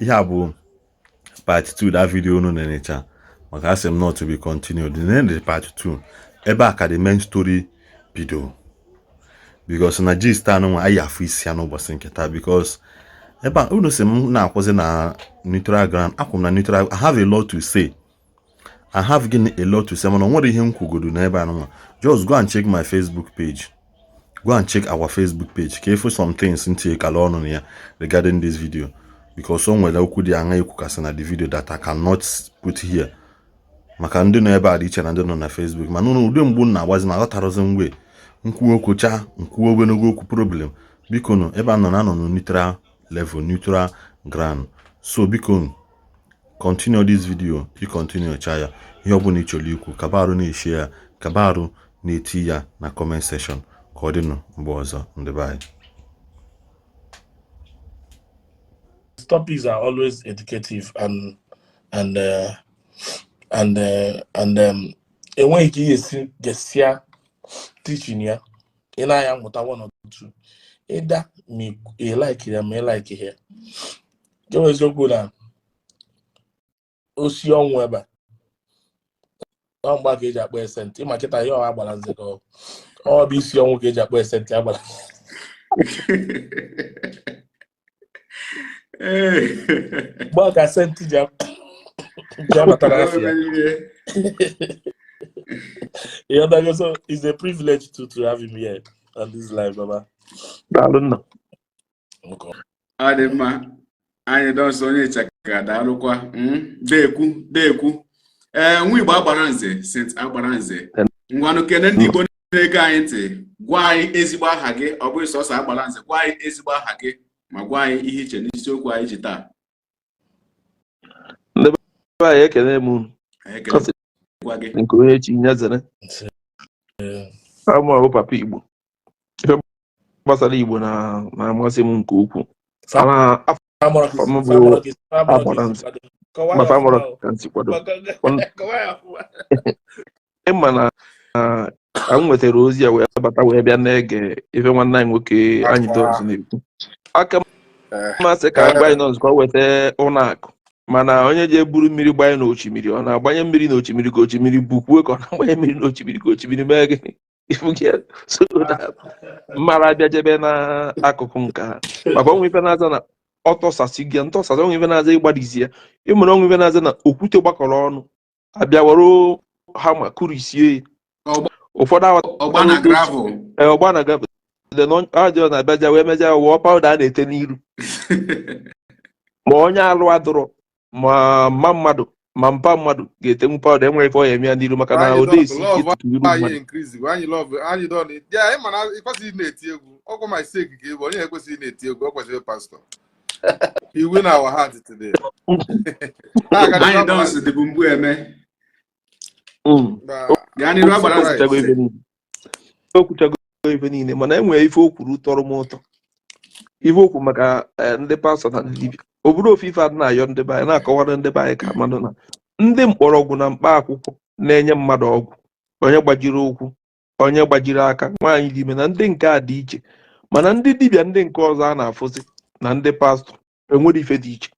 Ihe a bụ part 2 that video unu na-enecha maka asị m not to be continued. The part 2 ebe a ka the main story bido, because na gist anụnwa anyị afụ isi ya n'ụbọchị nke taa, because ebe a unu si m na-akwụzi na neutral ground, akwụ m na neutral. I have a lot to say. I have gịnị? A lot to say. Mana o nwere ihe m kwugodo n'ebe anụnwa. Just go and check my Facebook page, go and check our Facebook page ka ịfụ some things ntinyekala ọnụ na ya regarding this video, because o nwere okwu dị aṅa ekwukasị na the video that I cannot put here, maka ndị nọ ebe a dị iche na ndị nọ na Facebook. Mana ụnụ ụdị mgbu m na-agbazi na aghọtarozi mgbe nkwuo okwu chaa nkwuo ogologo okwu problem. Biko nụ, ebe a nọ na anọ na neutral level, neutral ground. So biko nụ, continue this video. I continue cha ya, ihe ọbụla ị chọrọ ikwu, kaba arụ na-eshi ya, kaba arụ na-eti ya na comment section. Ka ọ dịnụ mgbe ọzọ, ndị be anyị. Topics are always educative and enweghị ka ihe esi gesia teaching ya, ị na-aya mmụta one or two ịda ma ị like ya ma ị like ya. Nke bụ eziokwu na osi ọnwụ ebe a ọ mgba ka eji akpọ esentị ịma kịta ihe ọha gbara nze ka ọ bụ isi ọnwụ ka eji akpọ esentị agbara. Mgbe ka senti ji abatara afịa. You So it's a privilege to have him here on this live, Baba. Daalụ nna. Ọ dị mma. Anyị dọsọ onye ịchaka, daalụkwa. Deekwu deekwu. Ee, nwa Igbo agbara nze, Saint agbara nze, ngwanụ, kene ndị Igbo na-ege anyị ntị. Gwa anyị ezigbo aha gị, ọ bụghị sọsọ agbara nze. Gwa anyị ezigbo aha gị ma gwa anyị ihe iche n'isiokwu anyị ji taa. Ndị be anyị, ekene m unu. Anyị ekelekwa gị. Nke onye chi ya zere. Amụ ahụ papa Igbo, ife gbasara Igbo na-amasị m nke ukwuu. Afa m bụ agbara nze, maka amụrụ ka nsi kwado. Ịma na ka m nwetara ozi ya wee bata wee bịa na-ege ife nwanne anyị nwoke anyị Dons na-ekwu. Aka masị ka a gwa anyị nọ nzukọ weta ụlọ akụ, mana onye ji eburu mmiri gbanye n'osimiri, ọ na-agbanye mmiri n'osimiri ka osimiri bukwuo, ka ọ na-agbanye mmiri n'osimiri ka osimiri mee gịnị? So that mmara abịa jebe n'akụkụ nke ha, maka onwe ife na-aza na ọtọsasị gị ntọsasị, onwe ife na-aza ịgbadizi ya, ịmụrụ onwe ife na-aza na okwute gbakọrọ ọnụ abịa were hama kụrisie ya. Ụfọdụ ọgba na gravel. Ọgba na gravel ajọ na-abịaja wee meja wụọ powder a na-ete n'iru, ma onye alụ adụrọ, ma mma mmadụ ma mpa mmadụ ga-etenwu powder, enwere ife ọ ya eme ya n'iru, maka na ode esi ike tutu iru mmadụ. Anyị love anyị don ya. Ị ma na ị kwesịghị na-eti egwu ọkwa my sake ka ị bụ onye ekwesịghị na-eti egwu, ọ kwesịrị pastor. He win our heart today. Anyị dons dịbụ mgbu eme. Gaa n'iru, agbara. O kwuchago ife niile, mana enwere ife o kwuru tọrọ m ụtọ, ife okwu maka ndị pastọ na ndị dibịa. Ọ bụrụ ofu ife adị na-ayọ ndị be anyị, na-akọwara ndị be anyị ka mmadụ na ndị mkpọrọgwụ na mkpa akwụkwọ na-enye mmadụ ọgwụ, onye gbajiri ụkwụ, onye gbajiri aka, nwaanyị dị ime, na ndị nke a dị iche, mana ndị dibịa ndị nke ọzọ a na-afụzi na ndị pastọ enwere ife dị iche,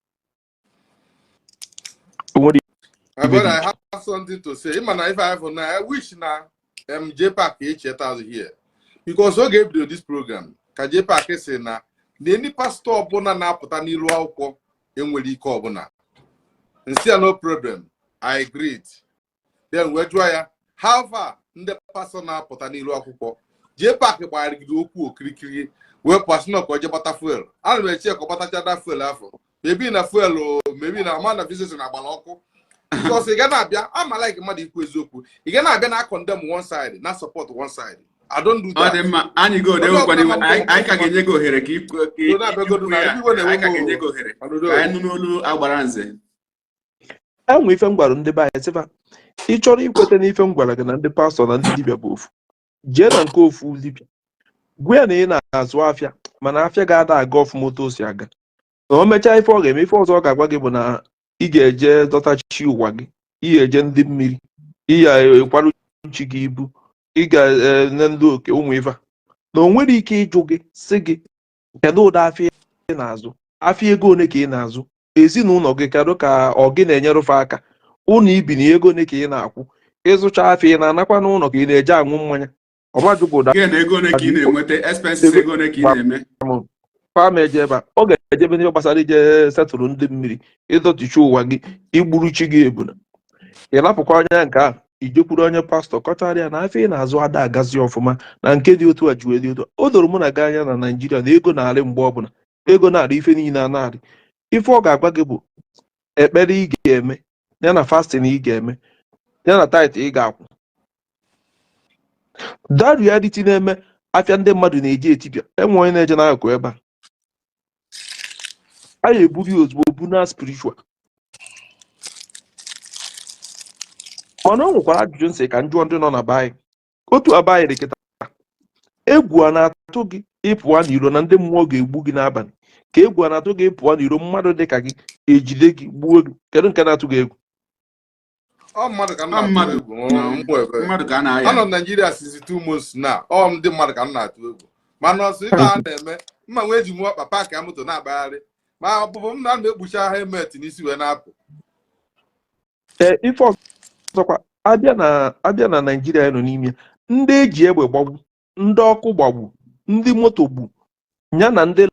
enwere. My brother, I have something to say. Ịma na ife I for now, I wish na J Park echeta azụ here. Because oge ebido this program, ka J Park sị na any pastor ọbụla na-apụta n'ilu akwụkwọ enwere ike ọbụla. Nsị ya, "No problem, I agreed." Then wee jụọ ya, how far ndị pastọ na-apụta n'ilu akwụkwọ? J Park gbagharịgide okwu okirikiri wee pụasị na ka o je gbata fuel. Ana m eche ka ọ gbatacha da fuel afọ. Maybe na fuel, maybe na ama na visit na agbara ọkụ. Because ị ga na-abịa ama like mmadụ ikwu eziokwu, ị ga na-abịa na condemn one side na support one side. I don't do Ọ that. dị mma, anyị go ewekwana iwe. Anyị ka ga-enye gị ohere ka ikwu ya. Anyị ka ga-enye gị ohere ka anyị nụ n'olu agbara nze. Enwe ife m gwara ndị be anyị, sịfa ị chọrọ ikweta n'ife m gwara gị na ndị pastọ na ndị dibịa bụ ofu, jee na nke ofu dibịa, gwa ya na ị na-azụ afịa, mana afịa ga-ada aga ọfụma otu o si aga, na o mechaa ife ọ ga-eme, ife ọzọ ọ ga-agwa gị bụ na ị ga-eje dọta chi ụwa gị, ị ga-eje ndị mmiri, ị ga-ekwaru chi gị ibu, ị ga-ene ndị oke ụmụ ife a, na o nwere ike ịjụ gị sị gị, kedu ụdị afịa ị na-azụ, afịa ego one ka ị na-azụ? Ezinụlọ gị, kedu ka ọ gị na-enyere fa aka? Ụlọ ibi na ego ole ka ị na-akwụ? Ịzụcha afịa, ị na-anakwa n'ụlọ ka ị na-eje aṅụ mmanya? Ọmajụgodo. Gị na ego ole ka ị na-enweta? Expenses ego ole ka ị na-eme? Fam eje ebe a, ọ ga-ejebe n'ihe gbasara ije setụrụ ndị mmiri, ịdọtichi ụwa gị, igburu chi gị ebuna. Ị lapụkwa anya nke ahụ, ijekwuru onye pastọ, kọchara ya na afọ ị na-azụ ada agazi ọfụma, na nke dị otu a ji wee dị otu a. O doro mụ na gị anya na Naijiria na ego na-arị mgbe ọbụla, ego na-arị, ife niile a na-arị. Ife ọ ga-agwa gị bụ ekpere ị ga-eme, ya na fasting ị ga-eme, ya na tithe ị ga-akwụ. That reality na-eme afịa ndị mmadụ na-eji etipịa. Enwe onye na-eje n'akụkụ ebe a, a ya eburu ya ozugbo bu na spiritual. Mana o nwekwara ajụjụ nsị ka njụọ ndị nọ na be anyị. Otu aba anyị dị kịta, egwu a na-atụ gị ịpụa n'iro na ndị mmụọ ga-egbu gị n'abalị, ka egwu a na-atụ gị ịpụa n'iro mmadụ dị ka gị ejide gị gbuo gị? Kedu nke na-atụ gị egwu? Ọ mmadụ ka m Ọ na-atụ mmadụ. egwu, mmụọ ebere. Mmadụ ka a na-aya. Anọ m Naijiria since 2 months na ọ ndị mmadụ ka m na-atụ egwu, mana ọsọ ife a na-eme mma nwee ji mụọ ọkpa park moto na-akpagharị, ma ọpụpụ m na ekpuchi helmet n'isi wee na-apụ. Ee, ife ọzọkwa, abịa na Naijiria nọ n'ime ya, ndị eji egbe gbagbu, ndị ọkụ gbagbu, ndị moto gbu, ya na ndị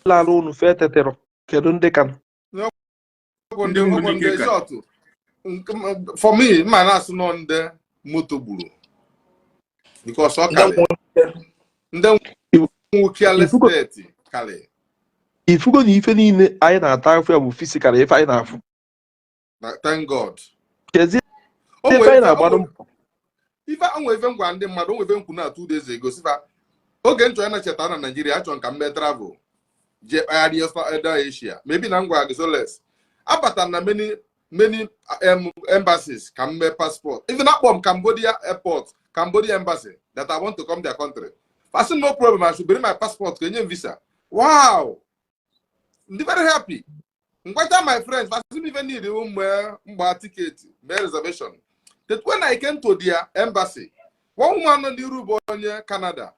lara ụnụ fee teterọ, kedu ndị ka nọ? Ọgwụ Ndị ndị nwụrụ ọgwụ n'ike ndị ka. Short, for me, mma na-asụ nọ ndị moto gburu because ọ Ndị karị nwụrụ. Ndị nwụ careless death karị. Ifugo na ife niile anyị na-ata afụ ya bụ physical, ife anyị na-afụ. Na thank God. Kezie O ife nwere anyị ife na-agbado mbọ. Ife o nwere ife m gwara ndị mmadụ, o nwere ife m kwuru na 2 days ago, sifa oge m chọrọ ịnacheta na Naijiria, achọrọ m ka m mee travel jee kpagharịa South Asia, maybe na m gwara gị Soles, abatara na many many embassies ka m mee passport. Even akpọ m Cambodia airport, Cambodia embassy, that I want to come their country. I said no problem, I should bring my passport ka enye m visa. Wow, ndị very happy. Ngwacha my friends, asị m ife need mgbe mgba ticket, mee reservation. But when I came to their embassy, one woman nọ n'iru bụ onye Canada.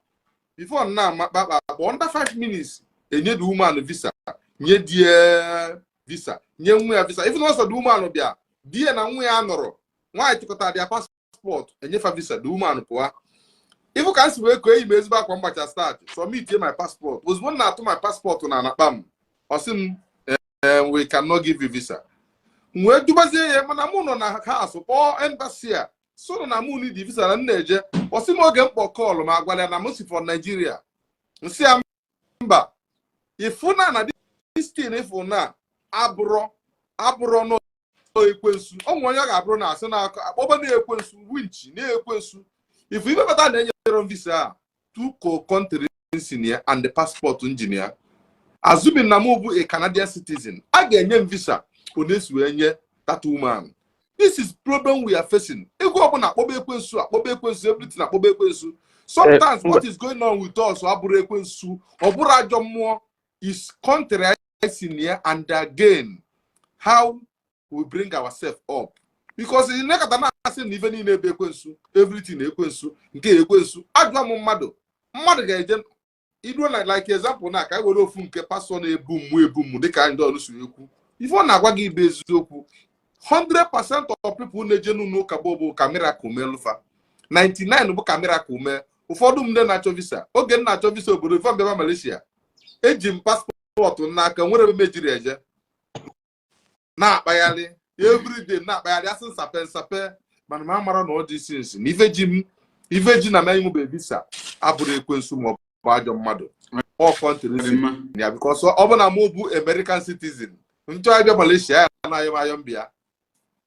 Before na ama kpakpa akpọ, under 5 minutes enye the woman visa, nye die visa, nye nwa ya visa. Even also the woman bịa, di ya na nwa ya nọrọ, nwaanyị chịkọtara their passport, enyefa visa, the woman pụọ. Ifu ka m si wee koo eyi m ezigbo akwa mgbacha start submit my passport. Ozugbo m na-atụ my passport na anakpa m, ọ sị m, "We cannot give you visa." M wee dubazie ya, mana mụ nọ na house kpọọ embassy a so na mụ need visa na m na-eje. Ọ sị m oge mkpọ call ma agwala ya na m si from Nigeria. Nsị ya mba, ifu na this thing, ifu na abụrọ nọ ekwensu. Ọ nwere onye ọ ga-abụrụ na asị na akpọba na ekwensu winchi na ekwensu. Ifu ife bata na-enyere m visa a tuko country si na ya and the passport engineer, assuming na mụ bụ a Canadian citizen, a ga-enye m visa ọ na-esi wee nye that woman. This is problem we are facing. Ego ọbụla akpọba ekwensu, akpọba ekwensu, everything akpọba ekwensu. Sometimes what is going on with us abụrụ ekwensu, ọ bụrụ ajọ mmụọ, is country anyị si na ya, and again how we bring ourselves up, because ị nekọta na-asị na ife niile ebe ekwensu, everything ekwensu, nke ekwensu ajụọ m mmadụ, mmadụ ga-eje iruo na like example na ka e were ofu nke pastọ na-ebu mmụ ebu mmụ dịka anyị ndị ọrụ si ekwu. Ife ọ na-agwa gị bụ eziokwu. 100% of people na-eje n'ụlọ ụka bụ ka miracle mee lụfa, 99 bụ ka miracle mee. Ụfọdụ ndị na-achọ visa, oge m na-achọ visa obodo ife mbịaba Malaysia, eji m passport n'aka, nwere ebe m ejiri eje na-akpagharị everyday, na-akpagharị asị nsape nsape, mana m amara na ọ dị sinsi na ife ji m, ife ji na m enwebe visa abụrụ ekwensu ma ọ bụ ajọ mmadụ, ọ country Ọ dị si mma. ya, because ọ bụ na mụ bụ American citizen nchọ ịbịa Malaysia, ya na-ayọ m ayọ m bịa,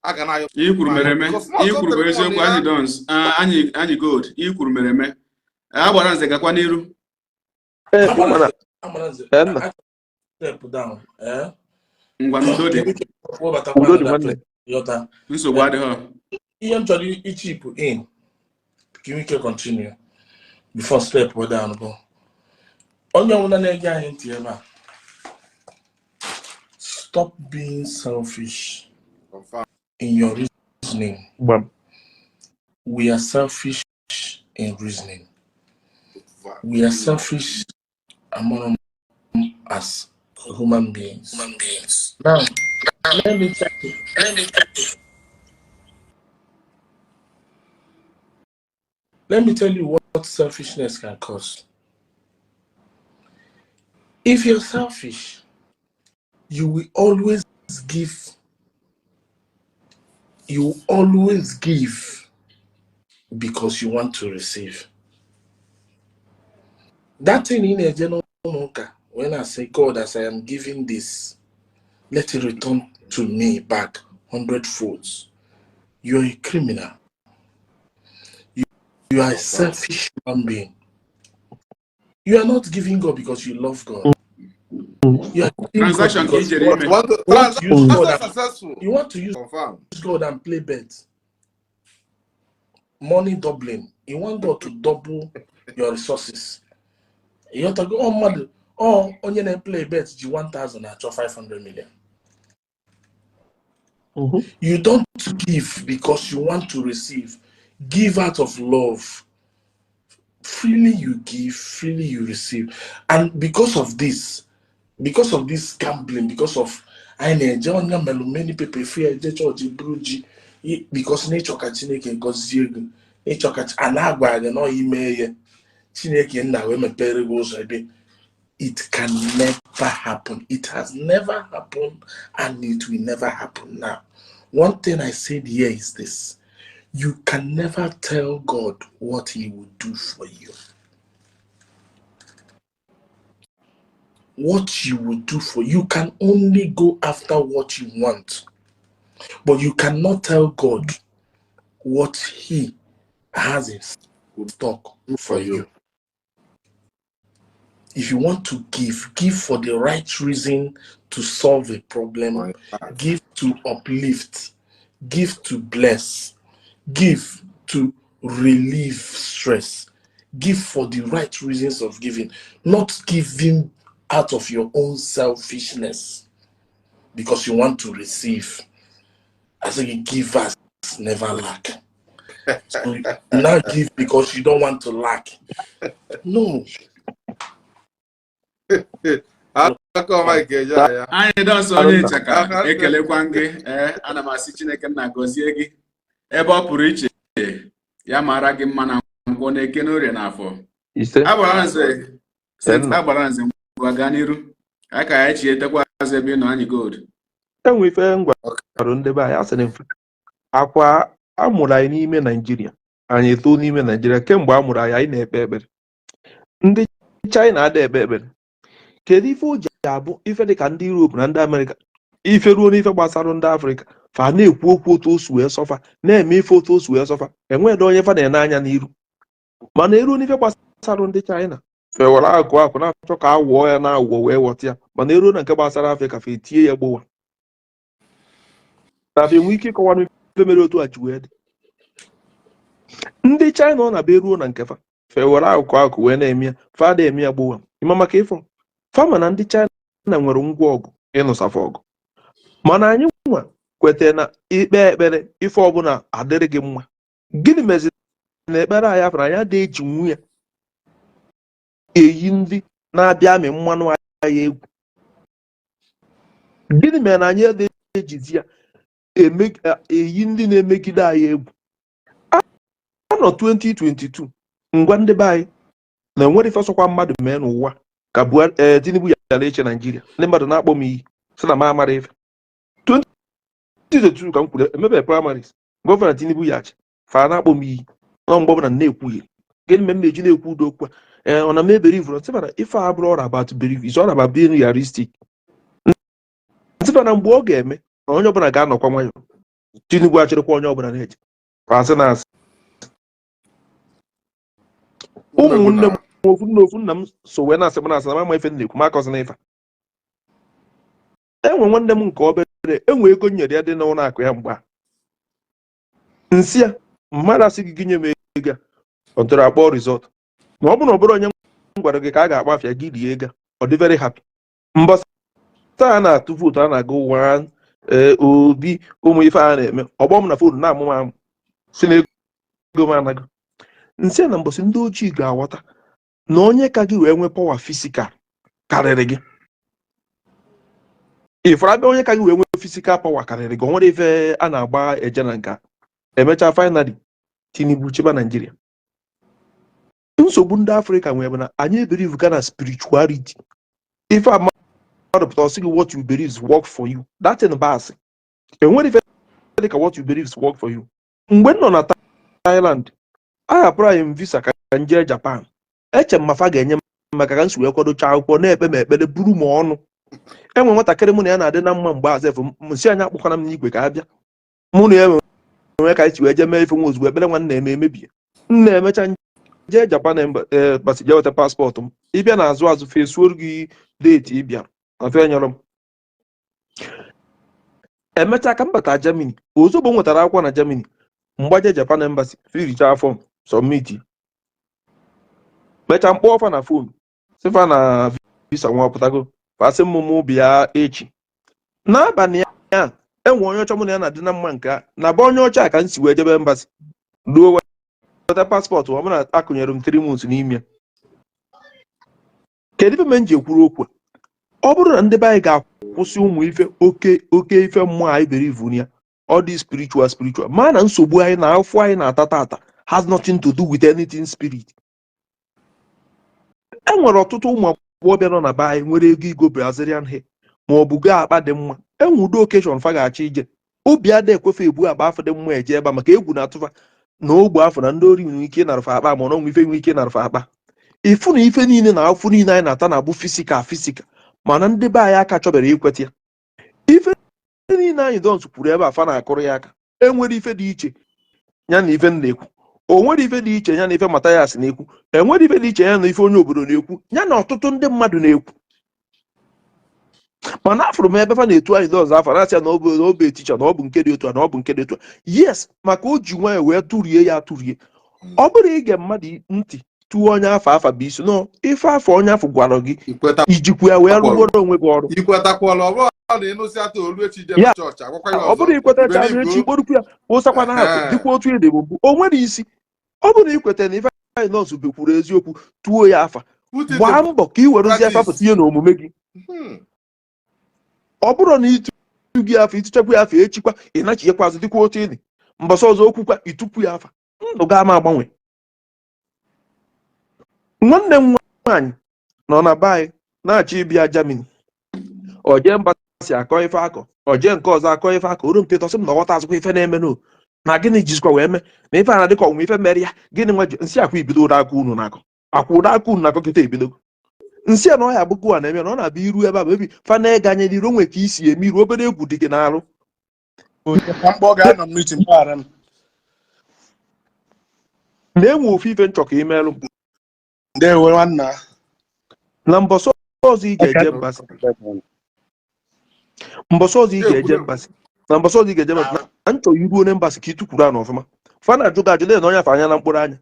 a ga na-ayọ. Ihe kwuru mere eme. Because Ihe kwuru bụ eziokwu. Anyị dons anyị, anyị gold. Ihe kwuru mere eme. A gbara nze, gakwa n'iru. Ee, mana Amaranze, Ee, nna. Step down. Eh? Ngwa, n'udo dị. Webatakwa Udo dị another nwanne. Ghọta. Nsogbu adịghị. Ihe m chọrọ ichip in ka ike continue before step down bụ onye ọbụla na-ege anyị ntị ebe a, stop being selfish Confirm. in your reasoning. Gbam. We are selfish in reasoning. We are selfish among as Human beings. Now, let me tell you. Let me tell you what selfishness can cause. If you're selfish, you will always give. You always give because you want to receive. That thing in a general, when I say, "God, as I am giving this, let it return to me back hundred folds." You're a criminal. You are a selfish human being. You are not giving God because you love God. You are giving God Transaction ka i because jere you ime. Want to want to use God transaction and successful. you want to use Confirm. God and play bet. Money doubling. You want God to double your resources. You want to go, oh, mmadụ, oh, onye na-play bet ji 1000 achọ 500 million. You don't give because you want to receive. Give out of love. Freely you give, freely you receive. And because of this gambling, because of anyị na-eje onye melụ many people free eje chọọchị buru ji because n'ịchọ ka Chineke gọzie gị, ịchọ ka a na-agwa gị na ọ ime ya Chineke nna wee mepere gị ụzọ ebe. It can never happen. It has never happened and it will never happen. Now, one thing I said here is this: you can never tell God what he will do for you. What you will do for you can only go after what you want, but you cannot tell God what he has in stock for you. If you want to give, give for the right reason, to solve a problem, give to uplift, give to bless, give to relieve stress, give for the right reasons of giving, not giving out of your own selfishness because you want to receive. As a givers never lack. So you now give because you don't want to lack. No. Aka ọma nke eje ya. Anyị dọsọ onye ịchaka, ekelekwa gị. Ee, ana m asị Chineke nna gọzie gị ebe ọ pụrụ iche, ya mara gị mma na nkwọ na eke, n'orie na afọ. Ise. Agbara nze Saint. Nna. Agbara nze, ngwa, gaa n'iru anyị ka anyị chietekwa azụ ebe ị nọ anyị gold. Enwe ife m gwara ndị be anyị, asịrị mfe akwa amụrụ anyị n'ime Naijiria, anyị etoo n'ime Naijiria. Kemgbe a mụrụ anyị, anyị na-ekpe ekpere. Ndị China ada ekpe ekpere. Kedu ife o ji abụ ife dịka ndị Europe na ndị Amerịka, ife ruo n'ife gbasara ndị Afrịka, fa na-ekwu okwu otu o si wee sọfa, na-eme ife otu o si wee sọfa, enweghị onye fa na-ene anya n'iru? Mana eruo n'ife gbasara ndị China, fewere akụ akụ na-achọ ka a wụọ ya na awụọ wee ghọta ya. Mana eruo na nke gbasara Afrịka, fa etie ya gbowa na fa enwe ike ịkọwa ife mere otu a ji wee dị. Ndị China, ọ na-abịa eruo na nke fa, fewere akụ akụ wee na-eme ya, fa ada eme ya gbowa. Ịma maka ịfọ fama na ndị China nwere ngwa ọgụ ịnụsafa ọgụ, mana anyị nwa kwetara na ikpe ekpere, ife ọbụla adịrị gị mma. Gịnị meziri na ekpere anyị afọ anyị adịghị eji nwu ya eyi ndị na-abịa amị mmanụ anyị egwu? Gịnị mere na anyị adịghị ejizi ya eyi ndị na-emegide anyị egwu? Anọ 2022, ngwa, ndị be anyị na enwere ife ọsọkwa mmadụ mee n'ụwa ka Buhari, ee, Tinubu yara eche Naijiria. Ndị mmadụ na-akpọ m iyi sị na m amara ife. 2022 ka m kwuru emebe primaries, governor Tinubu yachi, fa na-akpọ m iyi nọ mgbe ọbụla m na-ekwughị. Gịnị mere m na-eji na-ekwu udo okwu a? Ee, ọ na m ebelieve nsị mana ife a bụrụ all about belief, it's all about being realistic. Nsị na mgbe ọ ga-eme na onye ọbụla ga-anọkwa nwayọ, Tinubu achịrịkwa, onye ọbụla na-eje asị na asị. Ụmụnne m, ofu nna, ofu nna m so wee na-asị m na-asị na m ama ife m na-ekwu, m akọzi na ife a. Enwe nwanne m nke obere, enwe ego m nyere ya dị n'ụlọ akụ ya. Mgbe a nsị ya mmadụ asị gị gị nye m ego a, ọ tụrụ akpọ result ma ọ bụ na ọ bụrụ onye m gwara gị ka a ga-akpa afịa gị rie ego a, ọ dị very happy. Mbọsị taa a na-atụ vootu, a na-agụ one, ee, obi ụmụ ife a na-eme, ọgbọ m na phone na-amụ m amụ si na ego m anago. Nsị a na mbọsị ndị ojii ga-aghọta na onye ka gị wee nwee power physical karịrị gị. Ifuru abịa, onye ka gị wee nwee physical power karịrị gị, o nwere ife a na-agba eje na nka. Emechaa, finally Tinubu chịba Naijiria. Nsogbu ndị Afrịka nwere bụ na anyị believe ga na spirituality. Ife a mmadụ pụta, ọsị gị, "What you believe work for you." That thing bụ asị. Enwere ife dịka "what you believe work for you." Mgbe m nọ na Thailand, a hapụrụ anyị m visa ka m jee Japan. Eche m ma fa ga-enye m, maka ka m si wee kwadocha akwụkwọ, na-ekpe m ekpere, buru m ọnụ. Enwe nwatakịrị mụ na ya na-adị na mma mgbe azef nsị anyị akpọkwana m n'igwe ka a bịa mụ na ya enwe ka anyị si wee jee mee ife nwa. Ozugbo ekpere nwanne eme emebie, m na-emecha jee Japan embassy, jee weta passport m. Ịbịa na azụ azụ, fesuoru gị date ịbịa na fe nyere m. Emechaa ka m bata Germany. Ozugbo m nwetara akwụkwọ na Germany, mgbaje Japan embassy, firicha form, submit, mechaa mkpọ ọfa na phone, sịfa na visa nwa ọpụtago. Fasị m mụ bịa echi n'abalị. Ya enwe onye ọcha mụ na ya na-adị na mma nke a na be onye ọcha ka m si wee jebe embassy ruo weta passport. Ọ bụrụ na akụnyere m 3 months n'ime ya, kedu ife mere m ji ekwuru okwu a? Ọ bụrụ na ndị be anyị ga-akwụsị ụmụ ife oke oke ife mmụọ anyị believe ya, ọ dị spiritual spiritual, ma na nsogbu anyị na afọ anyị na-ata tata has nothing to do with anything spirit. E nwere ọtụtụ ụmụ agbọghọbịa nọ na be anyị nwere ego igo Brazilian hair ma ọ bụ goo akpa dị mma. Enwe ụdị occasion fa ga-achọ ije, obi ada ekwefe ebu akpa afọ dị mma eje ebe a, maka egwu na-atụfa na ogbe afọ na ndị ori nwere ike ịnarụfa akpa, ma ọ na onwe ife nwere ike ịnarụfa akpa. Ịfụ na ife niile na afụ niile anyị na-ata na-abụ physical physical, mana ndị be anyị aka chọbere ikweta ya. Ife niile anyị dons kwuru ebe a, fa na-akụrụ ya aka. Enwere ife dị iche ya na ife m na-ekwu? O nwere ife dị iche ya na ife Mathias na-ekwu? Enwere ife dị iche ya na ife onye obodo na-ekwu, ya na ọtụtụ ndị mmadụ na-ekwu? Mana afụrụ m ebe fa na-etu anyị ọzọ afọ, na-asị ya na ọ bụ na ọ bụ eticha, na ọ bụ nke dị otu a, na ọ bụ nke dị otu a. Yes, maka o ji nwayọọ wee tụrie ya atụrie. Ọ bụrụ ige mmadụ ntị tụọ onye afọ afa bụ isi nọ ife afọ onye afọ gwara gị, Ikweta ijikwa ya wee rụgoro onwe gị ọrụ. Ikwetakwala, ọ bụrụ na ịnụsị ata olu echi je Ya, na chọọchị agwakwa ya ọ ọzọ. bụrụ ikwetacha Believe echi kporukwu ya wụsakwa na akụ dịkwa otu ede bụ mbụ, o nwere isi. Ọ bụrụ na ikweta na ife anyị nọọsụ bekwuru eziokwu, tuo ya afa, Put it gbaa in mbọ ka ị werezie afa practice. tinye n'omume gị. Ọ bụrụ na ịtụ gị afa, ịtụchakwa ya afa, echikwa ị nachighekwa azụ dịkwa otu ịdị. Mbọsị ọzọ okwukwa, ịtụpụ ya afa, ndụ ga ama agbanwe. Nwanne m nwaanyị nọ na be anyị na-achọ ịbịa Germany. O jee mba si akọ ife akọ, o jee nke ọzọ akọ ife akọ, oru nke tọsị m na ọghọta azụkwa ife na-eme no na gịnị jizikwa wee mee na ife a na-adịka ọnwụ ife mere ya. Gịnị nwa ji nsị akwa ibido ụra aka unu na-akọ akwa ụra aka unu na-akọ kịta ebidogo nsị a na ọ ya abụgụ a na-eme na ọ na-abịa iru ebe a bụ ebi fa na-ege anya n'iru onwe ka isi eme iru obere egwu dị gị n'arụ. Ka mkpọ ga-anọ meeting, gbaghara m. Na-enwe ofu ife nchọ ka imelụ. Ndewo, nwanna. Na mbọsị ọzọ ị ga-eje embassy, mbọsị ọzọ ị ga-eje embassy, na mbọsị ọzọ ị ga-eje embassy, na nchọ iruo na embassy ka ị tukwuru ana ọfụma. Fa na-ajụ gị ajụ na onye afọ anya na mkpụrụ anya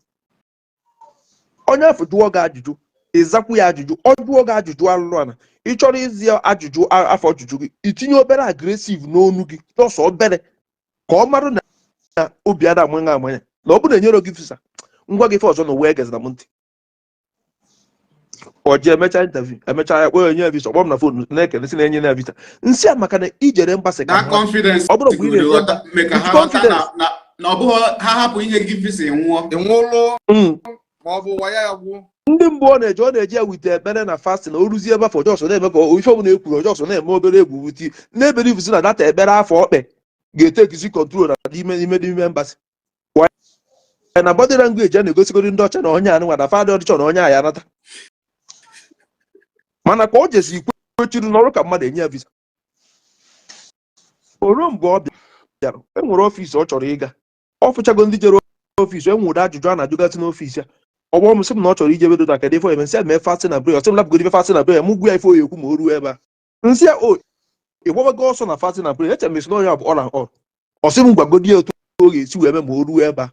onye afọ jụọ gị ajụjụ, ịzakwu ya ajụjụ. Ọ jụọ gị ajụjụ alụrụ ana, ị chọrọ ịzi ya ajụjụ afọ ajụjụ gị, itinye obere aggressive n'onu gị, tọsọ obere, ka ọ marụ na obi ada amanya amanya na ọ bụrụ na enyere gị visa. Ngwa gị ife ọzọ na uwe egezina m ntị. Ọ jee emechaa interview, emechaa ya kpọọ onye ya visa, ọkpọ m na phone na-ekele, sị na-enye ya visa. Nsị a maka na ijere embassy ka That mmadụ confidence ọ bụrụ mgbe ị goro na-eje ghọta mee ka with ha ghọta na confidence. na ọ bụghị ha hapụ inye gị visa, nwụọ. Ịnwụlụ ma ọ bụ waya ya gwụ. Ndị mbụ ọ na-eje ya wite ekpere na fasting na o ruzie ebe afọ ọjọọ na-eme ka ife ọbụla ekwuru ọjọọ na-eme obere egwu wuti na-ebere ifusi na data ekpere afọ ọkpe ga-etekizi control na n'ime n'ime n'ime embassy na body language a na-egosigoro ndị ọcha na onye anụnwa na fadị ọdịchọ na onye a ya anata. Mana ka o jesi kwechiri n'ọrụ ka mmadụ enye ya visa, o ruo mgbe ọ bịara, e nwere office ọ chọrọ ịga. Ọ fụchago ndị jere office, e nwere ajụjụ a na-ajụgasị n'office ya. Ọgbọ m sị m na ọ chọrọ ije bedo na kedu ife eme. Nsị a mee fasting na prayer. Ọsị m lapụgoro ife fasting na prayer, mụ gwa ya ife oyi ekwu ma o ruo ebe a. Nsị ya o ịgbabago ọsọ na fasting na prayer, eche m esi na onye bụ all and all. Ọsị m gwagodi ya otu ọ ga-esi wee mee ma o ruo ebe a.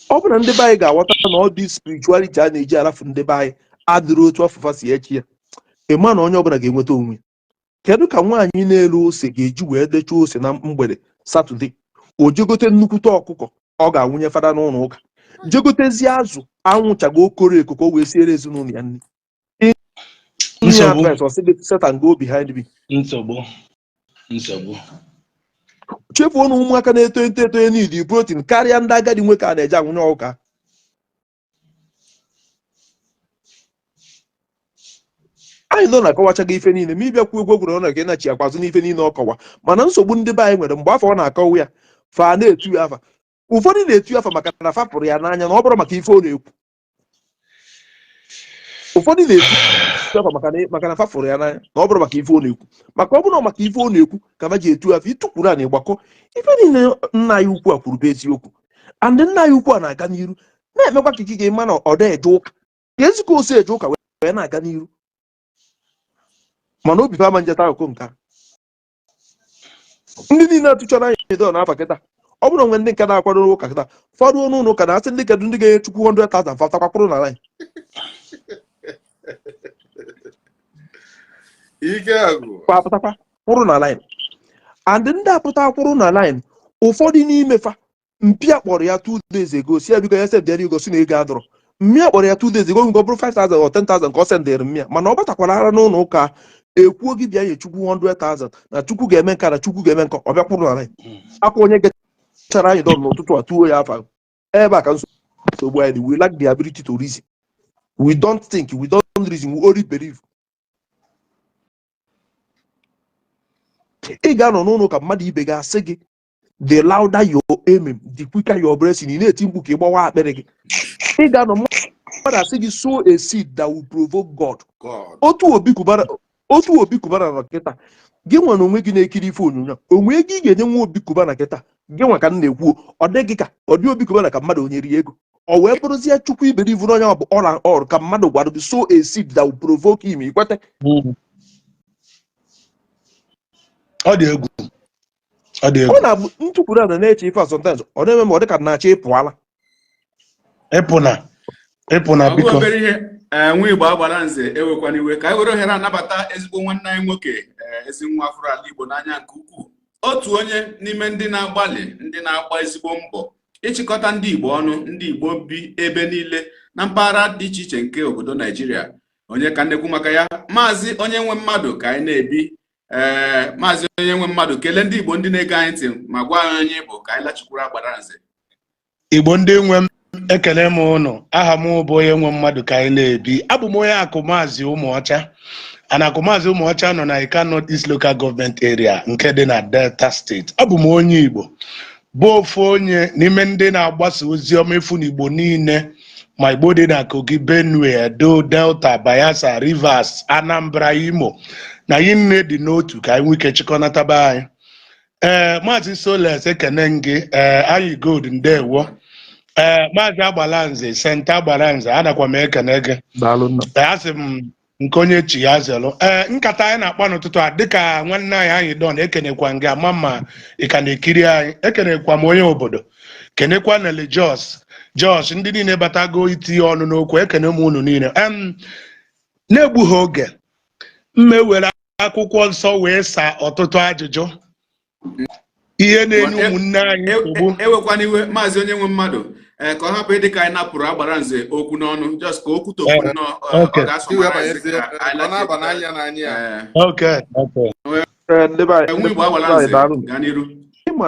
Ọ bụrụ na ndị be anyị ga-aghọta na ọ dị spirituality a na-eji arafu ndị be anyị adịrị otu afụfa si echi ya, ịma na onye ọbụla ga-enweta onwe ya. Kedu ka nwaanyị na-ere ose ga-eji wee dechaa ose na mgbede Saturday, o jegote nnukwute ọkụkọ ọ ga-awụnye fada n'ụlọ ụka, jegotezie azụ anwụchago okoro eko ka o wee siere ezinụlọ ya nri? Ị Inye Nsogbu. advice, ọ sị gị, "Satan, go behind me." Nsogbu, nsogbu. Chefuo na ụmụaka na-eto eto eto need protein karịa ndị agadi nwoke a na-eje anwụnye ọka. Anyị nọ na-akọwachaghị ife niile ma ịbịa kwuo egwu egwuru ọ na ka ị na-chi akwazụ n'ife niile ọ kọwa, mana nsogbu ndị be anyị nwere mgbe afọ ọ na-akọwa ya, fa na-etu ya afa. Ụfọdụ na-etu ya afa maka na fa pụrụ ya n'anya na ọ bụrụ maka ife ọ na-ekwu. Ụfọdụ na-etu ya afa maka na fa fụrụ ya n'anya na ọ bụrụ maka ife ọ na-ekwu, maka ọ bụrụ na maka ife ọ na-ekwu ka fa ji etu afa. Ịtụkwuru a na ịgbakọ ife niile nna anyị ukwu a kwuru bụ eziokwu, and nna anyị ukwu a na-aga n'iru na-emekwa ka ikike ma na ọ da eje ụka ka ezikọ osi eje ụka wee na-aga n'iru, mana obi fa ama njeta akụkụ nke a. Ndị niile atụchara anyị edo n'afa kịta, ọ bụrụ onwe ndị nke na-akwado ụka kịta fọdụ n'ụlọ ụka na-asị ndị kedu ndị ga-enye Chukwu 100,000 fatakwakwụrụ na line. Ike agwụ. Kwa apụtakwa kwụrụ na line, and ndị apụta kwụrụ na line, ụfọdụ n'ime fa mpịa kpọrọ ya 2 days ago, si ya biko ya sendịrị ego, si na ego adọrọ. Mmịa kpọrọ ya 2 days ago, nke ọ bụrụ 5000 or 10,000 ka ọ sendịrị mmịa, mana ọ batakwara ara n'ụlọ ụka ekwuo gị bịa nye Chukwu 100,000 na Chukwu ga-eme nka na Chukwu ga-eme nka, ọ bịa kwụrụ na line. Akwa onye gechara anyị dọn n'ụtụtụ a tuo ya afa ebe a ka nsogbu anyị dị. We lack the ability to reason. We don't think, we don't reason, we only believe. Ị ga-anọ n'ụlọ ụka, mmadụ ibe ga-asị gị, "The louder your amen, the quicker your blessing." Ị na-eti mkpu ka ị gbawa akpịrị gị. Ị ga-anọ, mmadụ asị gị, "Sow a seed that will provoke God." God. Otu Obi Cubana nọ kịta, gị nwa na onwe gị na-ekiri ife onyonyo a, onwe ego ị ga-enye nwa Obi Cubana kịta, gị nwa ka m na-ekwu, ọ dịghị ka ọ dị Obi Cubana ka mmadụ onye rie ego, ọ wee bụrụzie Chukwu iberivu n'onye ọ bụ all and all ka mmadụ gwara gị, "Sow a seed that will provoke him," ikwete? Ọ dị egwu, ọ dị egwu. Ọ na-abụ ntụkwuru ana na-eche ife a sometimes, ọ na-eme ma ọ dị ka na-achọ ịpụ ala. Ịpụna, ịpụna. Ọ bụ Biko. Obere ihe, ee, nwa Igbo agbara nze, ewekwana iwe ka anyị were ohere anabata ezigbo nwanne anyị nwoke, ee, ezi nwa afụrụ ala Igbo n'anya nke ukwuu, otu onye n'ime ndị na-agbalị, ndị na-agba ezigbo mbọ ịchịkọta ndị Igbo ọnụ, ndị Igbo bi ebe niile na mpaghara dị iche iche nke obodo Naijiria. Onye ka nnekwu maka ya? Maazị Onye Nwe Mmadụ ka anyị na-ebi. Ee, Maazị Onye Nwe Mmadụ, kelee ndị Igbo ndị na-ege anyị ntị ma gwa anyị onye bụ ka anyị lachikwuru agbara nze. Igbo ndị nwe m, ekele m ụnụ. Aha m bụ Onye Nwe Mmadụ ka anyị na-ebi. Abụ m onye Akụmazị Ụmụọcha, ana Akụmazị Ụmụọcha nọ na Ika North East Local Government Area nke dị na Delta Steeti. Abụ m onye Igbo, bụ ofu onye n'ime ndị na-agbasa ozi ọma efu n'Igbo niile, ma Igbo dị na Kogi, Benue, Edo, Delta, Bayelsa, Rivers, Anambra, Imo na anyị nne dị n'otu ka anyị nwee ike chịkọnataba anyị. Ee, Maazị Soles, ekene m gị. Ee, anyị Gold, ndewo. Ee, Maazị Agbalanze, Senta Agbalanze, anakwa m ekene gị. Daalụ, nna. Ee, asị m nke onye chi ya zelụ. Ee, nkata anyị na-akpa n'ụtụtụ a, dịka nwanne anyị anyị don, ekenekwa gị, ama ma ị ka na-ekiri anyị. Ekenekwa m onye obodo, kenekwa Nele Jos Jos, ndị niile batago itinye ọnụ n'okwu, ekene m unu niile. Na-egbughị oge, m ewere akwụkwọ nsọ wee saa ọtụtụ ajụjụ ihe na-enye ụmụnne anyị nsogbu. Ewekwana iwe, Maazị Onye Nwe Mmadụ, ee, ka ọ hapụ ịdị ka anyị napụrụ agbara nze okwu n'ọnụ, just ka okwu tokwu nnọọ, ọ Iwe ga-asọmara banyezie ka anyị ọ na-aba n'anya n'anya ya. Ee. Okay. Ee, ndị be anyị, Nwa ndị Igbo agbara be anyị, nze, daalụ. gaa n'iru. Ịma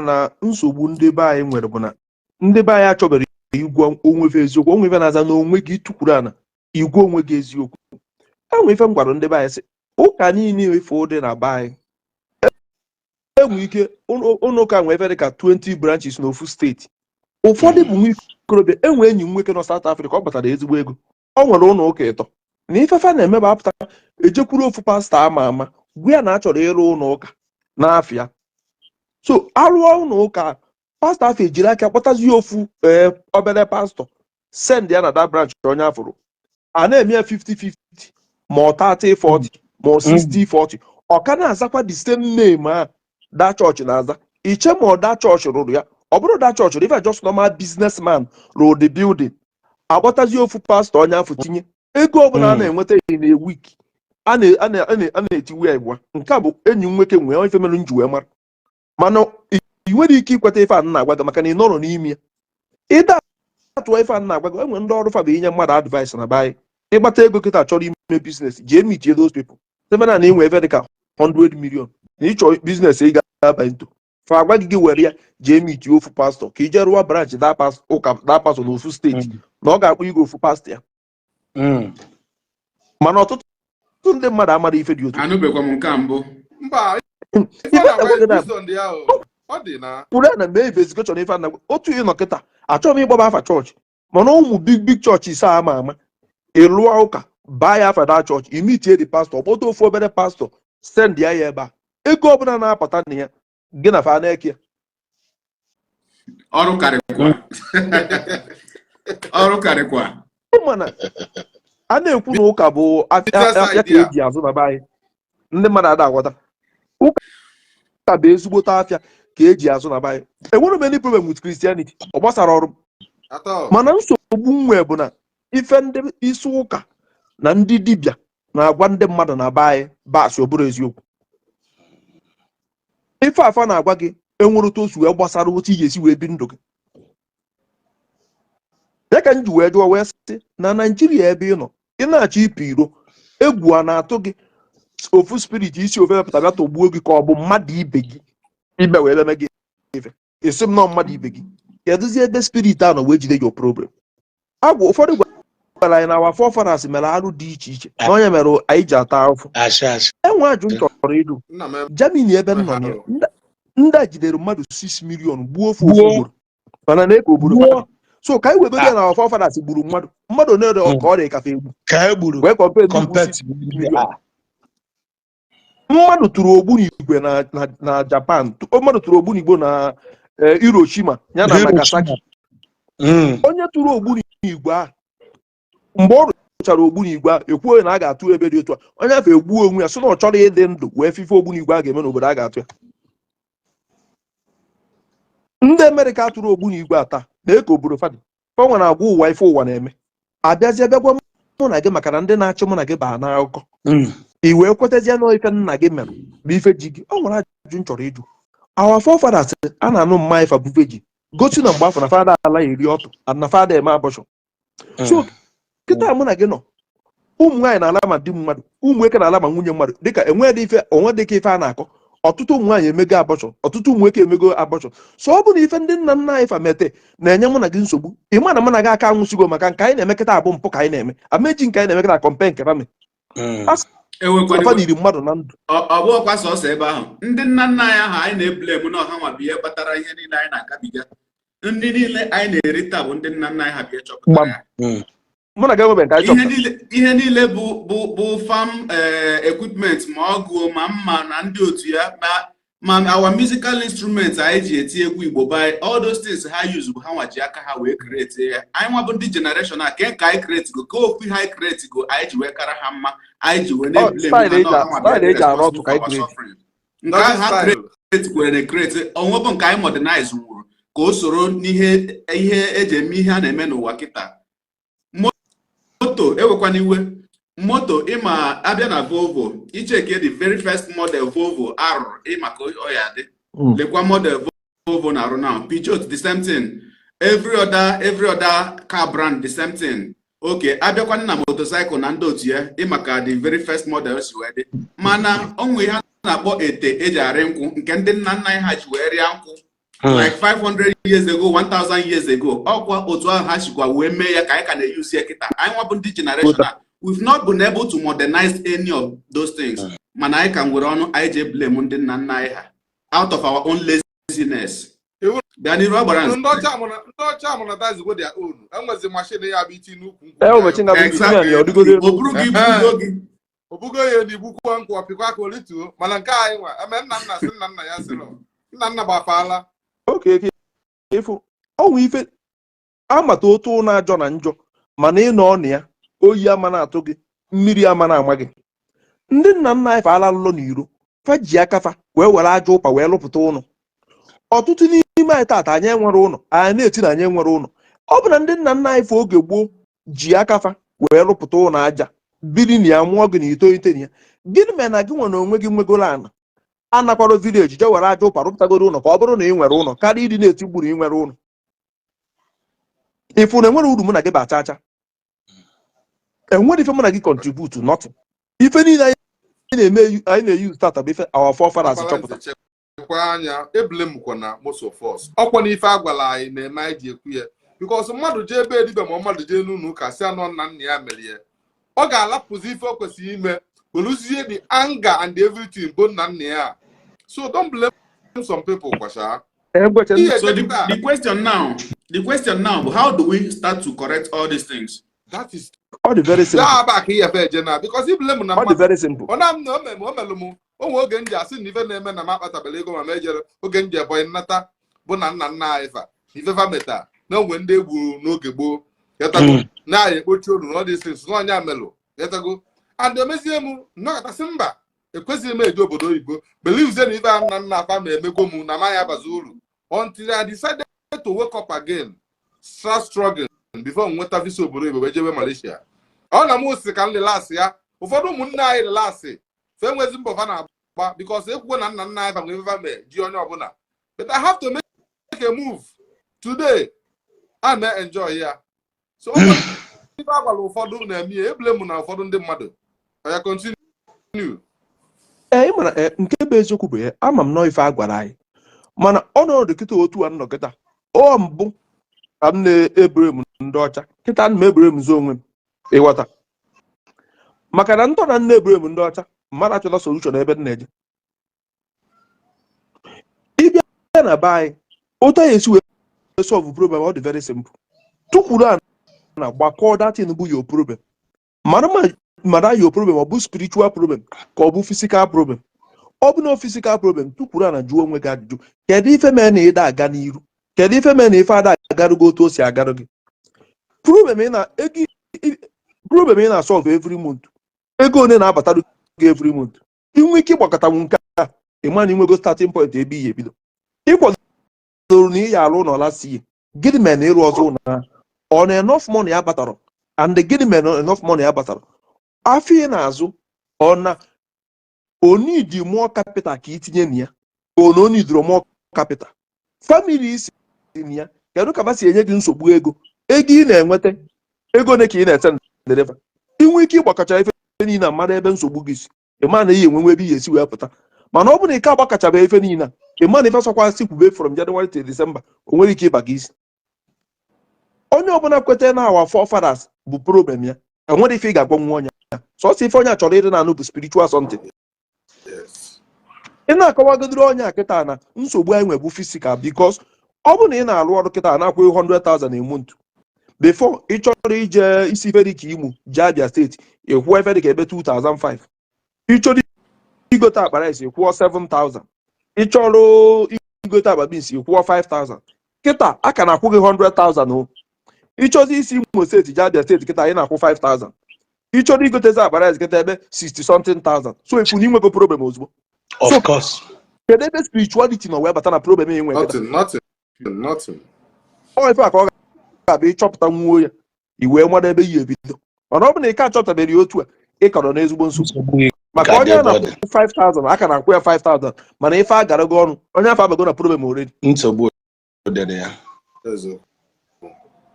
na nsogbu ndị be anyị nwere bụ na ndị be anyị achọbere igwe onwefe eziokwu, onwe ife na-aza n'onwe gị tukwuru ana igwe onwe gị eziokwu. Enwe ife m gwara ndị be anyị sị, ụka niile ife dị na be anyị, enwe ike ụlọ ụka nwee ife dị ka 20 branches n'ofu steeti. Ụfọdụ bụ nwa ikorobịa enwe enyi m nwoke nọ South Africa, ọ kpatara ezigbo ego, ọ nwere ụlọ ụka ịtọ na ifefe na-eme bụ apụta ejekwuru ofu pastọ ama ama, gwa ya na a chọrọ ịrụ ụlọ ụka n'afịa. So arụọ ụlọ ụka, pastọ afọ ejiri aka kpọtazie ofu, ee, obere pastọ, send ya na that branch onye afụrụ a na-eme ya 50-50 ma ọ 30-40 ma ọ 60-40, ọ ka na-azakwa the same name a that church na-aza. Iche ma ọ that church rụrụ ya, ọ bụrụ that church rụrụ ife, just normal businessman rụrụ the building, akpọtazie ofu pastọ onye afọ, tinye ego ọbụla a na-enweta in a week, a na-etiwe ya igwa. Nke a bụ enyi m nwoke nwee ife mere m ji wee mara, mana ị nwere ike ikweta ife a m na-agwa gị maka na ị nọrọ n'ime ya. Ịda atụọ ife a m na-agwa gị, enwere ndị ọrụ fa bụ inye mmadụ advice na be anyị. Ịgbata ego kịta, chọrọ ime business, jee meetie those people, sebe na inwe ebe dịka 100 million na ịchọ business ị ga-aba into, fa agwa gị, gị were ya jee meetie ofu pastor ka ije rụọ branch ụka that pastor n'ofu steeti, na ọ ga-akpọ igwe ofu pastor ya. Mana ọtụtụ ndị mmadụ amara ife dị otu. Anụbekwa m nke a mbụ. Mba. Ife ife ọ na-agwa na-agwa gị na wisdom dị ya o, ọ dị na kwuru ya na mee investigation. Ife a na otu ị nọ kịta, achọghị m ịgbaba afa chọọchị, mana ụmụ big big chọọchị ise ama ama, ị lụọ ụka baa ya afa da chọọchị, imitie the pastor, kpọta ofu obere pastor, send ya ya ebe a, ego ọbụla na-apụta na ya, gị na fa na-eke ya. Ọrụ karịkwa, ọrụ karịkwa. Mana a na-ekwu na ụka bụ afịa Business afịa ka idea. eji azụ na be anyị. Ndị mmadụ ada aghọta ụka bụ ezigbote afịa ka eji azụ na be anyị. Enwere m any problem with Christianity, ọ gbasara ọrụ m. Atọ. Mana nsogbu m nwee bụ na ife ndị isi ụka na ndị dibịa na-agwa ndị mmadụ na be anyị basị, ọ bụrụ eziokwu. Ife afa na-agwa gị enwere otu o si wee gbasara otu ị ga-esi wee bi ndụ gị. Ya ka m ji wee jụọ wee sị, na Naijiria ebe ị nọ, ị na-achọ ịpụ iro, egwu a na-atụ gị ofu spirit isi ofe pụta bịa tọgbuo gị, ka ọ bụ mmadụ ibe gị ibe wee eme gị ife? Esi m nọ mmadụ ibe gị, kedụzi ebe spirit a nọ wee jide your problem? Agwa ụfọdụ gwara anyị na our forefathers mere arụ dị iche iche, na onye mere anyị ji ata ahụhụ. Asị asị. Enwe ajụ m chọrọ ịjụ. Nna m. Germany ebe m nọ na ya, ndị a jidere mmadụ 6 million gbuo ofu ofu Gbuo. ugboro, mana na-eke obodo Gbuo. fa. So ka anyị webere ya na our forefathers gburu mmadụ, mmadụ one ka ọ dị kafe egbu ka e gburu wee compare ndị gbu compare 6 million. Mmadụ tụrụ ogbunigwe na Japan, mmadụ tụrụ ogbunigwe na Hiroshima ya na Nagasaki. Onye tụrụ ogbunigwe ahụ, mgbe ọ rụchara ogbunigwe ahụ, ekwuo na a ga-atụ ebe dị otu a, onye afọ egbuo onwe ya, sị na ọ chọrọ ịdị ndụ wee fife ogbunigwe a ga-eme n'obodo a ga-atụ ya. Ndị Amerịka tụrụ ogbunigwe a taa na-eke obodo fadị fa nwere agwa ụwa. Ife ụwa na-eme abịazie bịagwa mụ na gị, maka na ndị na-achị mụ na gị baa n'akụkọ, i wee kwetazie na ife nna gị mere bụ ife ji gị. Ọ nwere ajụjụ m chọrọ ịjụ. Our forefathers a na-anụ mma ifa bụ virgin, gosi na mgbe afọ na fada ala eri ọtụ and na fada eme abortion. So kịta mụ na gị nọ, ụmụ nwaanyị na-ala ma di mmadụ, ụmụ nwoke na-ala ma nwunye mmadụ, dịka enweghị ife onwe, dịka ife a na-akọ, ọtụtụ ụmụ nwaanyị emego abortion, ọtụtụ ụmụ nwoke emego abortion. So ọ bụ na ife ndị nna nna anyị fa mete na-enye mụ na gị nsogbu, ịma na mụ na gị aka anwụsigo, maka nke anyị na-eme kịta abụ mpụ ka anyị na-eme ameji, nke anyị na-eme kịta compare nke fami Enwekwana afa niri mmadụ na ndụ. Ọ bụghịkwa sọsọ ebe ahụ. Ndị nna nna anyị ahụ anyị na-eblame na ọha nwa bụ ihe kpatara ihe niile anyị na-agabiga, ndị niile anyị na-eri taa bụ ndị nna nna anyị ha bịa chọpụtara Gbam. ya. Mụ na gị enwebe nke anyị Ihe chọpụtara. niile, ihe niile bụ farm equipment, ma ọgụ, ma mma na ndị otu ya, ma our musical instruments anyị ji eti egwu Igbo by all those things ha use, bụ ha nwa ji aka ha wee create ya. Anyị nwa bụ ndị generation a ke nke anyị create go, ka ofu ihe anyị create go anyị ji wee kara ha mma, anyị ji wee na-eblame style ha na ọha nwa style bịa eji arụ responsible ọtụ ka anyị for our create. suffering. Nke ahụ ha Style. create kwere na create onwebụ nke anyị modernize nwụrụ ka o soro n'ihe ihe eji eme ihe a na-eme n'ụwa kịta. Moto, ewekwana iwe, moto ịma abịa na Volvo, icheke the very first model Volvo arụrụ, ịma ka ọ ya dị. Lekwa model Volvo na-arụ now. Peugeot, the same thing. Every other car brand, the same thing. Okay, abịakwana na motorcycle na ndị otu ya, ịma ka the very first model si wee dị. Mana o nwere ihe a na-akpọ ete eji arị nkwụ, nke ndị nna nna anyị ha ji wee rịa nkwụ like 500 years ago, 1000 years ago. Ọkwa otu ahụ ha sikwa wee mee ya ka anyị ka na-eyuzi ya kịta. Anyị nwa bụ ndị generation a, we've not been able to modernize any of those things, mana anyị ka nwere ọnụ anyị ji blame ndị nna nna anyị ha out of our own laziness. Bịa n'iru, agbara nze. Ndị ọcha amụnatazigo their own. Enwezi machine ya bụ iti n'ukwu nkwụ. Ee, ụbọchị nga bụ Exactly. ya na ọdịgodo elu. O buru gị bugo gị. Obugo ya n'igbukwa nkwụ, ọpịkwa aka olituo. Mana nke anyị nwa eme nna nna sị nna nna ya sịrọ nna nna gbafala. Oke oke ịfụ ọnwụ ife amata otu ụlọ ajọ na njọ, mana ị nọ na ya, oyi ama na-atụ gị, mmiri ama na-ama gị. Ndị nna nna anyị fa alalụlọ n'iro, fa ji aka fa wee were aja ụpa wee lụpụta ụlọ. Ọtụtụ n'ime anyị taata, anyị enwere ụlọ, anyị na-eti na anyị enwere ụlọ. Ọ bụ na ndị nna nna anyị fa oge gboo ji aka fa wee lụpụta ụlọ aja, biri na ya, mụọ gị na itoghite na ya. Gịnị mere na gị nwere onwe gị nwegoro ana anakwaro village jee were aja ụpa rụpụtagoro ụlọ, ka ọ bụrụ na ị nwere ụlọ karịa ịdị na-eti gburu ị nwere ụlọ? Ịfụ na enwere uru mụ na gị ba acha acha. Enwere ife mụ na gị contribute? Nothing. Ife niile anyị na-eme, anyị na-eyi tata bụ ife our forefathers chọpụta. Agbara nze, chekwa anya ebule m kwa na most of us, ọkwa na ife agwala anyị na-eme anyị ji ekwu ya, because mmadụ jee ebe edibe ma mmadụ jee n'ụlọ ụka si anọ nna nna ya mere ya, ọ ga-alapụzi ife o kwesịrị ime, weluzie the anger and everything bụ nna nna ya. So don't blame some people kwasha. Egweche. Ihe. So the question now, how do we start to correct all these things? That is Ọ dị very simple. Daa back ihe efe eje na because i blame na Ọ dị mmadụ very simple. Ọ na m na o melụ m onwe oge m ji asị na ife na-eme na m akpatabela ego ma m ejere oge m ji Ebonyi nnata bụ na nna nna anyị fa ife fa meta na onwe ndị egburu n'oge gboo yatago na anyị ekpochi olu na ọ dị sins na ọnya melụ yatago and emezie m nnọkọtasị mba, ekwesịghị m eje obodo oyibo believe na ife a nna nna afa ma emego m na maghị abazi uru until I decided to wake up again, start struggling before m nweta visa obodo oyibo wee jebe Malaysia. Ọ na m si ka m lelasị ya, ụfọdụ ụmụnne anyị lelasị fe nwezi mbọ fa na-agba because ekwugo na nna nna anyị fa nwere ife fa mee ji onye ọbụla, but I have to make a move today. A na-enjoy ya. So ọ bụ ife a gwara ụfọdụ na-eme ya ebule m na ụfọdụ ndị mmadụ ya continue. Ee, ị mara, ee, nke bụ eziokwu bụ ya, ama m nọọ ife a gwara anyị, mana ọnọdụ kịta otu a nọ kịta, ọ mbụ ka m na-ebere m ndị ọcha kịta, ana m ebere m zo onwe m, ịghọta? Maka na ntọ na nna ebere m ndị ọcha, mmadụ achọta solution ebe m na-eje. Ịbịa na be anyị, otu anyị esi wee solve problem, ọ dị very simple. Tukwuru a na gbakọọ that thing bụ your problem, mara ma mara your problem, ọ bụ spiritual problem ka ọ bụ physical problem. Ọ bụ na physical problem, tukwuru a na jụọ onwe gị ajụjụ: kedu ife mee na ịda aga n'iru? Kedu ife mee na ife ada agarụ gị otu o si agarụ gị? Problem ị na ego problem ị na-solve every month, ego one na-abatara gị every month, inwe ike ịgbakọtanwu nke a, ịma na inwego starting point ebe iyi ebido. Ịkwadoro na ị ya alụ ụlọ last year, gịnị mere na ịrụ ọzọ ụlọ ahụ? Ọ na enough money ya batara? And gịnị mere na enough money ya batara afọ ị na-azụ? Ọ na o need more capital ka itinye na ya, ka ọ na o need more capital? Family isi na ya, kedu ka ba si enye gị nsogbu ego? Ego ị na-enweta, ego ole ka ị na-ese ndịrịva? Inwe ike ịgbakọcha ife niile a, mara ebe nsogbu gị si, ịma na ihe enwenwe ebe ị ga-esi wee pụta. Mana ọ bụrụ na ike agbakọchaba ife niile a, ịma na ife sọkwa si kwube from January to December, o nwere ike ịba gị isi. Onye ọbụla kweta na our forefathers bụ problem ya, enwere ife ị ga-agwanwu onye ya. Sọsọ ife onye a chọrọ ịdị na-anụ bụ spiritual something. Ị na-akọwagodiri onye a kịta na nsogbu anyị nwe bụ physical, because ọ bụrụ na ị na-arụ ọrụ kịta na-akwụ 100,000 a month, before ị chọrọ ije isi ife dịka Imo jee Abia Steeti, ị kwụọ ife dịka ebe 2005. Ị chọrọ igote akpa rice, ị kwụọ 7000. Ị chọrọ igote akpa beans, ị kwụọ 5000. Kịta a ka na-akwụ gị 100,000 o. Ịchọzi isi Imo Steeti jee Abia Steeti kịta, ị na-akwụ 5000. Ị chọrọ igotezi akpa rice kịta, ebe 60 something thousand. So ifu na inwego problem ozugbo. Of So course. Kedu ebe spirituality nọ wee bata na problem enwe kịta? Nothing, nothing, nothing. Ọ ife a ka ọ ga-abụ ịchọpụta nwuo ya, i wee mara ebe yi ebido. Mana ọ bụ na ị ka achọpụtabeghị ya otu a, ị kọrọ n'ezigbo nsogbu. Nsogbu gị Maka ka dị onye a ebe ọ dị. na-akwụ 5000, a ka na-akwụ ya 5000, mana ife a gara gị ọnụ, onye afọ abago na problem already. Nsogbu dịrị ya. Eziokwu.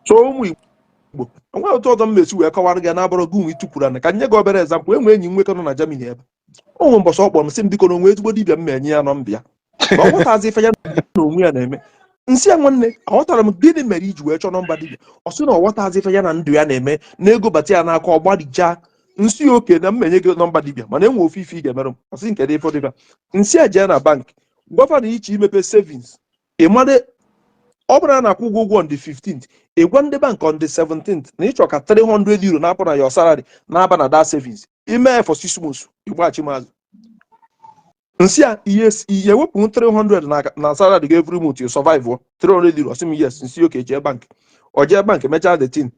So ụmụ Igbo, enweghị otu ọzọ m mesi wee kọwara gị na-abụrụ gị nwe itukwuru ana ka nye gị obere example. Enwe enyi m nwoke nọ na Germany ebe o nwe mbọsị ọ kpọrọ m, sị m biko na onwe ezigbo dibịa m ma enye ya nọmba ya, na ọ ghọtazi ife ya na onwe ya na-eme. Nsị ya, nwanne, aghọtara m, gịnị mere iji wee chọọ nọmba dibịa? Ọ sị na ọ ghọtazi ife ya na ndụ ya na-eme na ego bata ya n'aka, ọ gbarichaa. Nsị ya, oke na m menye gị nọmba dibịa, mana enwe ofe ife ị ga-emerụ m. Ọ sị nke dị ife dibịa. Nsị ya jee na bank gwafa na iche imepe savings. Ị mara ọ bụrụ na a na-akwụ ụgwọ ụgwọ on the 15th, ị gwa ndị bank on the 17th na ịchọ ka €300 na-apụ na your salary na-aba na that savings. Ime for 6 months, ịgbaghachi m azụ. Nsị a ihe ihe ewepụ 300 na salary gị every month, you survive o €300. Ọsị m yes. Nsị oke, jee bank. Ọ jee bank, mechaa the thing.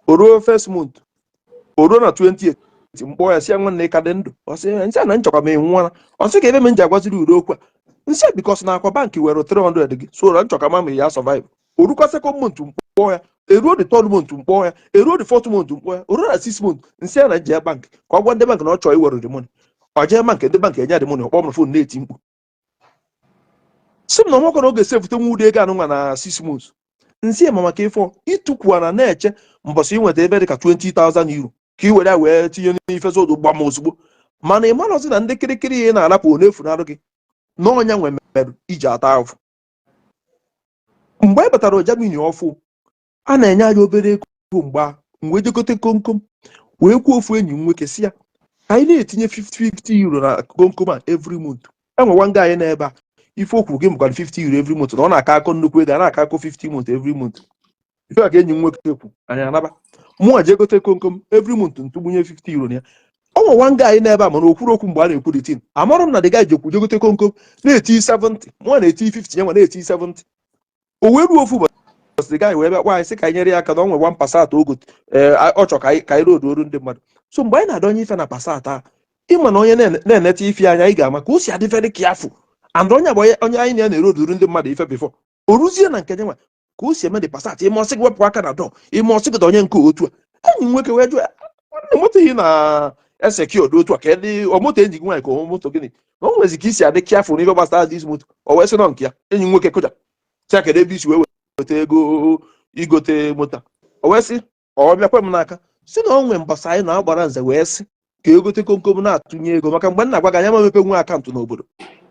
O ruo first month, o ruo na 28, mkpọ ya, si ya, nwanne, ka dị ndụ? Ọ sị nsị a na nchọkwa m enwụọla. Ọ sị ka ebe m ji agwaziri ure okwu a. Nsị a because na akwa bank were 300 gị, so na nchọka ma ya survive. O rukwa second month, mkpọ ya. Eruo the third month, mkpọ ya. Eruo the fourth month, mkpọ ya. O ruo na 6 month, nsị ya na jee bank ka ọ gwa ndị bank na ọ chọọ iwere the money. Ọ jee bank, ndị bank enye ya the money. Ọ kpọọ m na phone na-eti mkpu, sị m na ọmakọ na ọ ga-esefute nwa ụdị ego anụnwa na 6 months. Nsị ya ma maka ịfọ ịtụkwuara na-eche mbọsị inweta ebe dị ka €20,000. Ka ị were ya wee tinye n'ife sodo gbam ozugbo. Mana ị marọzi na ndị kịrịkịrị ị na-arapụ ọ na-efunarụ gị na ọnya nwe merụ iji ata ahụhụ. Mgbe anyị batara Germany ọfụ, a na-enye anyị obere ego. Mgbe ahụ m wee jegote komkom, wee kwuo ofu enyi m nwoke si ya ka anyị na-etinye 50 euro na komkom a every month. Enwe nwa anyị n'ebe a, ife okwu gị mụkwara €50 every month na ọ na-aka akọ nnukwu ego a na-aka akọ 50 month every month. Ife a ka enyi m nwoke kwu, anyị anaba, mụnwa jee gote komkom every month, ntụgbunye €50 na ya. Ọ nwe nwa anyị n'ebe a, mana okwuru okwu mgbe a na-ekwu the thing, amarụ m na the guy jekwu jegote komkom na-eti 70, mụnwa na-eti 50, ya nwa na-eti 70. O wee ruo ofu ụbọchị, the guy wee bịa kpọọ anyị sị ka anyị nyere ya aka na ọ nwe one Passat ogo ee ọ chọ ka anyị road oru ndị mmadụ. So mgbe anyị na-adọnye ife na Passat a, ịma na onye na-enete ife anya, anyị ga-ama ka o si adị very careful, and onye bụ onye anyị na na-eroduru ndị mmadụ ife before o ruzie na nke nwa ka o si eme the Passat. Ime ọsị gị wepụ aka na dọ, ime ọsị gị dọnye nke otu a. Enyi m nwoke wee jụọ ya, "Nwanne, moto ị na-eseki ọdụ otu a, ka ede ọ moto enyi gị nwaanyị ka ọ moto gịnị na o nwezi ka isi adị careful n'ife gbasara this moto?" O wee sị nọ nke ya. Enyi m nwoke kụja, sị ya, "Kedu ebe isi wee weta ego igote moto a?" O wee sị ọ bịakwa m n'aka, si na o nwee mbọsị anyị na-agbara nze wee sị ka egote komkom na-atụnye ego, maka mgbe m na-agwa gị, anya ma mepe nwe account n'obodo,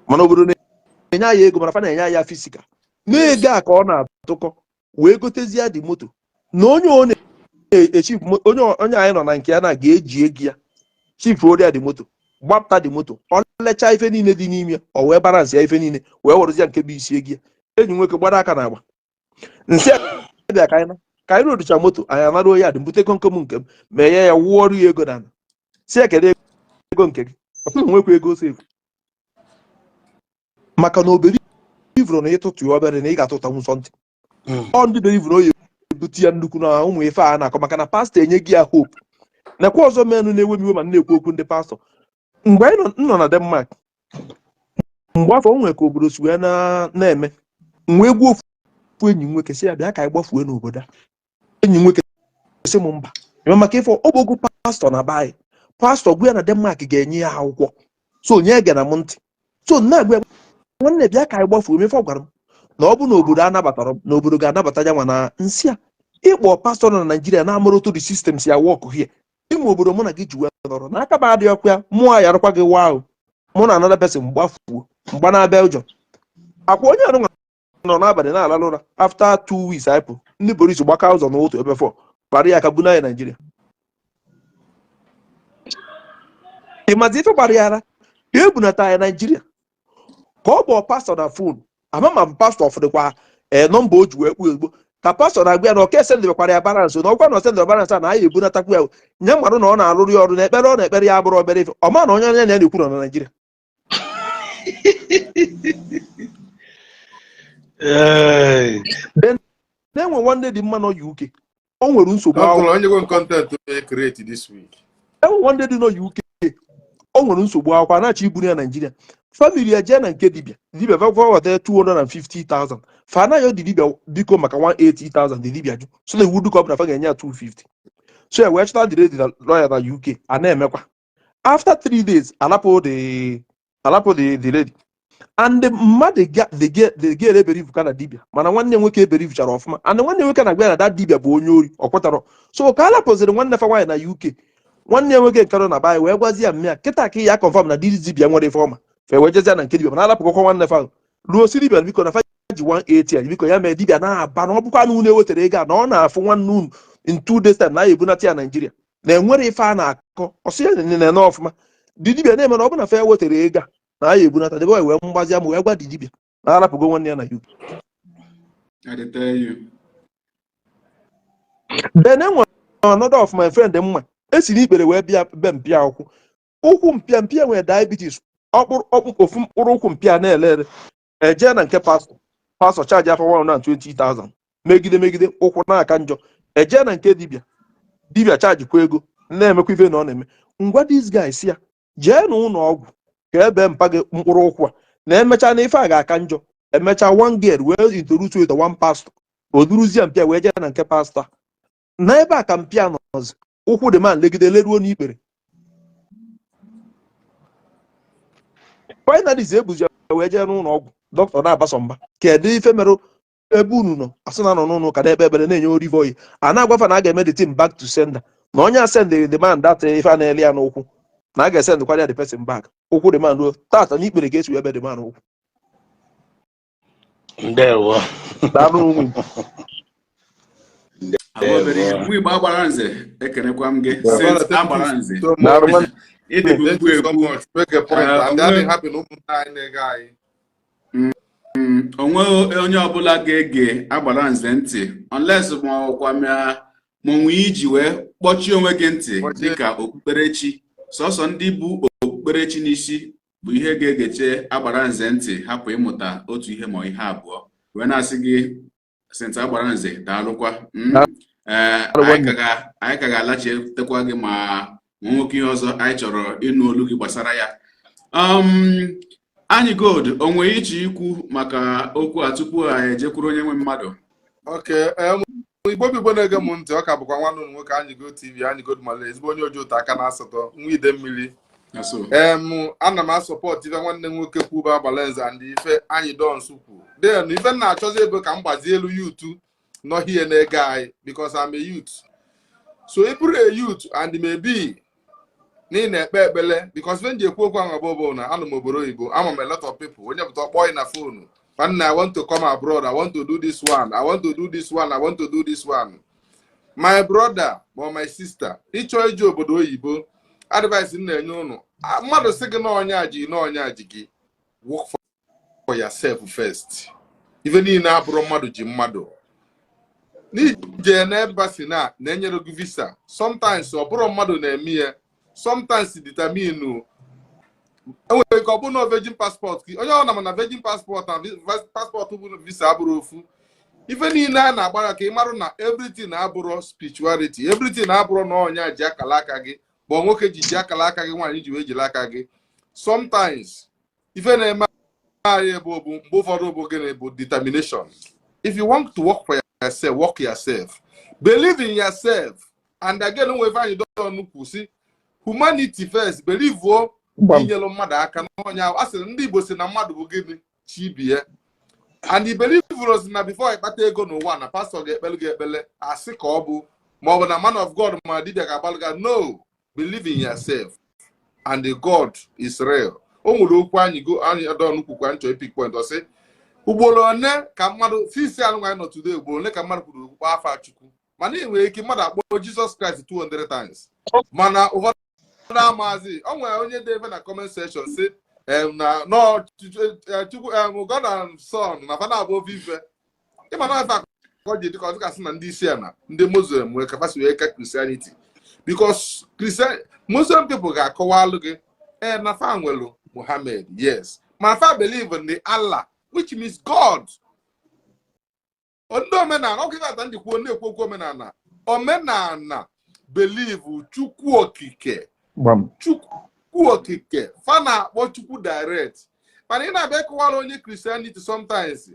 mana obodo na-enye anyị ego, mana fa na-enye anyị ya physical na-ego a ka ọ na-atụkọ wee gotezie dị moto na onye ọ na-echi, onye anyị nọ na nke ya na ga-eji ego ya chifu ya dị moto, gbapụta dị moto, ọ lechaa ife niile dị n'ime ya, ọ wee balance ya ife niile, wee werezie nke bụ isi ego ya. Enyi nwoke gbara aka na agba nsị bịa ka anyị na ka anyị roducha moto anyị anaruo ya dị mbute komkom nke m mee ya wụọ ọrụ ya ego na ala, si ya, "Kedu ego nke gị?" Ọ sị na onwekwa ego save, maka na obere ivuru na ịtụtụ ya obere na ị ga-atụtanwu something. Ọ ndị believe na o ya ebute ya nnukwu na ụmụ ife a na-akọ, maka na pastọ enye gị ya hope. Nekwa ọzọ menụ na-ewe m iwe ma m na-ekwu okwu ndị pastọ. Mgbe anyị nọ na Denmark mgbe afọ, o nwere ka obodo si wee na-eme, m wee gbuo ofu enyi m nwoke sị ya, "Bịa ka anyị gbafue n'obodo a." Enyi m nwoke sị m mba, eme maka ife ọgbọgụ pastọ na be anyị, pastọ gwa ya na Denmark ga-enye ya akwụkwọ, so onye gere m ntị. So na-agwa ya, "Nwanne, bịa ka anyị gbafuo." Mefe ọ gwara m na ọ bụ na obodo anabatara m, na obodo ga-anabata ya nwa na nsị a ịkpọ pastọ nọ na Naijiria na-amụrụ otu the system si work here ịmụ obodo mụ na gị ji wee nọrọ n'aka m adịghị ọkụ ya mụọ ya yarụkwa gị wa ahụ mụ na another person gbafuo mgba na Belgium. Akwa onye arụ nọ n'abalị na-alalụ ụra, after 2 weeks anyị pụ, ndị polisi gbaka ụzọ n'ụtụ ebe fọ kpara ya aka buna ya Naijiria. Ịmazi ife gbara ya ara ka e bunata ya Naijiria, ka ọ bụ pastọ na phone ama ma pastọ fụdịkwa ee nọmba o ji wee kpuo ozugbo ka pastọ na-agwa ya na ọka esendebekwara ya balance, na ọkwa na osendebe balance a na anyị ebunatakwu ya nye mmadụ na ọ na-arụrụ ya ọrụ na ekpere ọ na-ekpere ya abụrụ obere ife. Ọ ma na onye anya ya na-ekwu nọ na Naijiria. Hey. Then na-enwe nwanne dị mma nọ UK, o nwere nsogbu Uncle, akwụkwọ. onye go content to create this week. Enwe nwanne dị nọ UK, o nwere nsogbu akwụkwọ, a na-achọ iburu ya Naijiria. Family ya jee na nke dibịa, dibịa weta 250,000, fa anaghị dị dibịa biko maka 180,000. Dị dibịa jụ, so na iwu dịka ọ bụ na fa ga-enye ya 250. So ya wee chọta the lady na lawyer na UK a na-emekwa. After 3 days, alapụ the lady and the mmadụ the girl eberivu ka na dibịa, mana nwanne nwoke eberivuchara ọfụma, and nwanne nwoke na-agwa ya na that dibịa bụ onye ori, ọ kwetara. So ka a lapụziri nwanne fa nwaanyị na UK, nwanne ya nwoke nke nọ na be anyị wee gwazi ya mmịa kịta ka ya confirm na this dibịa nwere ife ọma, fe wee jezie na nke dibịa, mana alapụgokwa nwanne fa ahụ. Ruo si dibịa biko na fa ji 180 a, biko ya mee dibịa na-aba na ọ bụkwa na unu ewetara ego a na ọ na-afụ nwanne unu in 2 days time na ya ebunata ya Naijiria, na enwere ife a na-akọ. Ọsị ya nene ọfụma dị dibịa na-eme na ọ bụ na fa wetara ego a na ya ebunata debe wee mgbazi ama wee gwa dị dibịa na arapụgo nwanne ya na UK. I dey tell you. Then enwere another of my friend mma esi n'ikpere wee bịa be mpịa ụkwụ ụkwụ mpịa mpịa nwere diabetes, ọkpụrụ ọkpụ ofu mkpụrụ ụkwụ mpịa na-ele ere. Eje na nke pastọ, pastọ charge afọ 120,000, megide megide ụkwụ na-aka njọ. Eje na nke dibịa, dibịa chajikwa ego na-emekwa ife na ọ na-eme ngwa. This guy si ya jee n'ụlọ ọgwụ ka ebe mpa gị mkpụrụ ụkwụ a na emechaa na ife a ga-aka njọ. Emechaa, one girl wee introduce with one pastor, o duruzie mpịa wee jee na nke pastọ a. N'ebe a ka mpịa nọzi ụkwụ dị man legide leruo n'ikpere. Finally ebuzi ya wee jee n'ụlọ ọgwụ, dọkịta na-abaso mba, kedu ife mere ebe unu nọ? Asị na nọ n'ụlọ ụka na-ekpe ekpere na-enye olive oil, a na-agwafa na a ga-eme the team back to sender. Na onye a send the man that ife a na-ele ya n'ụkwụ na a ga-esendkwara ya the person back. Ụkwụ the man ruo tata n'ikpere ka esi wee be the man ụkwụ. Ndewo. Daalụ, ụmụ Igbo. Abụ obere ihe. Nwa Igbo agbara nze, ekenekwa m gị. Saint agbara nze. Daalụ, nwanne. Ịdịbụ mkpu ekwu. Make a point and adị happy na ụmụnne anyị na-ege anyị. Onweghị onye ọbụla ga-ege agbara nze ntị unless ma ọkwa ma onwe iji wee kpọchie onwe gị ntị dịka okpukperechi. Sọsọ ndị bụ okpukperechi n'isi bụ ihe ga-egeche agbara nze ntị, hapụ ịmụta otu ihe ma ihe abụọ. Wee na-asị gị, Saint agbara nze, daalụkwa. Ee, anyị ka ga-alachitekwa gị ma nwoke ihe ọzọ anyị chọrọ ịnụ olu gị gbasara ya. Anyị Gold, o nwere iche ikwu maka okwu a tupu anyị ejekwuru onye nwe mmadụ? Ok, Igbo bụ Igbo na-ege m ntị, ọ ka bụkwa nwanne unu nwoke, Anyị Gold TV, Anyị Gold Mala, ezigbo onye oji ụtọ aka na asatọ nwa ide mmiri. Ana m asupport ife nwanne m nwoke kwu bụ Agbalanze and ife Anyị Dons kwu. Then ife m na-achọzi ebe ka m gbazie elu youth nọ here na-ege anyị, because I'm a youth. So ị bụrụ a youth and maybe na ị na-ekpe ekpele, because ife m ji ekwu okwu ahụ bụ na anọ m obodo oyibo, ama m a lot of people, onye pụta ọkpọ na phone, "Nwanne, I want to come abroad, I want to do this one, I want to do this one, I want to do this one." My brother or my sister, ịchọ ije obodo oyibo, advice m na-enye ụnụ, mmadụ sị gị n'ọnya ji n'ọnya ji gị, work for yourself first. Ife niile abụrụ mmadụ ji mmadụ. N'ije na embassy na na-enyere gị visa, sometimes ọ bụrụ mmadụ na-eme ya, sometimes determine. Enwere ike ọ bụrụ na virgin passport gị, onye ọ na mana virgin passport na passport bụ visa abụrụ ofu. Ife niile a na-agbara ka ị marụ na everything abụrụ spirituality, everything abụrụ na ọnya ji akala aka gị bụ nwoke ji ji akala aka gị, nwaanyị ji wee jiri aka gị. Sometimes ife na-eme anyị ebe bụ mgbe ụfọdụ bụ gịnị bụ determination. If you want to work for yourself, work yourself, believe in yourself. And again, nwe ife anyị don kwu si humanity first, believe o inyelu mmadụ aka n'ọnya. A sịrị ndị Igbo si na mmadụ bụ gịnị chi bie, and I believe si na before ịkpata ego n'ụwa na pastor ga-ekpele gị ekpele, asị ka ọ bụ ma ọ bụ na man of God ma dibịa ga-agbalụ gị. No, believe in yourself and the God is real. O nwere okwu anyị go anyị don kwukwa nchọ epic point. Ọ sị ugboro one ka mmadụ sisi anụ anyị nọ today, ugboro one ka mmadụ kwuru okwu afa Chukwu, mana ị nwere ike mmadụ akpọ Jesus Christ 200 times, mana ụfọdụ amazi. O nwere onye dị ebe na comment section si na no Chukwu, God and Son na fana abụ ofe ife. Ịma na ife akọ ji dịka ọdịka sị na ndị isi na ndị Muslim nwere capacity wee ka Christianity, because Christian Muslim people ga-akọwalụ gị ee na fa nwelu Muhammad, yes, ma fa believe in the Allah, which means God. Ndị omenala ọkụ ife ata ndị kwuo na-ekwu okwu omenala, omenala believe Chukwu okike. Chukwu okike fa na-akpọ Chukwu direct, mana ị na-abịa ịkọwara onye Christianity, sometimes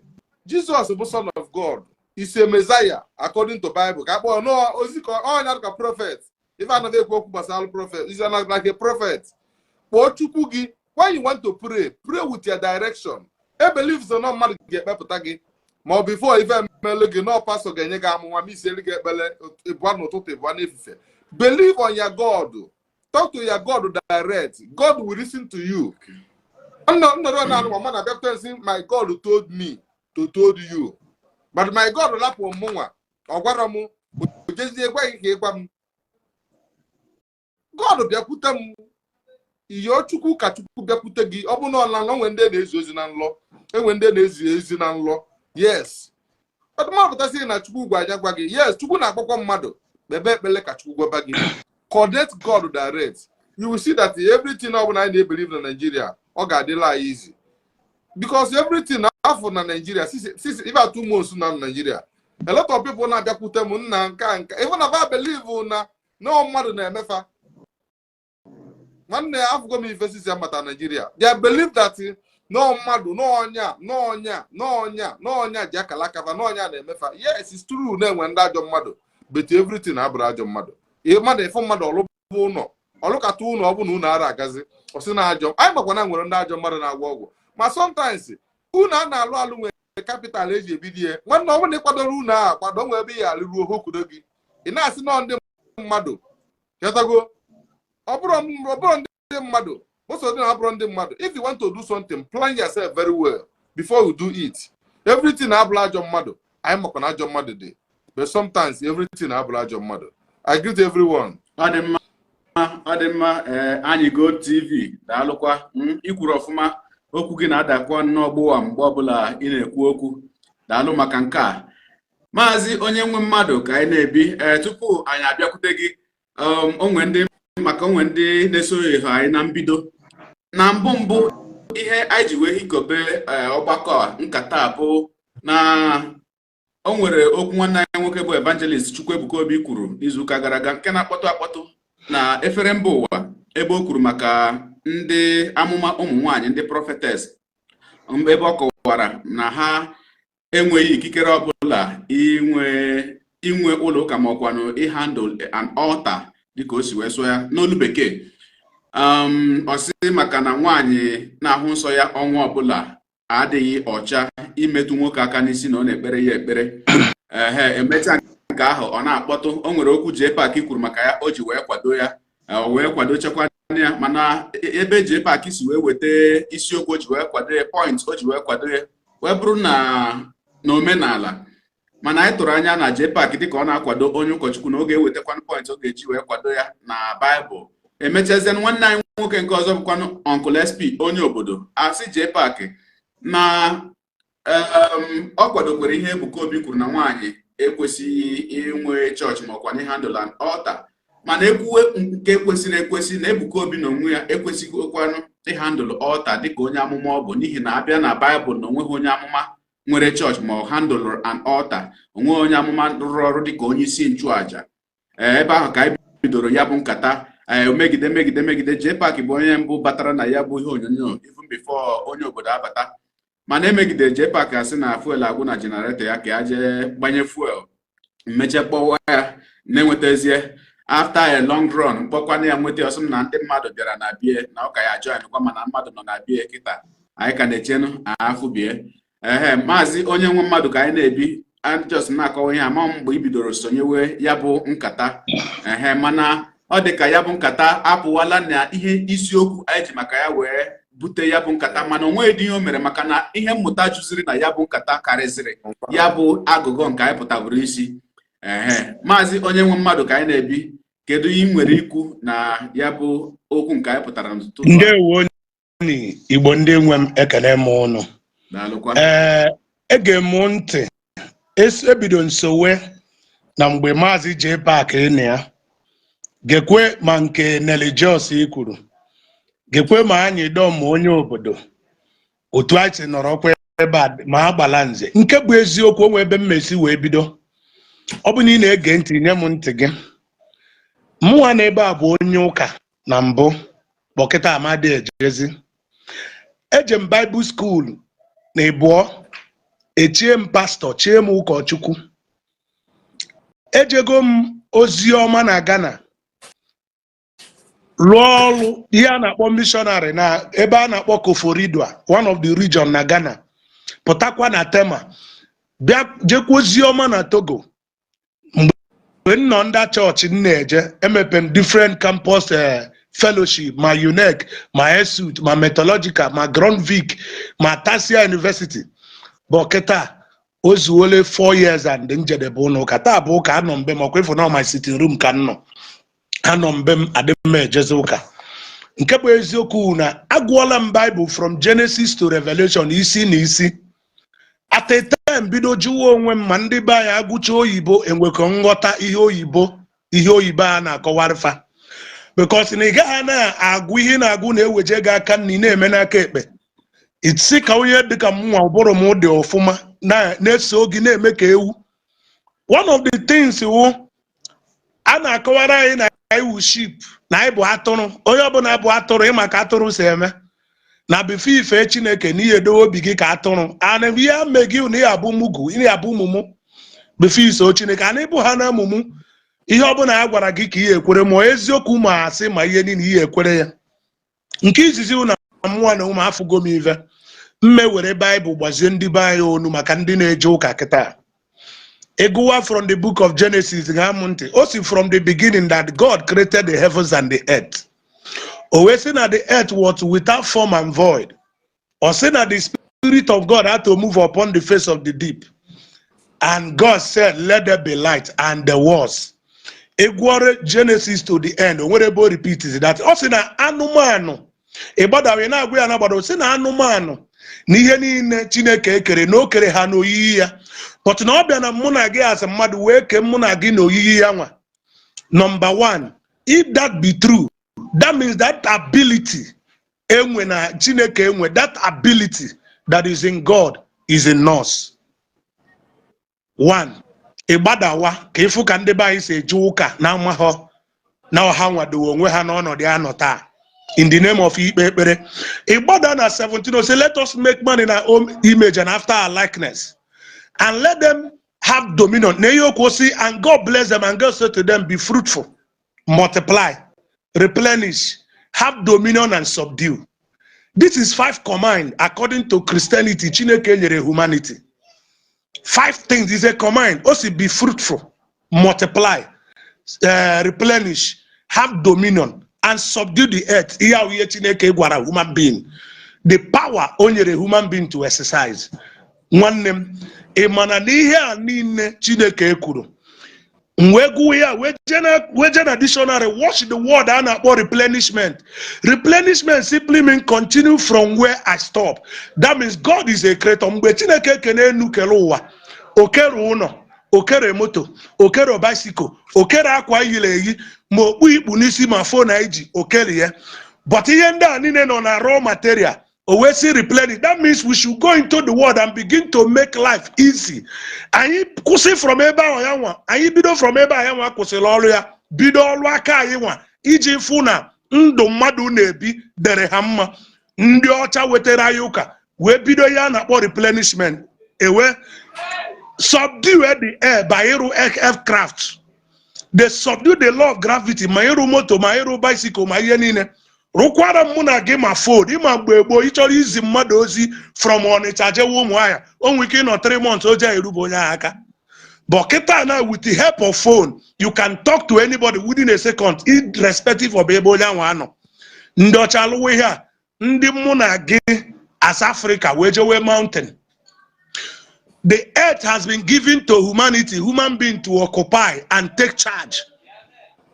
Jesus bụ son of God, is a Messiah according to Bible, ka akpọ no ozi ka ọnya ka prophet. Ife anaghị ekwu okwu gbasara prophet is like a prophet. Kpọọ Chukwu gị. When you want to pray, pray with your direction. E believe so na mmadụ ga-ekpepụta gị, ma ọ before ife emelu gị nọ, pastor ga-enye gị amụma ma isielu gị ekpele ịbụa n'ụtụtụ, ịbụa n'efife. Believe on your God, talk to your God direct. God will listen to you. Nnọrọ na anụnwa mmadụ abịakwute nsị, "My God told me to told you," but my God lapụ mụnwa, ọ gwara m o jezie gwa gị ka ị gwa m. God bịakwute m, iyo Chukwu ka Chukwu bịakwute gị. Ọ bụ na ọla nlọ, nwee ndị na-ezi ozi na nlọ, enwe ndị na-ezi ezi na nlọ, yes. Ọdụmapụtasị na Chukwu gwa anya gwa gị, yes. Chukwu na-akpọkwa mmadụ kpebe ekpele ka Chukwu gwaba gị. Connect God direct, you will see that everything ọ bụla anyị na-ebelieve na Nigeria, ọ ga-adịla anyị easy, because everything afọ na Nigeria since even 2 months na Nigeria, a lot of people na-abịakwute m nna nka nka, even na fa believe na na mmadụ na-emefa. Nwanne, afụgo m ife sisi amata Nigeria, they believe that no mmadụ n'ọnya n'ọnya n'ọnya n'ọnya ji akala akafa n'ọnya na-emefa. Yes, it's true na-enwe ndị ajọ mmadụ, but everything abụrụ ajọ mmadụ. Ihe mmadụ ịfụ mmadụ ọlụbụ ụlọ, ọlụkata ụlọ, ọ bụ na unu ara agazi, ọ sị na ajọ. Anyị makwa na nwere ndị ajọ mmadụ na-agwọ ọgwụ, ma sometimes unu a na-alụ alụ nwere capital eji ebido ihe. Nwanne, ọ bụrụ na ị kwadoro unu a akwado, nwee ebe ị alụruo hokudo gị, ị na-asị nọ ndị mmadụ. Ghọtago? Ọ bụrụ ndị mmadụ, most of them abụrụ ndị mmadụ. If you want to do something, plan yourself very well before you do it. Everything abụrụ ajọ mmadụ. Anyị makwa na ajọ mmadụ dị, but sometimes everything abụrụ ajọ mmadụ. I greet everyone. Ọ dị mma, ọ dị mma. Ee, anyị Go TV, daalụkwa. Ikwuru ọfụma, okwu gị na-adakwa nnọọ gbụwa mgbe ọbụla ị na-ekwu okwu. Daalụ maka nke a. Maazị onye nwe mmadụ ka anyị na-ebi, ee, tupu anyị abịakwute gị, onwe ndị maka onwe ndị na-esoghị ha anyị na mbido na mbụ mbụ, ihe anyị ji wee hikobe ọgbakọ a, nkata a, bụ na o nwere okwu nwanne anyị nwoke bụ Evangelist Chukwuebuka Obi kwuru n'izuụka gara aga, nke na-akpọtụ akpọtụ na efere mba ụwa, ebe o kwuru maka ndị amụma ụmụ nwanyị, ndị prophetess, ebe ọ kọwara na ha enweghị ikikere ọbụla inwe ụlọ ụka ma ọkwanụ ịhandle an altar, dịka o si wee sụọ ya n'olu bekee. Ọ sị maka na nwaanyị na-ahụ nsọ ya ọnwa ọbụla adịghị ọcha imetụ nwoke aka n'isi na ọ na-ekpere ya ekpere. Ehe, emechaa nke ahụ, ọ na-akpọtụ. O nwere okwu JPAC kwuru maka ya, o ji wee kwado ya, o wee kwadochakwa ya. Mana ebe JPAC si wee weta isiokwu o ji wee kwado ya, point o ji wee kwado ya, wee bụrụ na n'omenala. Mana anyị tụrụ anya na JPAC, dịka ọ na-akwado onye ụkọchukwu, na ọ ga-ewetakwanụ point ọ ga-eji wee kwado ya na Baịbụl. Emechazie, nwanne anyị nwoke nke ọzọ bụkwanụ Uncle SP onye obodo asị JPAC na ọ kwadokwere ihe Ebuka Obi kwuru na nwaanyị ekwesịghị inwe chọọchị ma ọkwa handle an altar. Mana ekwuwe nke kwesịrị ekwesị, na Ebuka Obi na onwe ya ekwesịghịkwanụ ịhandle altar dịka onye amụma ọ bụ, n'ihi na abịa na Baịbụl na onweghị onye amụma nwere chọọchị ma ọ handle an altar, onweghị onye amụma rụrụ ọrụ dịka onye isi nchụaja. Ee, ebe ahụ ka anyị bidoro ya bụ nkata. Ee, megide megide megide, JPAC bụ onye mbụ batara na ya bụ ihe onyonyo, even before onye obodo abata. Mana emegidere JPAC, asị na fuel agwụ na generator ya, ka ya jee gbanye fuel. Mmeche kpọwa ya, na-enwetazie. After a long run, mkpọkwana ya nweta, ọsị m na ndị mmadụ bịara na bie na ụka ya join kwa, mana mmadụ nọ na bie kịta, anyị ka na-echenụ afụ bie. Ehe, maazị onye nwe mmadụ ka anyị na-ebi just na-akọwa ihe ama mgbe i bidoro sonyewe ya bụ nkata. Ehe, mana ọ dị ka ya bụ nkata apụwala na ihe isiokwu anyị ji maka ya wee bute ya bụ nkata. Mana o nweghị ihe o mere, maka na ihe mmụta juziri na ya bụ nkata karịzịrị ya bụ agụgọ nke anyị pụtaburu isi. Ehe, maazị onye nwe mmadụ ka anyị na-ebi, kedu ihe ị nwere ikwu na ya bụ okwu nke anyị pụtara n'ụtụtụ a? Ndewo ni, Igbo ndị nwe m, ekele m ụnụ. Daalụkwa. Ee, ege m ntị. Ebido nsowe na mgbe maazị JPAC na ya gekwe, ma nke Nelly Jos kwuru gekwe, ma anyị dọm ma onye obodo otu anyị si nọrọkwa ebe a ma agbala nze. Nke bụ eziokwu, onwe ebe mmesi wee bido. Ọ bụ na ị na-ege ntị, nye m ntị gị. Mụnwa na ebe a bụ onye ụka na mbụ, kpọkịta amadi ejezi. Eje m Bible school na ịbụọ, echie m pastọ, chie m ụkọchukwu. Ejego m ozi ọma na Ghana, rụọ ọrụ ihe a na-akpọ missionary na ebe a na-akpọ Koforidua, one of the region na Ghana. Pụtakwa na Tema, bịa jekwa ozi ọma na Togo. Mgbe m nọ ndị chọọchị m na-eje, emepe m different campus fellowship, ma UNEC, ma ESUT, ma Metallurgical, ma Grundtvig, ma Tasia University. Bụ kịta o zuole 4 years and njedebe ụlọ ụka. Taa bụ ụka anọ mbe m ọkwa ịfụ na my sitting room ka m nọ, anọ mbe m adị m ejezi ụka. Nke bụ eziokwu na agụọla m Bible from Genesis to Revelation isi na isi. At a time bido jụwa onwe m, ma ndị be anyị agụcha oyibo enwekọ nghọta ihe oyibo, ihe oyibo a na-akọwarịfa, because na ị gaghị na-agụ ihe ị na-agụ na-eweje gị aka nna, ị na-eme n'aka ekpe. Isi ka onye dịka m nwa, ụbụrụ m dị ọfụma, na-eso gị na-eme ka ewu. One of the things wụ a na-akọwara anyị na anyị wụ sheep, na anyị bụ atụrụ. Onye ọbụla bụ atụrụ, ịma ka atụrụ si eme na before ife Chineke n'ihe edowe obi gị ka atụrụ ana ihe ame gị na ihe abụ mugu, ihe abụ ụmụmụ before iso Chineke ana ịbụ ha na amụmụ. Ihe ọbụla a gwara gị ka ihe ekwere, ma eziokwu ma asị ma ihe niile, ihe ekwere ya. Nke izizi wụ na mmụọ na ụmụ afụgo m ive mme were Baịbụl gbazie ndị be anyị onu maka ndị na-eje ụka kịta. Ịgụwa from the book of Genesis, ga-amụ ntị, o si from the beginning that God created the heavens and the earth. O wee sị na the earth was without form and void. Ọ sị na the spirit of God had to move upon the face of the deep, and God said, "Let there be light," and there was. Ịgụọrọ Genesis to the end, o nwere ebe o repeat that. Ọ sị na anụmanụ ịgbadawe na-agwa ya na-agbada, sị na anụmanụ na ihe niile Chineke ekere na o kere ha n'oyiyi ya, but na ọ bịa na mụ na gị as mmadụ wee kee mụ na gị n'oyiyi ya nwa. Number one, if that be true, that means that ability enwe na Chineke enwe, that ability that is in God is in us. One, ịgbadawa ka ịfụ ka ndị be anyị si eje ụka na amaghọ na ọha nwadowe onwe ha n'ọnọdụ anọ taa in the name of ikpe ekpere. Ịgbada na 17, o say, "Let us make man in our own image and after our likeness, and let them have dominion." Na ihe okwu si, and God bless them, and God said to them, "Be fruitful, multiply, replenish, have dominion and subdue." This is five command according to Christianity Chineke nyere humanity. Five things is a command. O si be fruitful, multiply, replenish, have dominion and subdue the earth. Ihe ahụ ihe Chineke gwara human being, the power o nyere human being to exercise. Nwanne m, ị mana na ihe a niile Chineke kwuru, m wee gụọ ya, wee jee na dictionary, watch the word a na-akpọ replenishment. Replenishment simply mean continue from where I stop. That means God is a creator. Mgbe Chineke kene enu kele ụwa, okere ụlọ, okere moto, okere bicycle, okere akwa yiri eyi, ma okpu ikpu n'isi, ma phone anyị ji okere ya, but ihe ndị a niile nọ na raw material. O wee sị replenish. That means we should go into the world and begin to make life easy. Anyị kwụsị from ebe ahụ ya nwa, anyị bido from ebe ahụ ya nwa kwụsịrị ọrụ ya, bido ọrụ aka anyị nwa iji fụ na ndụ mmadụ na-ebi dere ha mma. Ndị ọcha wetara anyị ụka wee bido ya a na-akpọ replenishment, ewe subdue the air by ịrụ aircraft. They subdue the law of gravity, ma ịrụ moto, ma ịrụ bicycle, ma ihe niile. Rụkwara m mụ na gị ma phone. Ịma mgbe gboo, ịchọrọ izi mmadụ ozi from Ọnịcha jewe Ụmụahịa, o nwere ike ịnọ 3 months o je erube onye ahụ aka. But kịta na with the help of phone, you can talk to anybody within a second, irrespective of ebe onye ahụ anọ. Ndị ọcha alụwa ihe a, ndị mụ na gị as Africa wee jewe mountain. The earth has been given to humanity, human being to occupy and take charge.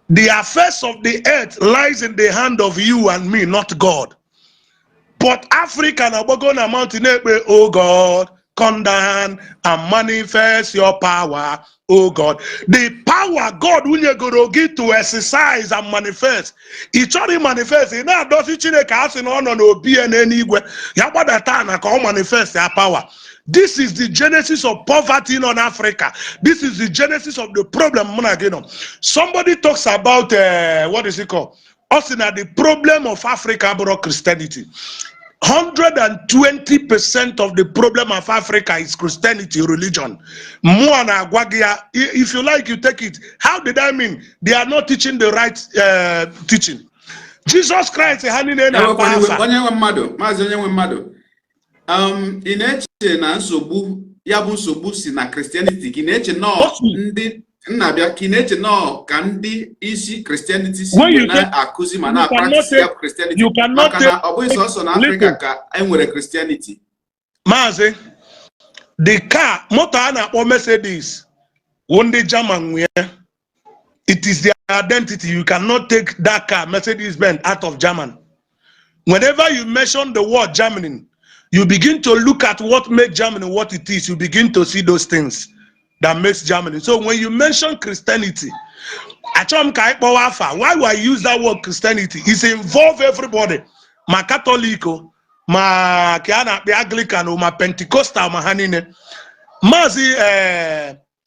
The affairs of the earth lies in the hand of you and me, not God. But Africa na-agbago na mountain na-ekpe, "Oh God, come down and manifest your power, oh God." The power God nyegoro gị to exercise and manifest, ị chọrọ manifest, ị na-adọzi Chineke asị na ọ nọ n'obi ya n'eluigwe ya gbadata na ka ọ manifest ya power. This is the genesis of poverty in Africa. This is the genesis of the problem mụ na gị nọ. Somebody talks about what is it called? Ọ sị na the problem of Africa bụrụ Christianity. 120% of the problem of Africa is Christianity, religion. Mụa na-agwa gị ya, if you like, you take it. How did I mean? They are not teaching the right teaching. Jesus Christ ha niile na-akpa Ewekwana iwe, afa. Onye nwe mmadụ, maazị onye nwe mmadụ, ị na-eche na nsogbu ya bụ nsogbu si na Christianity, ka ị na-eche nọọ Otu. Ndị nnabịa, ka ị na-eche nọọ ka ndị isi Christianity si When wee you take- na-akụzi ma you cannot na-apractice ya take- Christianity, you cannot maka na ọ bụghị sọsọ na Afrịka Listen. ka e nwere Christianity? Maazị, the car, moto a na-akpọ Mercedes wụ ndị German nwe ya. It is their identity. You cannot take that car, Mercedes Benz, out of German. Whenever you mention the word Germany, you begin to look at what makes Germany what it is. You begin to see those things that makes Germany. So when you mention Christianity, achọrọ m ka anyị kpọwa afa. Why do I use that word Christianity? It's involve everybody, ma Catholic o, ma ka a na-akpọ Anglican o, ma Pentecostal, ma ha niile. Maazị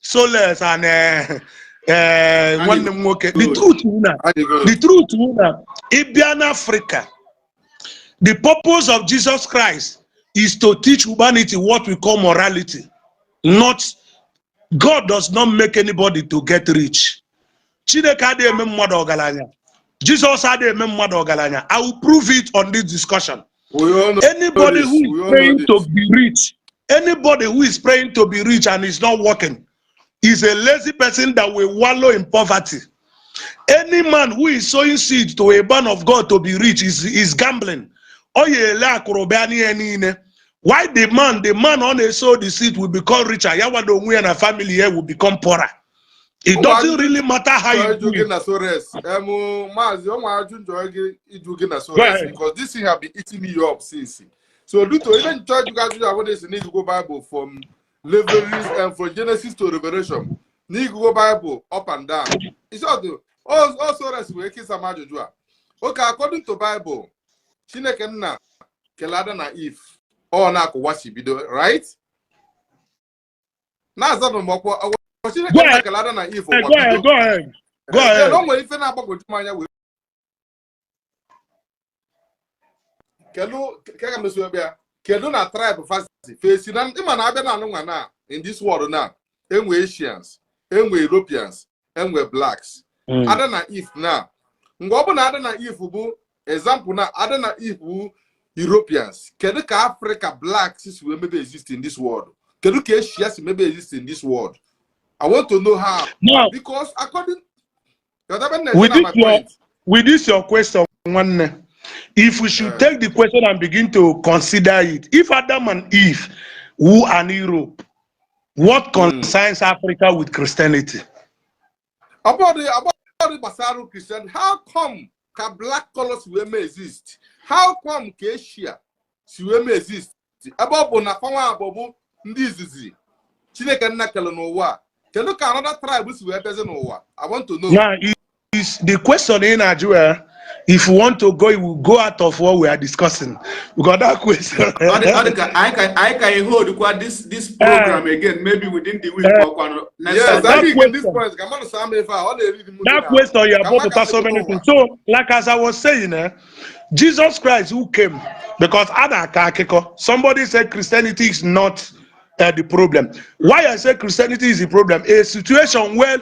Soles and nwanne m nwoke, the truth wụ na Adịgo. the truth wụ na ịbịa n'Africa, the purpose of Jesus Christ is to teach humanity what we call morality. Not God does not make anybody to get rich. Chineke adịghị eme mmadụ ọgaranya. Jesus adịghị eme mmadụ ọgaranya. I will prove it on this discussion. We all know Anybody this. who We is all know praying to this. be rich, anybody who is praying to be rich and is not working, Is a lazy person that will wallow in poverty. Any man who is sowing seed to a man of God to be rich is gambling. Ọ ya ele akụrụba n'ihe niile. Why the man ọ na-sow the seed will become richer, ya wado onwe ya na family ya will become poorer. It doesn't really matter how you ịjụ do gị it. Na Sores, maazị, ọ nwere ajụ njọ gị ịjụ gị na Go Sores ahead. Because this thing have been eating me up since. So due to ihe nchọ ịjụ gị ajụjụ abụọ esi n'ịgụgo Bible from Leviticus and from Genesis to Revelation, n'ịgụgo Bible up and down, isi ọdụ ọ Sores wee kesa m ajụjụ a. Okay, according to Bible, Chineke nna kele Adam na Eve, ọ na-akụwa si bido, right? Na-aza m ọkwa ọkwa Chineke Go nna ahead. kele Adam na Eve, Go ụwa ahead, bido. Go ahead. Go Then ahead. o nwere ife na-agbagwoju m anya wee kedu ka ga meso bịa kedu na tribe fasi fesi na ịma na abịa na anụnwa na in this world na enwe Asians, enwe Europeans, enwe blacks. Adam na Eve na mgbe ọ bụ na Adam na Eve bụ example na Adam na Eve bụ Europeans, kedu ka Africa blacks si wee mebe exist in this world? Kedu ka Asia si mebe exist in this world? I want to know how Now, because according with my this your point. With this your question, nwanne, if we should take the question and begin to consider it, if Adam and Eve who are in Europe, what concerns Africa with Christianity? About the gbasara Christian, how come ka black colors wee mee exist? How come ka Asia si wee mee exist? Ebe ọ bụ na fanwa abụọ bụ ndị izizi Chineke nna kele n'ụwa a, kedu ka another tribe si wee bịazi n'ụwa? I want to know. Now, is the question in Nigeria, if you want to go, you will go out of what we are discussing. Because that question. Ọ dị ka anyị hold kwa this program again, maybe within the week or kwa next Yes, Sunday. That I think in this question- point ka mmadụ saa m ife a ọ na-eri m. That question you have brought so many things. So, like as I was saying, Jesus Christ who came, because Ada Akiko, somebody said Christianity is not the problem. Why I say Christianity is the problem? A situation where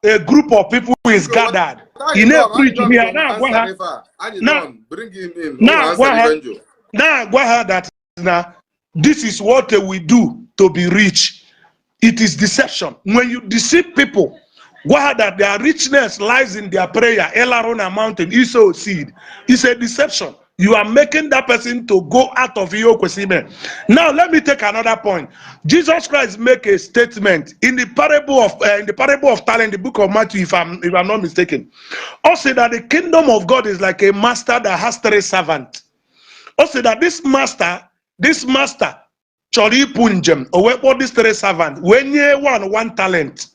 a group of people is gathered in a preach here now, gwa ha Bring him in. Now, gwa ha- now gwa ha that now this is what we do to be rich. It is deception. When you deceive people, gwa ha that their richness lies in their prayer, ịlarụ na mountain, isow seed. It's a deception. You are making that person to go out of ihe o kwesịrị ime. Now let me take another point. Jesus Christ make a statement in the parable of talent, the book of Matthew, if I'm not mistaken. Also that the kingdom of God is like a master that has three servants. Also that this master chọrọ ịpụ njem, o wee kpọọ this three servants, wee nye one one talent,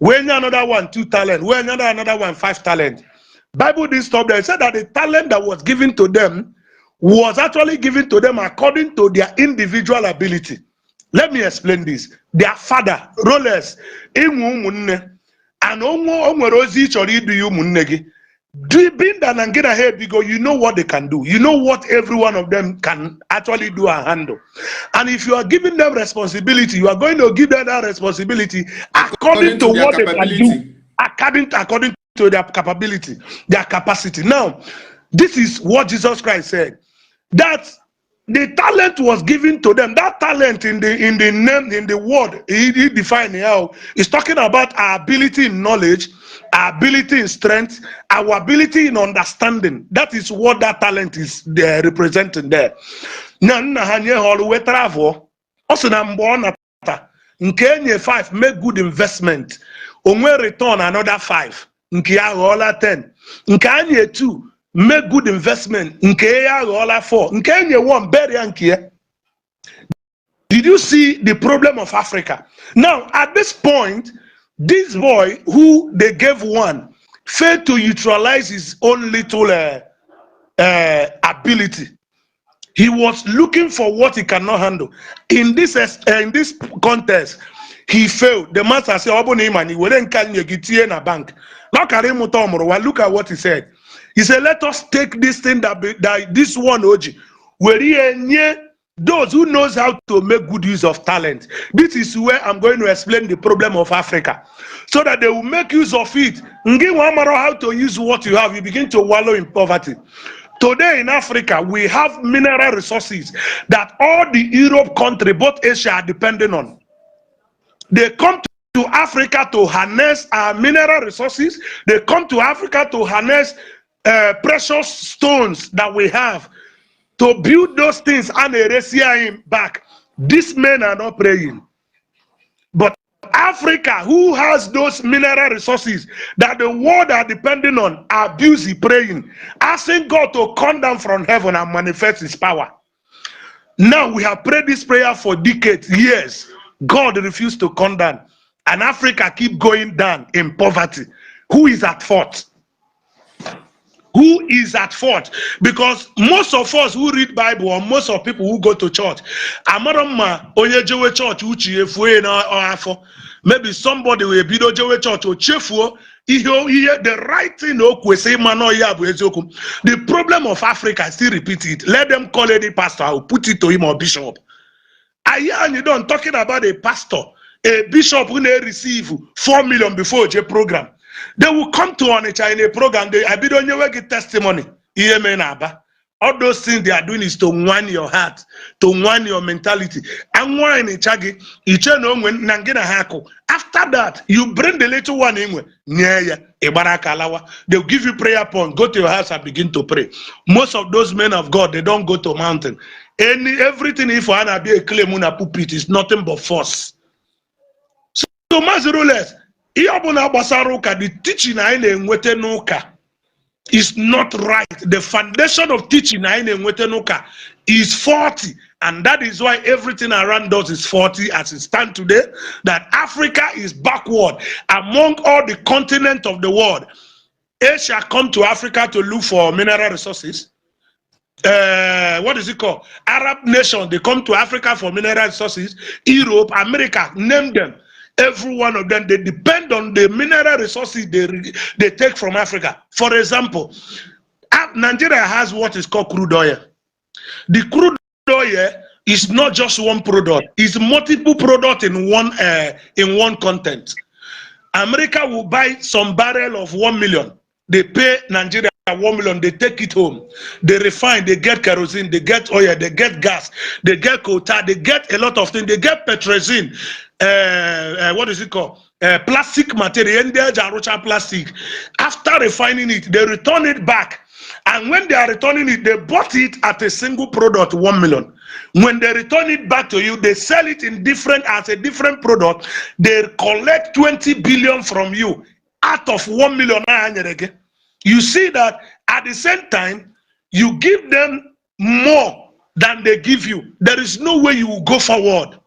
wee nye another one two talent, wee nye another one five talent. Bible didn't stop there. It said that the talent that was given to them was actually given to them according to their individual ability. Let me explain this. Their father, Rollers, inwe ụmụnne, and o nwere ozi ị chọrọ idu ya ụmụnne gị. Being that na gị na ha ebigo, you know what they can do. You know what every one of them can actually do and handle. And if you are giving them responsibility, you are going to give them that responsibility according to their what they can do, capability. according to their capability, their capacity. Now, this is what Jesus Christ said, that the talent was given to them. That talent in the name, in the word he defined here is talking about our ability in knowledge, our ability in strength, our ability in understanding. That is what that talent is there representing there. Na nna ha nye ha ọrụ wee travel. Ọ sị na mgbe ọ nata nke enye 5, make good investment, o nwee return another 5, nke ya aghọọla 10. Nke anyị 2, make good investment, nke ya aghọọla 4. Nke enye 1, bury ya nke ya. Did you see the problem of Africa? Now, at this point, this boy who they gave one failed to utilize his own little ability. He was looking for what he cannot handle. In this contest, he failed. The master said, "Ọ bụ na ị ma na i were nke a nye gị tinye na bank." Na ọ kara ịmụta ọmụrụ nwa. Look at what he said. He said, "Let us take this thing that this one oji were ihe nye those who knows how to make good use of talent." This is where I'm going to explain the problem of Africa, so that they will make use of it. Ngi nwa amara how to use what you have, you begin to wallow in poverty. Today in Africa, we have mineral resources that all the Europe country, both Asia, are depending on. They come to Africa to harness our mineral resources. They come to Africa to harness precious stones that we have to build those things and erase anyị back. These men are not praying. But Africa, who has those mineral resources that the world are depending on, are busy praying, asking God to come down from heaven and manifest his power. Now we have prayed this prayer for decades, years. God refused to come down. And Africa keep going down in poverty. Who is at fault? Who is at fault? Because most of us who read Bible or most of people who go to church, amara mma onye jewe church uche efuo ya n'afọ. Maybe somebody will bido jewe church o chefuo ihe the right thing o kwesịrị ịma na ya bụ eziokwu. The problem of Africa, I still repeat it. Let them call any pastor. I will put it to him or bishop. Anyị don talking about a pastor, a bishop who na receive 4 million before oje program. They will come to Onitsha in a program. They abido nyewe gị testimony. Ihe mere na Aba. All those things they are doing is to whine your heart, to whine your mentality. And whine gị, iche na onwe na gị na ha akụ. After that, you bring the little one inwe, nye ya, ịgbara aka lawa. They'll give you prayer point. Go to your house and begin to pray. Most of those men of God, they don't go to mountain. Any everything if I be a claim on a pulpit is nothing but force. So Maazị Rolex, ihe ọbụla gbasara ụka, the teaching anyị na-enweta n'ụka is not right. The foundation of teaching anyị na-enweta n'ụka is faulty. And that is why everything around us is faulty as it stands today. That Africa is backward among all the continents of the world. Asia come to Africa to look for mineral resources. What is it called? Arab nation, they come to Africa for mineral resources. Europe, America, name them. Every one of them, they depend on the mineral resources they take from Africa. For example, Nigeria has what is called crude oil. The crude oil is not just one product; it's multiple product in one content. America will buy some barrel of 1 million. They pay Nigeria 1 million. They take it home. They refine. They get kerosene. They get oil. They get gas. They get coal tar. They get a lot of things. They get petroleum. What is it called? Plastic material. Ndị eji arụcha plastic. After refining it, they return it back. And when they are returning it, they bought it at a single product, 1 million. When they return it back to you, they sell it in different as a different product. They collect 20 billion from you out of 1 million. A nyere gị. You see that at the same time, you give them more than they give you. There is no way you will go forward.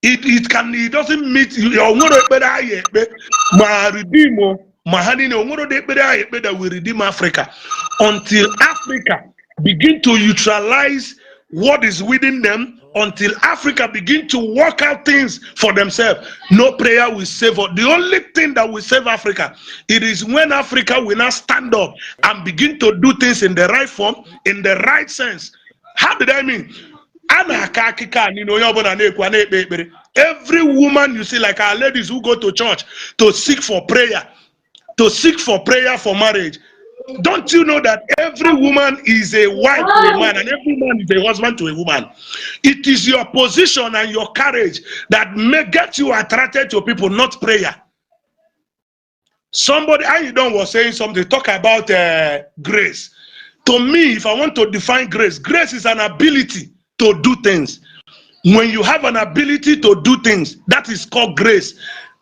It doesn't meet o nwere ekpere anyị ekpe ma redeem o, ma ha niile o nwere ụdị ekpere anyị ekpe that will redeem Africa until Africa begin to neutralize what is within them, until Africa begin to work out things for themselves. No prayer will save us. The only thing that will save Africa, it is when Africa will now stand up and begin to do things in the right form, in the right sense. How did I mean? A na-akọ akụkọ a niile onye ọbụla na-ekwu a na-ekpe ekpere. Every woman you see, like our ladies who go to church to seek for prayer, to seek for prayer for marriage, don't you know that every woman is a wife to a man and every man is a husband to a woman? It is your position and your courage that may get you attracted to people, not prayer. Somebody, Ayidon, was saying something, talk about grace. To me, if I want to define grace, grace is an ability to do things. When you have an ability to do things, that is called grace.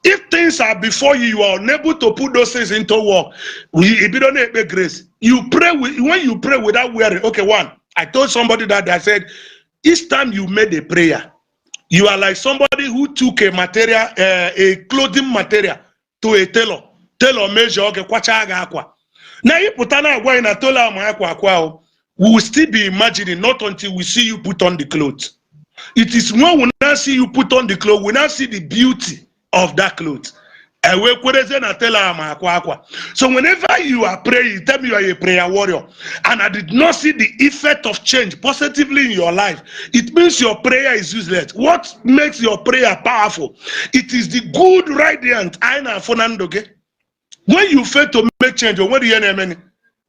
If things are before you, you are unable to put those things into work. If you don't have grace, you pray with, when you pray without wearing. Okay, one. I told somebody that I said, each time you made a prayer, you are like somebody who took a material, a clothing material to a tailor. Tailor measure, okay, kwacha gị akwa. Na ịpụta na agwa anyị na tailor ama akwa akwa o, we will still be imagining, not until we see you put on the clothes. It is when we now see you put on the clothes, we now see the beauty of that clothes. Ewe kwereze na tailor ama akwa akwa. So whenever you are praying, tell me you are a prayer warrior, and I did not see the effect of change positively in your life, it means your prayer is useless. What makes your prayer powerful? It is the good radiant anyị na-afụ na ndụ gị. When you fail to make change, o nwere ihe na-eme.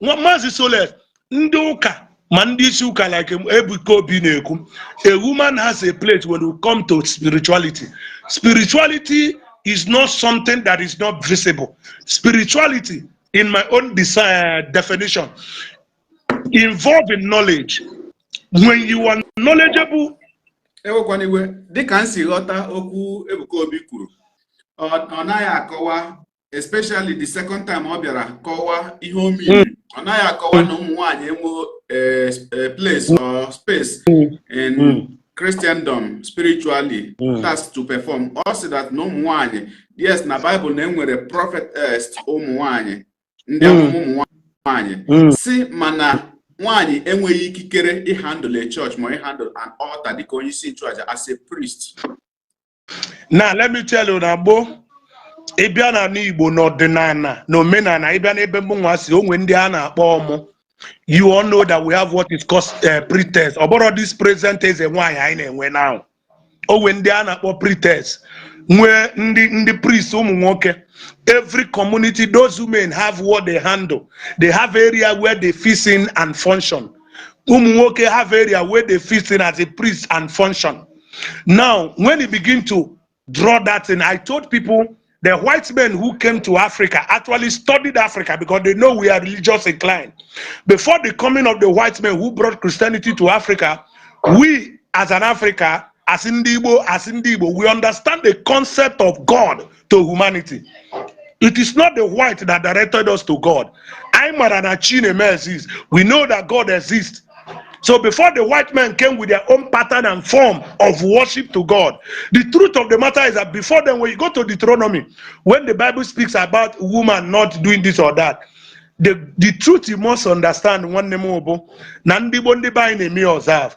Maazị Soles, ndị ụka ma ndị isi ụka like Ebuka Obi na-ekwu, a woman has a place when we come to spirituality. Spirituality is not something that is not visible. Spirituality, in my own definition, involving knowledge. When you are knowledgeable, Ewekwana iwe, dịka m si ghọta okwu Ebuka Obi kwuru, ọ naghị akọwa, especially the second time ọ bịara kọwaa ihe o mere, ọ naghị akọwa na ụmụ nwaanyị enweghị place or space in Christendom spiritually, task to perform. Ọ sị that na ụmụ nwaanyị, yes, na Bible na enwere prophetess, ụmụ nwaanyị ndị amụma, ụmụ nwaanyị si, mana nwaanyị enweghị ikikere ịhandle a church ma ịhandle an altar dịka onye isi nchụaja, as a priest. Now let me tell you, na gboo, ịbịa n'ala Igbo, n'ọdịnala na omenala, ịbịa n'ebe mụnwa si, onwe ndị a na-akpọ ọmụ. You all know that we have what is called priestess. Ọ bụrụ this present eze nwaanyị anyị na-enwe now, onwe ndị a na-akpọ priestess, nwee ndị priest ụmụ nwoke. Every community, those women have what they handle. They have area where they fit in and function. Ụmụ nwoke have area where they fit in as a priest and function. Now, when you begin to draw that in, I told people the white men who came to Africa actually studied Africa because they know we are religious inclined. Before the coming of the white men who brought Christianity to Africa, we as an Africa, as Ndi Igbo, we understand the concept of God to humanity. It is not the white that directed us to God. I'm na Chineme exists. We know that God exists. So before the white men came with their own pattern and form of worship to God, the truth of the matter is that before then, when you go to Deuteronomy, when the Bible speaks about woman not doing this or that, the truth you must understand, nwanne m, bụ na ndị Igbo, ndị be anyị na-eme observe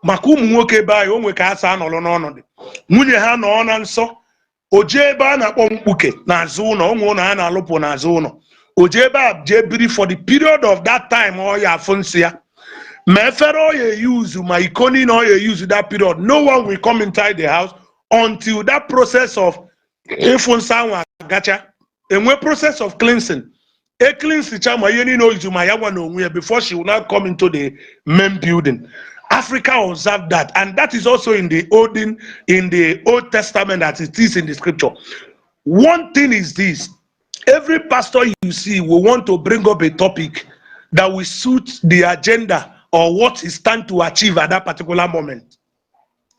maka ụmụ nwoke be anyị, o nwe ka ha sa anọrọ n'ọnọdụ nwunye ha nọ na nsọ, o jee ebe a na-akpọ mkpuke n'azụ ụlọ, onwe ụlọ ha na-alụpụ n'azụ ụlọ, o jee ebe a jee biri for the period of that time ọ ya afụ nsị ya, ma efere ọ ya eyuzu, ma iko niile ọ ya eyuzu that period. No one will come inside the house until that process of ịfụ nsọ ahụ agacha, enwe process of cleansing, e cleansicha ma ihe niile o yuzu, ma ya nwa na onwe ya, before she will now come into the main building. Africa observed that, and that is also in the Old Testament, as it is in the scripture. One thing is this: every pastor you see will want to bring up a topic that will suit the agenda or what he stand to achieve at that particular moment.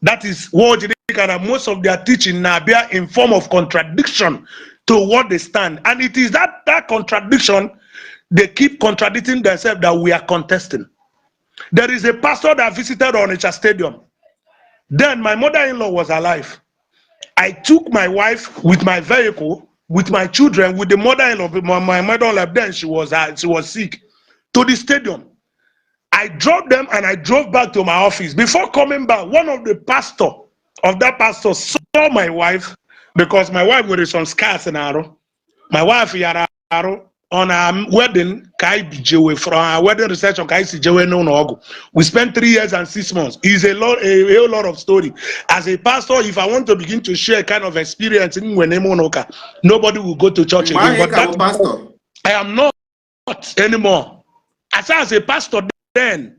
That is what most of their teaching now be in form of contradiction to what they stand. And it is that contradiction, they keep contradicting themselves, that we are contesting. There is a pastor that visited Onitsha Stadium. Then my mother-in-law was alive. I took my wife with my vehicle, with my children, with the mother-in-law. My mother-in-law then, she was sick, to the stadium. I dropped them and I drove back to my office. Before coming back, one of the pastor of that pastor saw my wife because my wife with some scars in her. My wife yara arụ on our wedding ka anyị jewe, from our wedding reception ka anyị si jewe n'ụlọ ọgwụ. We spent 3 years and 6 months. Is a lot, a whole lot of story. As a pastor, if I want to begin to share kind of experience in n'ime ụlọ ụka, nobody will go to church Mgbe ahụ again. ị But ka that bụ pastọ? I am not anymore. As a pastor then,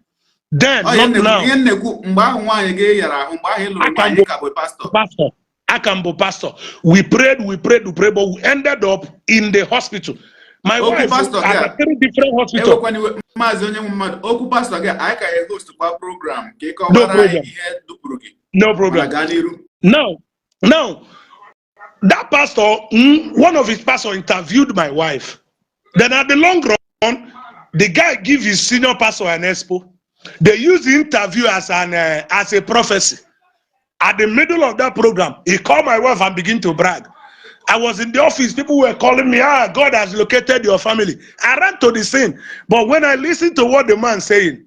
Ọ ihe not m na-ekwu now. Ihe m na-ekwu, mgbe ahụ nwaanyị gị yara ahụ, mgbe ahụ ị lụrụ Aka nwaanyị, mbụ ị ka bụ pastọ. Pastor. Aka m bụ pastor. We prayed, we prayed, we prayed, but we ended up in the hospital. My Okwu wife pastọ gị at a three different hospitals. Ewekwana iwe, maazị onye nwe mmadụ, okwu pastọ gị a, anyị ka ya host kwa program ka ị No kọwara anyị problem. Ihe dupụrụ gị. No Mana problem. gaa n'iru. Now, that pastor, one of his pastor interviewed my wife. Then at the long run, the guy give his senior pastor an expo. They use the interview as a prophecy. At the middle of that program, he called my wife and begin to brag. I was in the office. People were calling me, "Ah, God has located your family." I ran to the scene. But when I listened to what the man saying,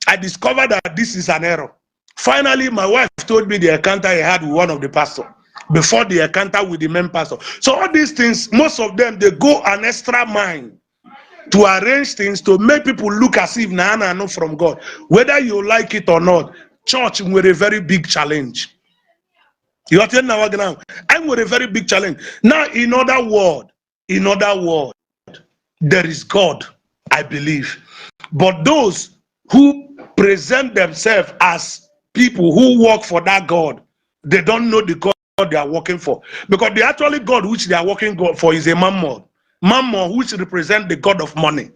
I discovered that this is an error. Finally, my wife told me the encounter he had with one of the pastor before the encounter with the main pastor. So all these things, most of them, they go an extra mile to arrange things to make people look as if na na from God. Whether you like it or not, church nwere a very big challenge. You are telling now, now, I nwere a very big challenge. Now, in other word, there is God, I believe. But those who present themselves as people who work for that God, they don't know the God. they are working for. Because the actually God which they are working God for is a mammon. Mammon which represent the God of money.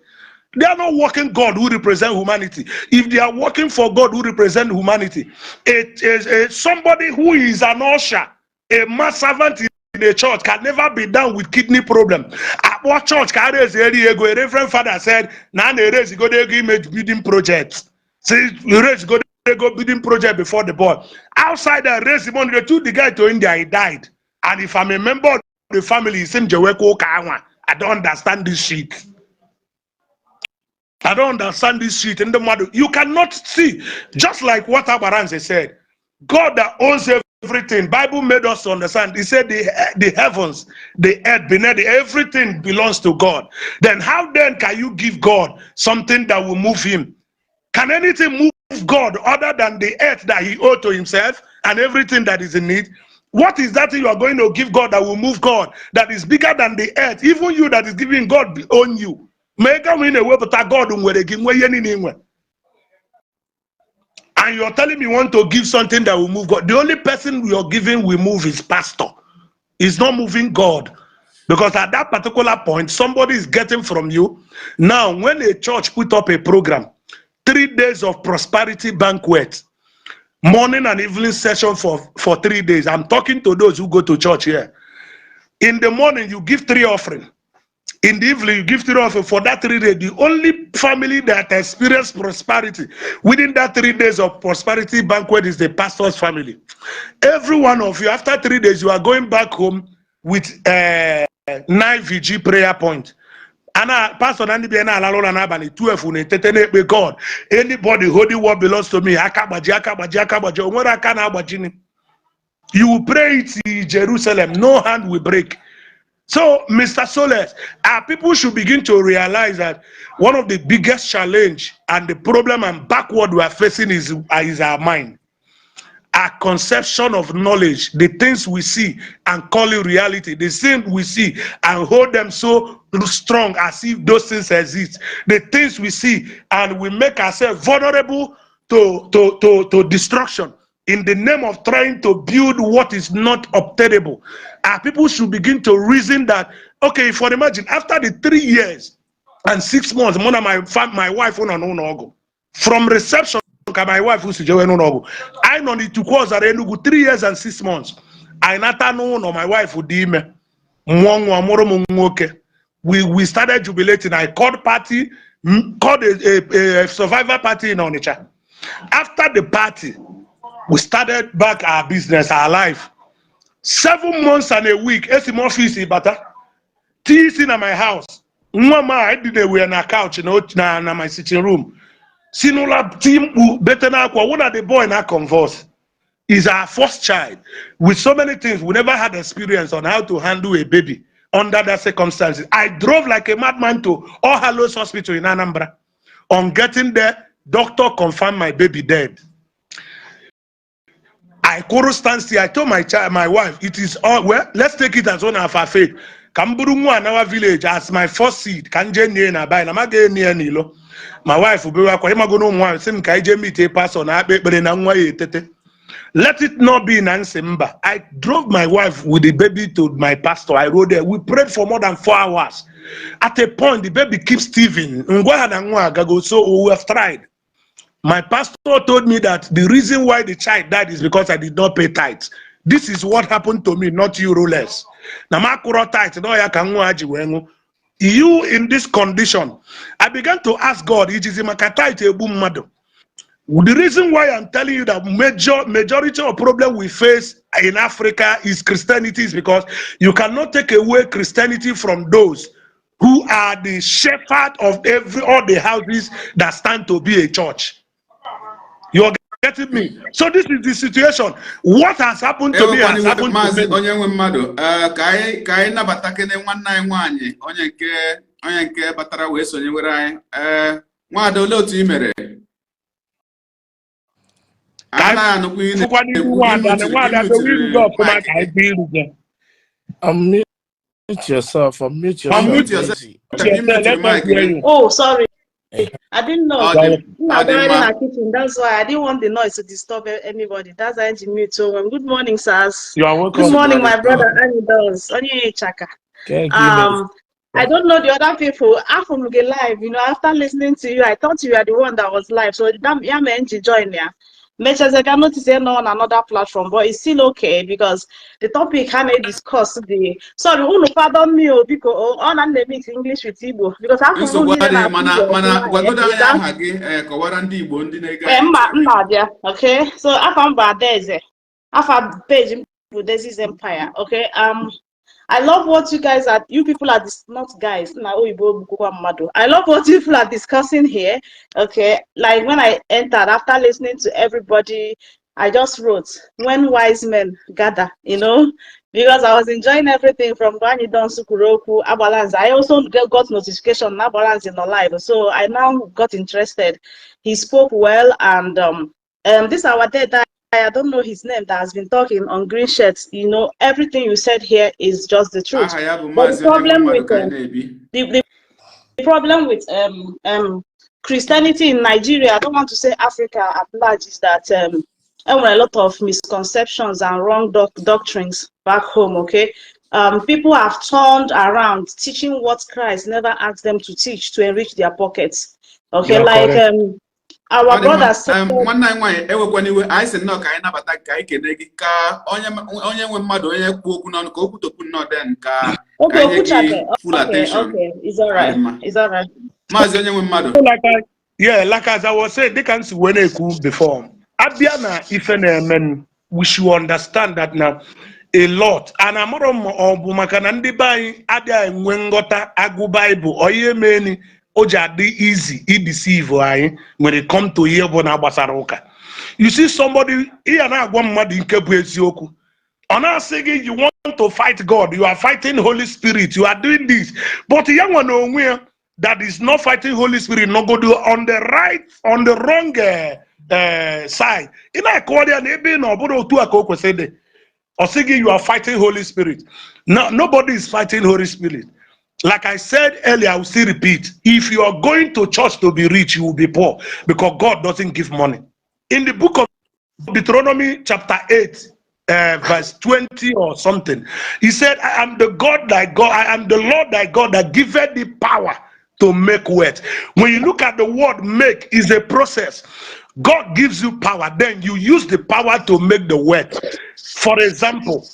They are not working God who represent humanity. If they are working for God who represent humanity, it is somebody who is an usher, a mass servant in a church can never be down with kidney problem. Akpọ church ka a raise eri ego, a reverend father said, na a na-erezi godo ego image building project. Say, raise godo ego building project before the board. Outside there, raise the money. They took the guy to India, he died. And if I'm a member of the family, same jeweko ụka anwa. I don't understand this shit. I don't understand this shit. In the model, you cannot see. Just like what Abaranze said, God that owns everything. Bible made us to understand. He said the heavens, the earth, beneath everything belongs to God. Then how then can you give God something that will move him? Can anything move God other than the earth that he owed to himself and everything that is in it? What is that thing you are going to give God that will move God, that is bigger than the earth? Even you that is giving God own you. Ma ego ahụ ị na-ewepụta, God nwere gị nwee ihe niile ị nwe. And you're telling me you want to give something that will move God. The only person you're giving will move is pastor. It's not moving God. Because at that particular point, somebody is getting from you. Now, when a church put up a program, 3 days of prosperity banquet, morning and evening session for 3 days. I'm talking to those who go to church here. In the morning, you give three offering. In the evening, you give three offering. For that 3 days, the only family that experienced prosperity within that 3 days of prosperity banquet is the pastor's family. Every one of you, after 3 days, you are going back home with nine VG prayer point. Ana pastor na ndị bịa na-alalụ ụra n'abalị 12 na-etete na-ekpe God, anybody holding what belongs to me, aka gbaji, aka gbaji, aka gbaji. O nwere aka na-agbajini. You will pray it in Jerusalem, no hand will break. So, Mr. Soles, our people should begin to realize that one of the biggest challenge and the problem and backward we are facing is our mind, our conception of knowledge, the things we see and call it reality, the things we see and hold them so strong as if those things exist, the things we see and we make ourselves vulnerable to destruction in the name of trying to build what is not obtainable. Our people should begin to reason that, okay, for imagine, after the 3 years and 6 months, mụ na my wife nọ n'ụlọ ọgwụ, from reception ka my wife si jewe n'ụlọ ọgwụ, anyị nọ n'Ituku Ọzara Enugu 3 years and 6 months. Anyị nata n'ụlọ, my wife dị ime, mụọ nwa, mụrụ m nwoke. We started jubilating. I called party, called a survivor party in Onitsha. After the party, we started back our business, our life. 7 months and a week, esi m office bata, tii na my house, nwa m a edinewe na couch na my sitting room, si n'ụlọ ti mkpu bete n'akwa wụ na the boy na convulse. Is our first child. With so many things, we never had experience on how to handle a baby under that circumstances. I drove like a madman to All Hallows Hospital in Anambra. On getting there, doctor confirmed my baby dead. I couldn't stand still. I told my child, my wife, it is all well, let's take it as one of our faith. Ka m buru nwa na our village as my first seed, ka m jee nie na bai na ma ga nie n'ilo. My wife bewe akwa, ịmago na ụmụ nwaanyị sị m ka anyị jee meet pastor na akpa ekpere na nwa ya etete. Let it not be Nancy Mba. I drove my wife with the baby to my pastor. I rode there. We prayed for more than 4 hours. At a point, the baby keeps teething. Ngwa ha na nwa agago, so we have tried. My pastor told me that the reason why the child died is because I did not pay tithes. This is what happened to me, not you, rulers. Na m akwụrọ tithe, no ya ka nwa ji wee nwụ. You in this condition. I began to ask God, ijizi maka tithe egbu mmadụ. The reason why I'm telling you that majority of problem we face in Africa is Christianity is because you cannot take away Christianity from those who are the shepherd of every all the houses that stand to be a church. You're getting me? So this is the situation. What has happened to me has Ewekwana iwe, happened to Maazị many. Onye nwe mmadụ, ee, ka anyị nabata kene nwanne anyị nwaanyị onye nke batara wee sonyewere anyị. Ee, nwaada, olee otu ị mere? Ka anyị Anaghị anụkwa ihe fụkwa n'ihu na-ekwu. nwaada na Imutiri nwaada dowe iru imutiri gị ọfụma mic ka anyị gị. bụ iru gị. Unmute yourself. Unmute yourself, Unmute yourself. Daisy. Yourself, Imutiri let us mic hear gị. you. Oh, sorry. I didn't know. Ọ dị Daalụ. ọ dị I'm mma. na kitchen. That's why I didn't want the noise to disturb anybody. That's why I mute. So, good morning, sirs. You are Good welcome. morning, my brother Anidos. Onye Chaka. Kee ka ime? I don't know the other people. I'm live, after listening to you, I thought you were the one that was live. So that yeah, man, join yeah. Mechazeka notice on another platform, but it's still okay because the topic I may discuss the sorry, unu pardon me oh, because on and mix English with Igbo because I'm Nsogbu adịghị, mana gwagodo anyị aha gị, ee, kọwara ndị Igbo ndị na-ege anyị mba ntị. Mba abịa. Okay, so afa m bụ Adaeze. Afa page m bụ Daisy's Empire. Okay, I love what you guys are, you people are, not guys, na oyibo bụkwa mmadụ. I love what you people are discussing here. Okay, like when I entered after listening to everybody, I just wrote, "When wise men gather," because I was enjoying everything from Gwanyi Don Sukuroku, Abalanze. I also got notification Abalanze in the live, so I now got interested. He spoke well, and this our dead guy, I don't know his name, that has been talking on green shirts. Everything you said here is just the truth. Aha ya bụ But the Maazị Onye Nwe problem Mmadụ with ka anyị na-ebi. the problem with Christianity in Nigeria, I don't want to say Africa at large, is that there were a lot of misconceptions and wrong doctrines back home. Okay, people have turned around teaching what Christ never asked them to teach to enrich their pockets. Okay, You are like correct. Our Ọ dị mma. brother said. Nwanne anyị nwaanyị, ewekwana iwe. Anyị sị nnọọ ka anyị nabata gị, ka anyị kene gị, ka onye nwe mmadụ, onye kwu okwu n'ọnụ, ka o kwutokwu nnọọ, then ka ka anyị nye gị Okwuchabe. full Okay, attention. okay, it's all Ọ dị right. mma. It's all right. Maazị Onye Nwe Mmadụ. Like I, yeah, like as I was saying, dịka m si wee na-ekwu before, abịa na ife na-eme, we should understand that na a lot and amarọ m ọ bụ maka na ndị be anyị adịghị enwe nghọta agụ Baịbụl ọ ihe meni o ji adị easy ideceive anyị when it come to ihe bụ na gbasara ụka. You see somebody, ihe na-agwa mmadụ nke bụ eziokwu, ọ na-asị gị you want to fight God, you are fighting Holy Spirit, you are doing this, but ya nwa na onwe ya that is not fighting Holy Spirit nọgodo on the right, on the wrong side. Ị na-akọwara ya na ebe ị nọ ọ bụrụ otu a ka o kwesịrị dị, ọ sị gị you are fighting Holy Spirit. No, nobody is fighting Holy Spirit. Like I said earlier, I will still repeat, if you are going to church to be rich, you will be poor, because God doesn't give money. In the book of Deuteronomy chapter 8, verse 20 or something, he said, "I am the God thy God, I am the Lord thy God that giveth thee power to make wealth." When you look at the word "make", is a process. God gives you power, then you use the power to make the wealth. For example,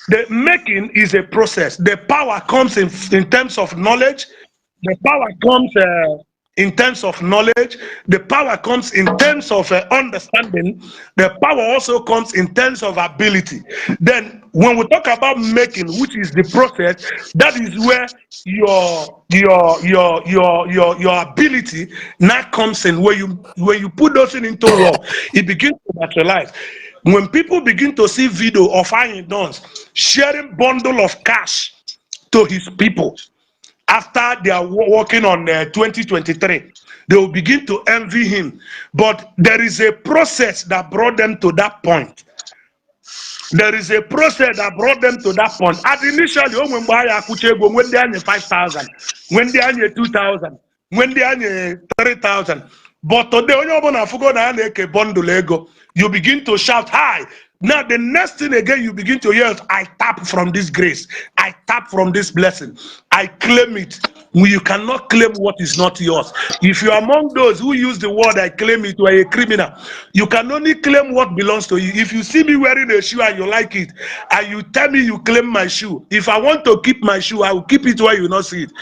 the making is a process. The power comes in terms of knowledge. The power comes in terms of knowledge. The power comes in terms of understanding. The power also comes in terms of ability. Then when we talk about making, which is the process, that is where your ability now comes in. Where you put those things into work, it begins to materialize. When people begin to see video of Iron Dons sharing bundle of cash to his people after they are working on 2023, they will begin to envy him. But there is a process that brought them to that point. There is a process that brought them to that point. At initially, o nwere mgbe anyị akwụcha ego, nwe ndị anyị 5000, nwe ndị anyị 2000, nwe ndị anyị 3000. But today, onye ọbụla afụgo na a na-eke bundle ego, you begin to shout, "Hi." Now, the next thing again you begin to hear is, "I tap from this grace. I tap from this blessing. I claim it." When you cannot claim what is not yours. If you are among those who use the word "I claim it", you are a criminal. You can only claim what belongs to you. If you see me wearing a shoe and you like it, and you tell me you claim my shoe, if I want to keep my shoe, I will keep it where you not see it.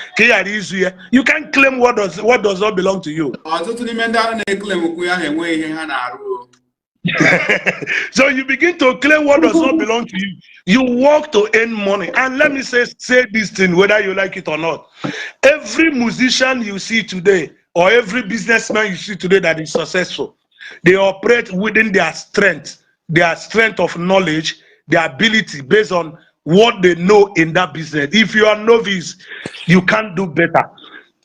You can't claim what does not belong to you. Ọtụtụ n'ime ndị ahụ na-eclaim okwu ahụ enweghị ihe ha na-arụ o. So you begin to claim what does not belong to you. You work to earn money. And let me say this thing, whether you like it or not. Every musician you see today, or every businessman you see today that is successful, they operate within their strength of knowledge, their ability based on what they know in that business. If you are novice, you can't do better.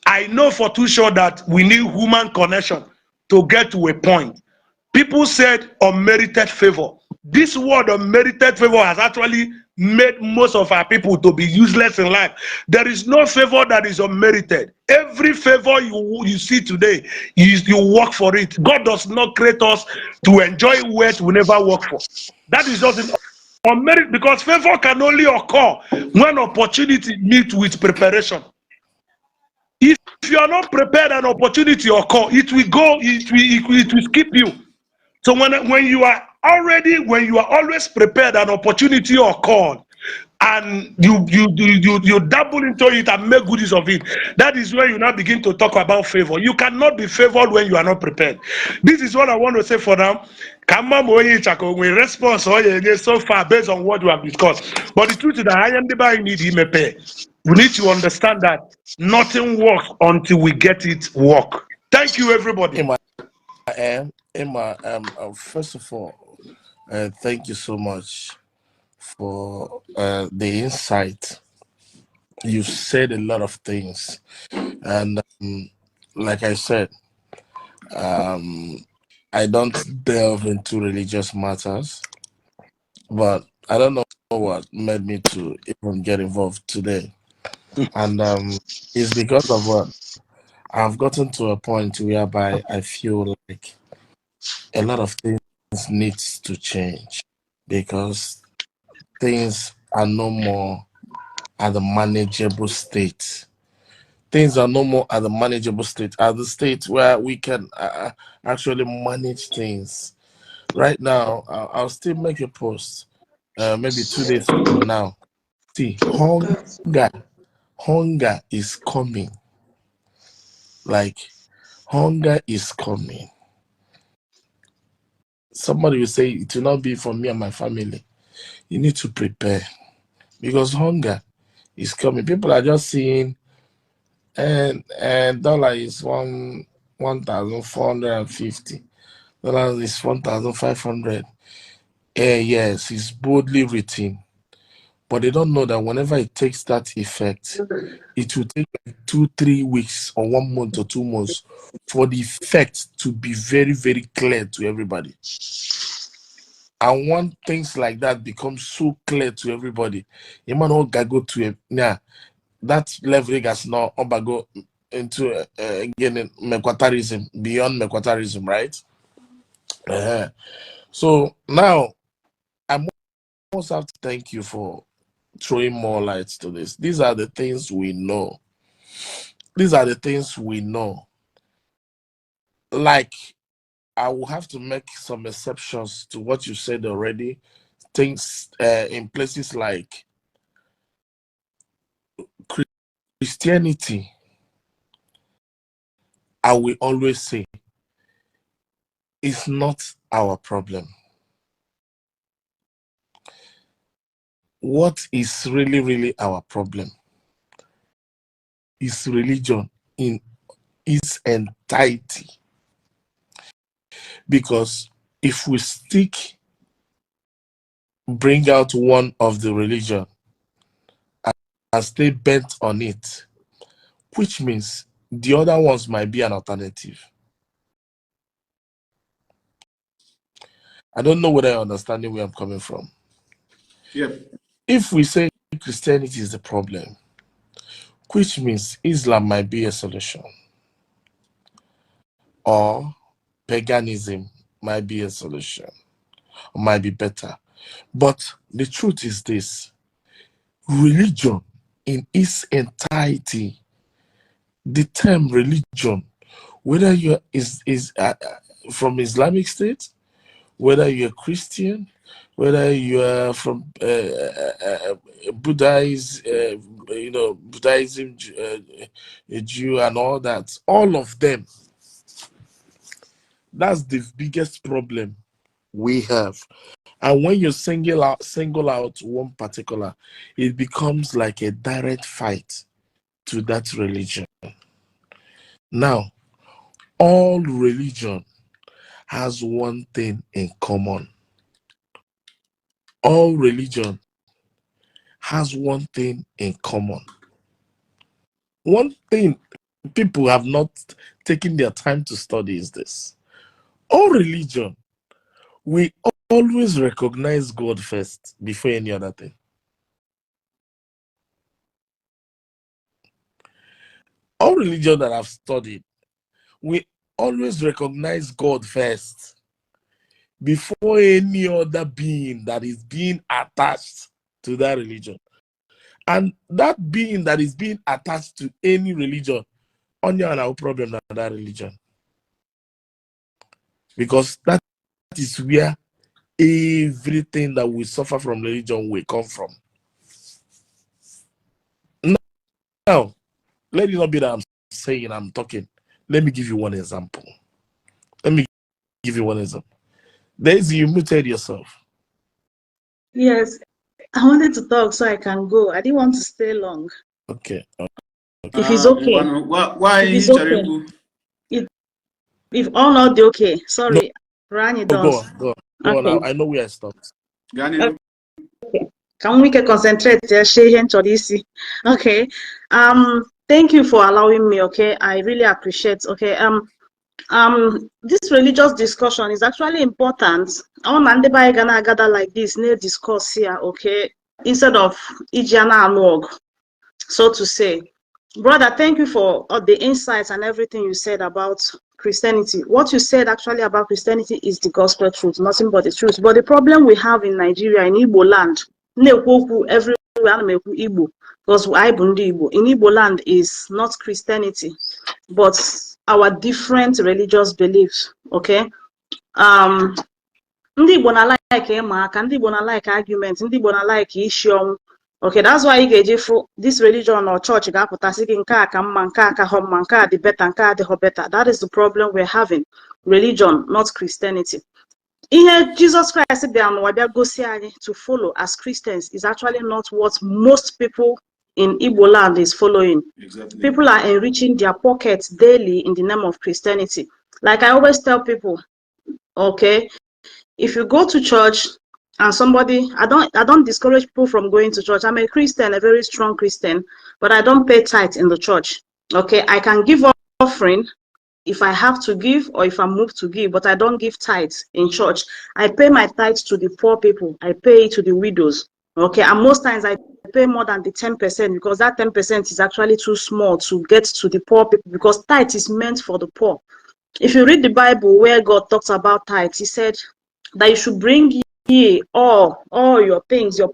I know for too sure that we need human connection to get to a point. People said unmerited favor. This word "unmerited favor" has actually made most of our people to be useless in life. There is no favor that is unmerited. Every favor you see today, you work for it. God does not create us to enjoy wealth we never work for. That is just an unmerit, because favor can only occur when opportunity meet with preparation. If you are not prepared and opportunity occur, it will go, it will skip you. So when you are already, when you are always prepared and opportunity occurred, and you dabble into it and make good use of it, that is when you now begin to talk about favor. You cannot be favored when you are not prepared. This is what I want to say for now. Ka mma ma onye ịchaka o nwere response ọ ya enye so far based on what we have discussed. But the truth is that anya ndị be anyị need imepe. We need to understand that nothing works until we get it work. Thank you, everybody. Emma, Emma, first of all, thank you so much for the insight. You've said a lot of things, and like I said, I don't delve into religious matters, but I don't know what made me to even get involved today. And it's because of what I've gotten to a point whereby I feel like a lot of things needs to change because things are no more at the manageable state. Things are no more at the manageable state, at the state where we can actually manage things. Right now, I'll still make a post, maybe 2 days from now. See, hunger, hunger is coming. Like, hunger is coming. Somebody will say it will not be for me and my family. You need to prepare because hunger is coming. People are just seeing, and dollar is 1,450. Dollar is 1,500. Yes, it's boldly written, but they don't know that whenever it takes that effect, it will take like 2, 3 weeks or one month or 2 months for the effect to be very, very clear to everybody. And when things like that become so clear to everybody, you might not go to a yeah, that level has not go into again mequatarism, beyond mequatarism, right? So now I must have to thank you for throwing more light to this. These are the things we know. These are the things we know. Like, I will have to make some exceptions to what you said already. Things in places like Christianity, I will always say, it's not our problem. What is really, really our problem is religion in its entirety. Because if we stick, bring out one of the religion and stay bent on it, which means the other ones might be an alternative. I don't know whether you're understanding where I'm coming from. Yep. If we say Christianity is the problem, which means Islam might be a solution, or paganism might be a solution, or might be better. But the truth is this: religion in its entirety, the term religion, whether you is from Islamic State, whether you're Christian, whether you are from Buddhist, Buddhism, Jew, and all that, all of them. That's the biggest problem we have. And when you single out one particular, it becomes like a direct fight to that religion. Now, all religion has one thing in common. All religion has one thing in common. One thing people have not taken their time to study is this. All religion, we always recognize God first before any other thing. All religion that I've studied, we always recognize God first before any other being that is being attached to that religion. And that being that is being attached to any religion, only our problem na that religion. Because that is where everything that we suffer from religion will come from. Now, let it not be that I'm saying, I'm talking. Let me give you one example. Let me give you one example. Daisy, you muted yourself. Yes, I wanted to talk so I can go. I didn't want to stay long. Okay. If it's okay. Ngwanụ, gwa anyị If ihe it's ị chọrọ okay. ikwu. If all not okay. Sorry, Rani No, go does. on, go on. Go on. Okay. I know where I stopped. Gaa n'ihu. Ka m nwee ike concentrate ya share ihe m chọrọ isi. Okay. Thank you for allowing me, okay? I really appreciate. Okay. This religious discussion is actually important. Ọ na ndị be anyị ga na-agada like this na-discuss here, okay? Instead of iji ya na-alụ ọgụ, so to say. Brother, thank you for all the insights and everything you said about Christianity. What you said actually about Christianity is the gospel truth, nothing but the truth. But the problem we have in Nigeria, in Igbo land, na-ekwu okwu everywhere, ana m ekwu Igbo, because anyị bụ ndị Igbo. In Igbo land is not Christianity, but our different religious beliefs, okay? Ndị Igbo na like ịma aka, ndị Igbo na like argument, ndị Igbo na like ishi ọnwụ. Okay, that's why ị ga-eji fụ this religion or church ga-apụtasị gị nke a ka mma, nke a ka họ mma, nke a dị better, nke a adịghọ better. That is the problem we're having. Religion, not Christianity. Ihe Jesus Christ bịara n'ụwa bịa gosi anyị to follow as Christians is actually not what most people in Igbo land is following. People are enriching their pockets daily in the name of Christianity. Like I always tell people, okay, if you go to church and somebody, I don't discourage people from going to church. I'm a Christian, a very strong Christian, but I don't pay tithe in the church. Okay, I can give offering if I have to give or if I'm moved to give, but I don't give tithes in church. I pay my tithes to the poor people. I pay it to the widows. Okay, and most times I pay more than the 10% because that 10% is actually too small to get to the poor people, because tithe is meant for the poor. If you read the Bible where God talks about tithe, he said that you should bring ye all your things, your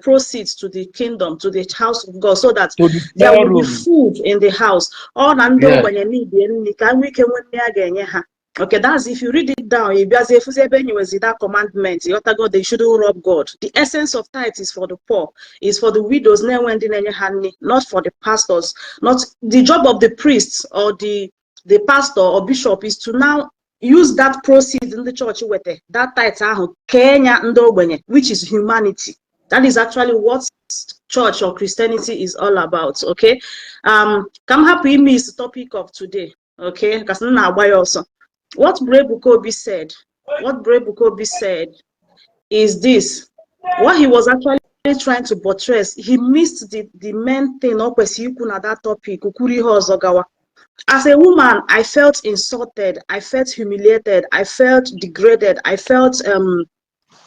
proceeds to the kingdom, to the house of God, so that To the there will be storeroom. Food in the house. Ọ na ndị ogbenye niile nri ka nwee ike nwee nri a ga-enye ha. Okay, that's if you read it down, ị bịazie efuzi ebe enyewezi that commandment, ịghọtago, they shouldn't rob God. The essence of tithe is for the poor, is for the widows na-enwe ndị na-enye ha nri, not for the pastors. Not the job of the priests or the pastor or bishop is to now use that proceeds in the church wete that tithe ahụ kee ya ndị ogbenye, which is humanity. That is actually what church or Christianity is all about, okay? Ka m hapụ ime is the topic of today, okay? Because m na-agba ya ọsọ. What Ebuka Obi said, what Ebuka Obi said is this. What he was actually trying to buttress, he missed the main thing ọ kwesịrị ikwu na that topic, kwuru ihe ọzọ gawa. As a woman, I felt insulted, I felt humiliated, I felt degraded, I felt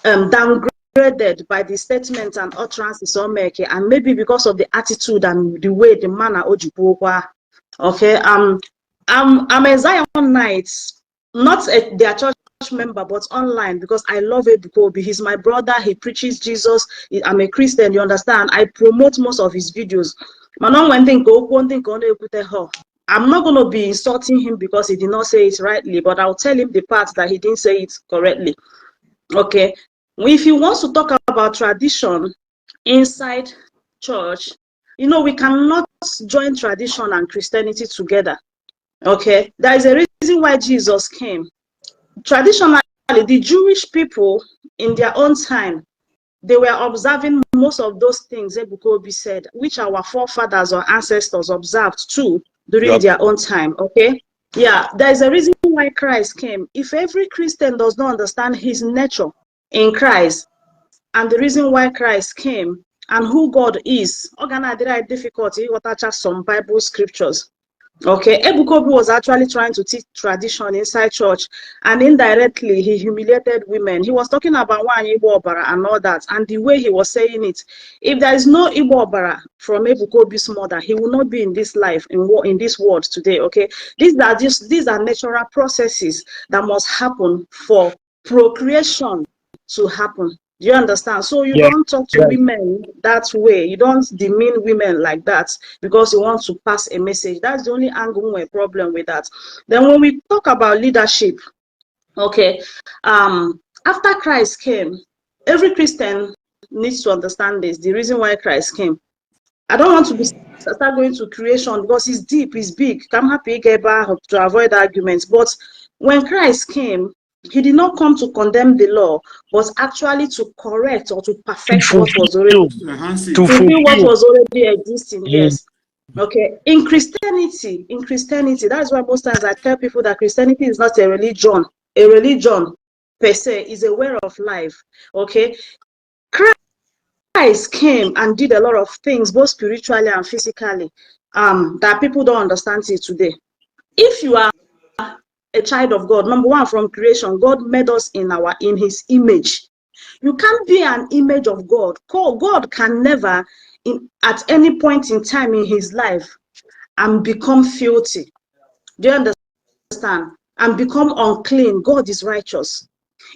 downgraded by the statements and utterances o make, and maybe because of the attitude and the way, the manner o ji kwuo okwu ahụ. Okay, I'm a Zionite, not their church member, but online, because I love Ebuka Obi. He's my brother. He preaches Jesus. I'm a Christian, you understand? I promote most of his videos. Mana o nwere ndị nke okwu ndị nke ọ na-ekwute ha. I'm not going to be insulting him because he did not say it rightly, but I'll tell him the part that he didn't say it correctly. Okay. If he wants to talk about tradition inside church, we cannot join tradition and Christianity together. Okay. There is a reason why Jesus came. Traditionally, the Jewish people in their own time, they were observing most of those things Ebuka Obi said, which our forefathers or ancestors observed too during their own time. Okay. Yeah, there is a reason why Christ came. If every Christian does not understand his nature in Christ and the reason why Christ came and who God is, ọ ga na-adịrị anyị difficult ịghọtacha some Bible scriptures. Okay, Ebuka Obi was actually trying to teach tradition inside church, and indirectly he humiliated women. He was talking about one Igbo Obara and all that, and the way he was saying it, if there is no Igbo Obara from Ebuka Obi's mother, he will not be in this life, in this world today. Okay, these are natural processes that must happen for procreation to happen. Do you understand? So you don't talk to women that way. You don't demean women like that because you want to pass a message. That's the only angle we problem with that. Then when we talk about leadership, okay, after Christ came, every Christian needs to understand this, the reason why Christ came. I don't want to start going to creation because it's deep, it's big. I'm happy to avoid arguments. But when Christ came, he did not come to condemn the law, but actually to correct or to perfect what was already to fulfill what was already existing. Yes. Okay. In Christianity, that's why most times I tell people that Christianity is not a religion. A religion per se is a way of life. Okay. Christ came and did a lot of things, both spiritually and physically, that people don't understand till today. If you are a child of God, number one, from creation, God made us in his image. You can't be an image of God. God can never, at any point in time in his life, and become filthy. Do you understand? And become unclean. God is righteous.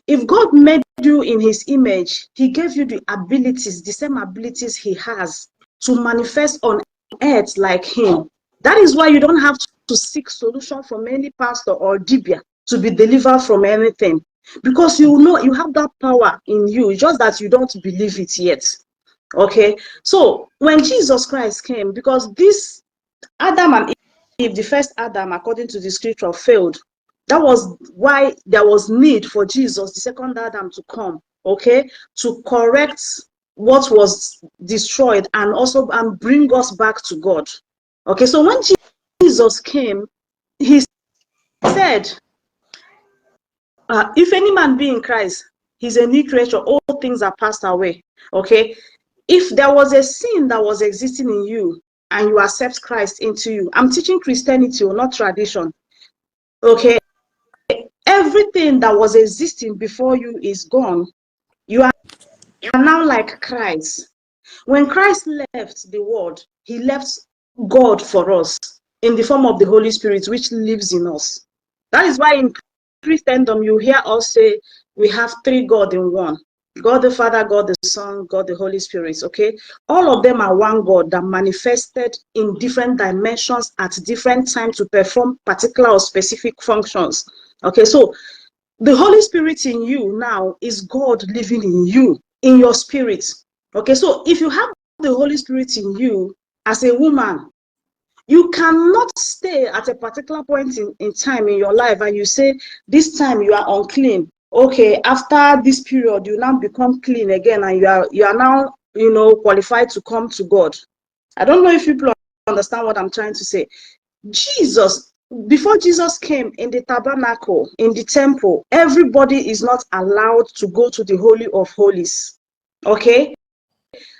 If God made you in his image, he gave you the abilities, the same abilities he has to manifest on earth like him. That is why you don't have to seek solution from any pastor or dibia to be delivered from anything, because you know you have that power in you, just that you don't believe it yet. Okay, so when Jesus Christ came, because this Adam and Eve, the first Adam, according to the scripture, failed. That was why there was need for Jesus, the second Adam, to come, okay, to correct what was destroyed and also and bring us back to God. Okay, so when Jesus came, he said, if any man be in Christ, he's a new creature, all things are passed away. Okay, if there was a sin that was existing in you and you accept Christ into you, I'm teaching Christianity, not tradition. Okay, everything that was existing before you is gone. You are now like Christ. When Christ left the world, he left God for us in the form of the Holy Spirit, which lives in us. That is why in Christendom, you hear us say we have three God in one. God the Father, God the Son, God the Holy Spirit, okay? All of them are one God that manifested in different dimensions at different times to perform particular or specific functions. Okay, so the Holy Spirit in you now is God living in you, in your spirit. Okay, so if you have the Holy Spirit in you as a woman, you cannot stay at a particular point in time in your life and you say, this time you are unclean. Okay, after this period, you now become clean again and you are now, you know, qualified to come to God. I don't know if people understand what I'm trying to say. Jesus, before Jesus came in the tabernacle, in the temple, everybody is not allowed to go to the Holy of Holies. Okay?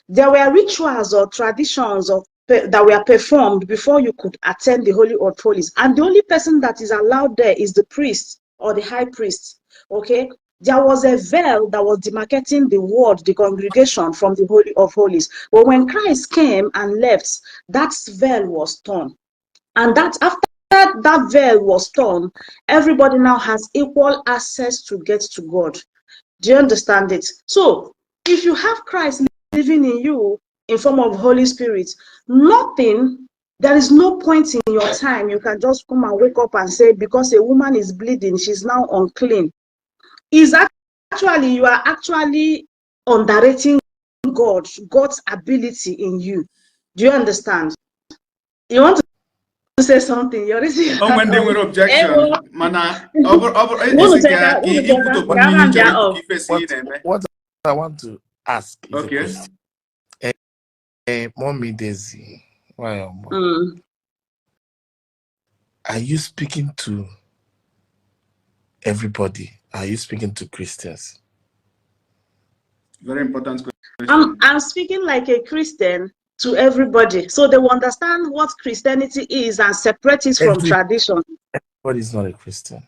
There were rituals or traditions or that were performed before you could attend the Holy of Holies. And the only person that is allowed there is the priest or the high priest. Okay? There was a veil that was demarcating the world, the congregation, from the Holy of Holies. But when Christ came and left, that veil was torn. And that after that veil was torn, everybody now has equal access to get to God. Do you understand it? So if you have Christ living in you in form of Holy Spirit, nothing, there is no point in your time you can just come and wake up and say, because a woman is bleeding, she's now unclean. Is actually, you are actually underrating God, God's ability in you. Do you understand? You want to say something? You're raising Oh, when they were objection, mana, What I want to ask is okay. A question. Hey, Mommy Daisy, are you speaking to everybody? Are you speaking to Christians? Very important question. I'm speaking like a Christian to everybody so they will understand what Christianity is and separate it from tradition. Everybody is not a Christian.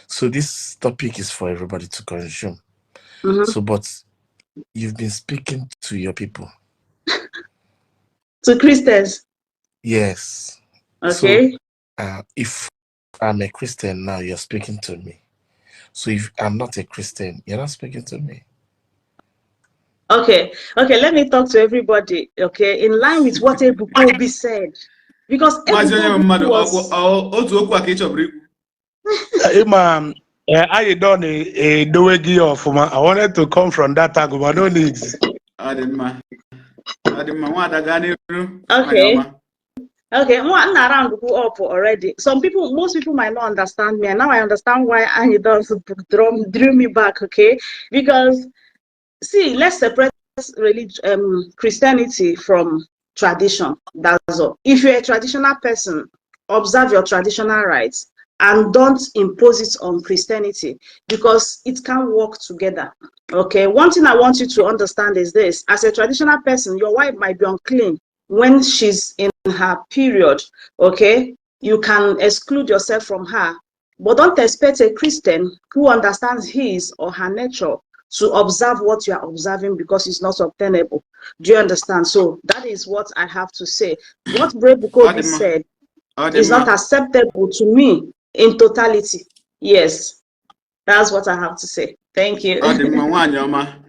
So this topic is for everybody to consume. So, but you've been speaking to your people. To Christians. Yes. Okay. So, if I'm a Christian now, you're speaking to me. So if I'm not a Christian, you're not speaking to me. Okay, let me talk to everybody, okay, in line with what Ebuka Obi said. Because Maazị onye Ebuka nwe Obi mmadụ, was otu okwu a ka ị chọburu ikwu? Ịma anyị don edowe gị ya ọfụma. I wanted to come from that angle, but no needs. Ọ dị mma, ọ dị mma. Nwaada, gaa n'iru. Nwanyị ọma. Okay, one round go up already. Some people, most people might not understand me, and now I understand why Anyi does drew me back, okay? Because see, let's separate religion, Christianity from tradition. That's all. If you're a traditional person, observe your traditional rites and don't impose it on Christianity because it can work together. Okay. One thing I want you to understand is this: as a traditional person, your wife might be unclean when she's in her period. Okay. You can exclude yourself from her, but don't expect a Christian who understands his or her nature to observe what you are observing because it's not obtainable. Do you understand? So that is what I have to say. What Ebuka Obi Ọ dị mma. said Ọ dị is not mma. Acceptable to me in totality. Yes, that's what I have to say. Thank you. Ọ dị mma, nwaanyị ọma.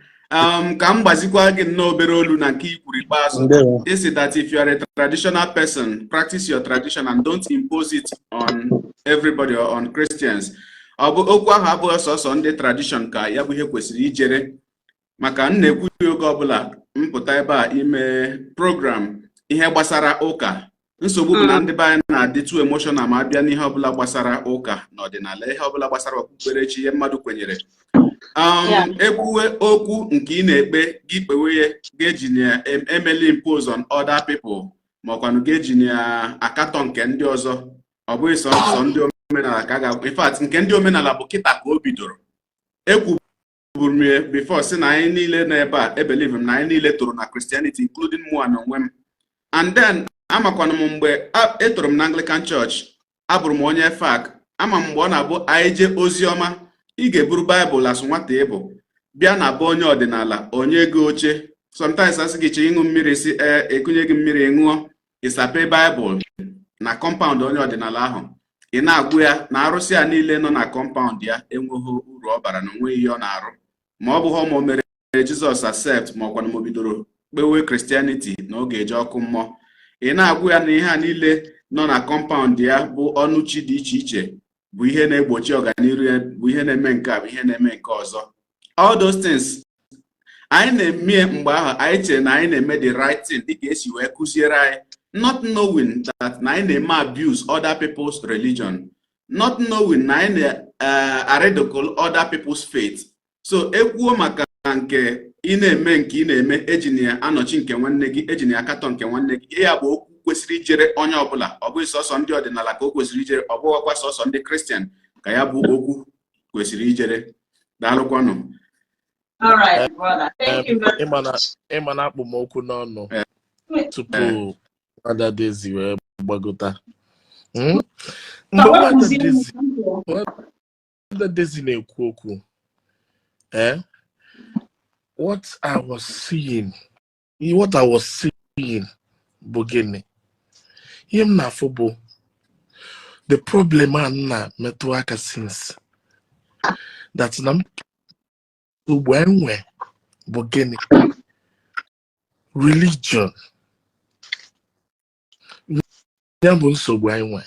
Ka m gbazikwa gị nnọọ obere olu na nke i kwuru ikpeazụ. Ndewo. This is that if you are a traditional person, practice your tradition and don't impose it on everybody or on Christians. Ọ bụ okwu ahụ abụghị sọsọ ndị tradition ka ya bụ ihe kwesịrị ijere, maka m na-ekwu ya oge ọbụla m pụta ebe a ime program ihe gbasara ụka. Nsogbu bụ na ndị be anyị na-adị too emotional ma abịa n'ihe ọbụla gbasara ụka na ọdịnala, ihe ọbụla gbasara okpukperechi, ihe mmadụ kwenyere. Ekwuwe okwu nke ị na-ekpe, gị kpewe ya, ga-eji na emeli impose on other people, ma ọkwanụ ga-eji na akatọ nke ndị ọzọ. Ọ bụghị sọ ndị omenala ka a ga, in fact, nke ndị omenala bụ kịta ka o bidoro. Ekwuburu m ya before si na anyị niile nọ ebe a, e believe m na anyị niile toro na Christianity, including mụa na onwe m. And then amakwanụ m mgbe etoro m na Anglican Church, abụrụ m onye FAC. Ama m mgbe ọ na-abụ anyị jee ozi ọma, ị ga-eburu Baịbụl asụ nwata ịbụ bịa na be onye ọdịnala, onye ego oche. Sometimes asị gị chee ịṅụ mmiri, si ee, ekunye gị mmiri, ṅụọ, ịsape Baịbụl na compound onye ọdịnala ahụ, ị na-agwụ ya na arụsị a niile nọ na compound ya enweghị uru ọ bara na onweghị ihe ọ na-arụ, ma ọ bụghị ma o mere Jizọs accept, ma ọkwanụ ma o bidoro kpewe Christianity na ọ ga-eje ọkụ mmụọ. Ị na-agwụ ya na ihe a niile nọ na compound ya bụ ọnụchi dị iche iche, bụ ihe na-egbochi ọganihu ya, bụ ihe na-eme nke a, bụ ihe na-eme nke ọzọ. All those things anyị na-eme mgbe ahụ, anyị chere na anyị na-eme the right thing dịka esi wee kụziere anyị, not knowing that na anyị na-eme abuse other people's religion, not knowing na anyị na-ridicule other people's faith. So ekwuo maka nke ị na-eme, nke ị na-eme, ejina ya anọchi nke nwanne gị, ejina ya akatọ nke nwanne gị. Ya bụ okwu kwesịrị ijere onye ọbụla. Ọ bụghị sọsọ ndị ọdịnala ka o kwesịrị ijere, ọ bụghịkwa sọsọ ndị Kristian ka ya bụ okwu kwesịrị ijere. Daalụkwanụ. All right, brother. Thank you very much. Ịma na akpụ m okwu n'ọnụ tupu Ada Daisy wee gbagota. Mgbe Nwada Daisy na-ekwu okwu, what I was seeing bụ gịnị? Ihe m na-afụ bụ the problem a m na-metụ aka since that na nsogbu enwe bụ gịnị? Religion. Ya bụ nsogbu anyị nwe.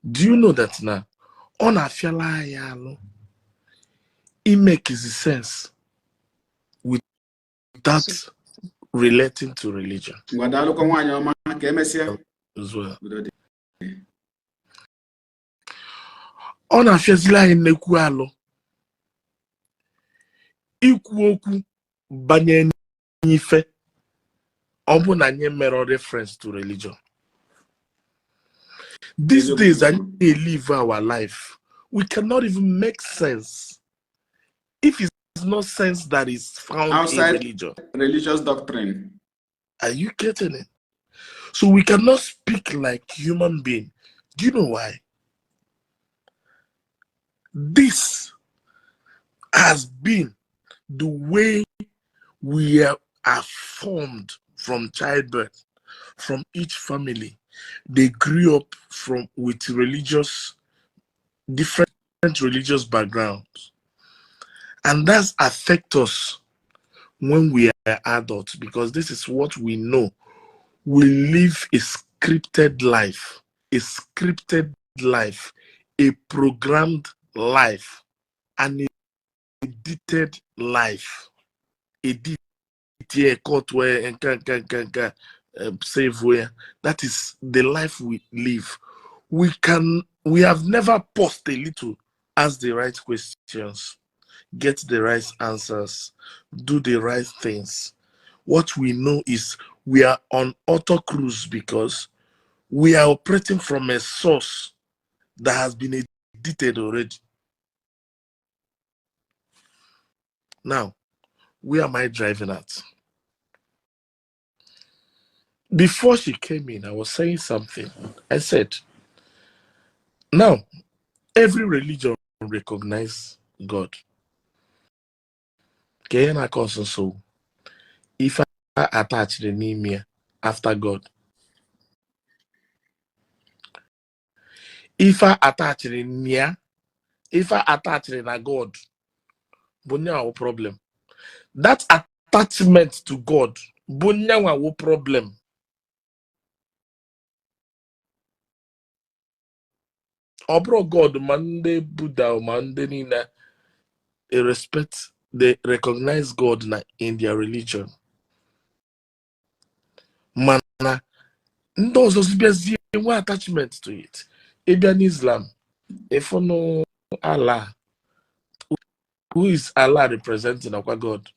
Do you know that na ọ na-afịala anyị alụ i make sense without relating to religion? Ngwa, daalụkwa, nwaanyị ọma. Ka emesịa. As well. Udo dị. Ọ na-afịazili anyị nnekwu alụ ikwu okwu banyere n'ife ọ bụ na anyị mere reference to religion. These days anyị na-live our life, we cannot even make sense if it's not sense that is found in Outside religion. Religious doctrine. Are you getting it? So we cannot speak like human being. Do you know why? This has been the way we are formed from childbirth, from each family. They grew up from with religious, different religious backgrounds. And that's affect us when we are adults because this is what we know. We live a scripted life, a scripted life, a programmed life, an edited life. Edit here, cut where, and can, save where. That is the life we live. We have never paused a little, ask the right questions, get the right answers, do the right things. What we know is we are on auto cruise because we are operating from a source that has been edited already. Now, where am I driving at? Before she came in, I was saying something. I said, now, every religion recognizes God. Ka ihe na-akọ nso ife attached n'ime ya after God. Ife attached ya, ife attached na God bụ nyanwa problem. That attachment to God bụ nyanwa wụ problem. Ọ bụrụ God ma ndị Buddha ma ndị niile they respect, they recognize God na in their religion. Mana ndị ọzọ bịazie nwee attachment to it. Ị bịa n'Islam, ịfụnụ Allah. Who is Allah representing? Ọkwa God.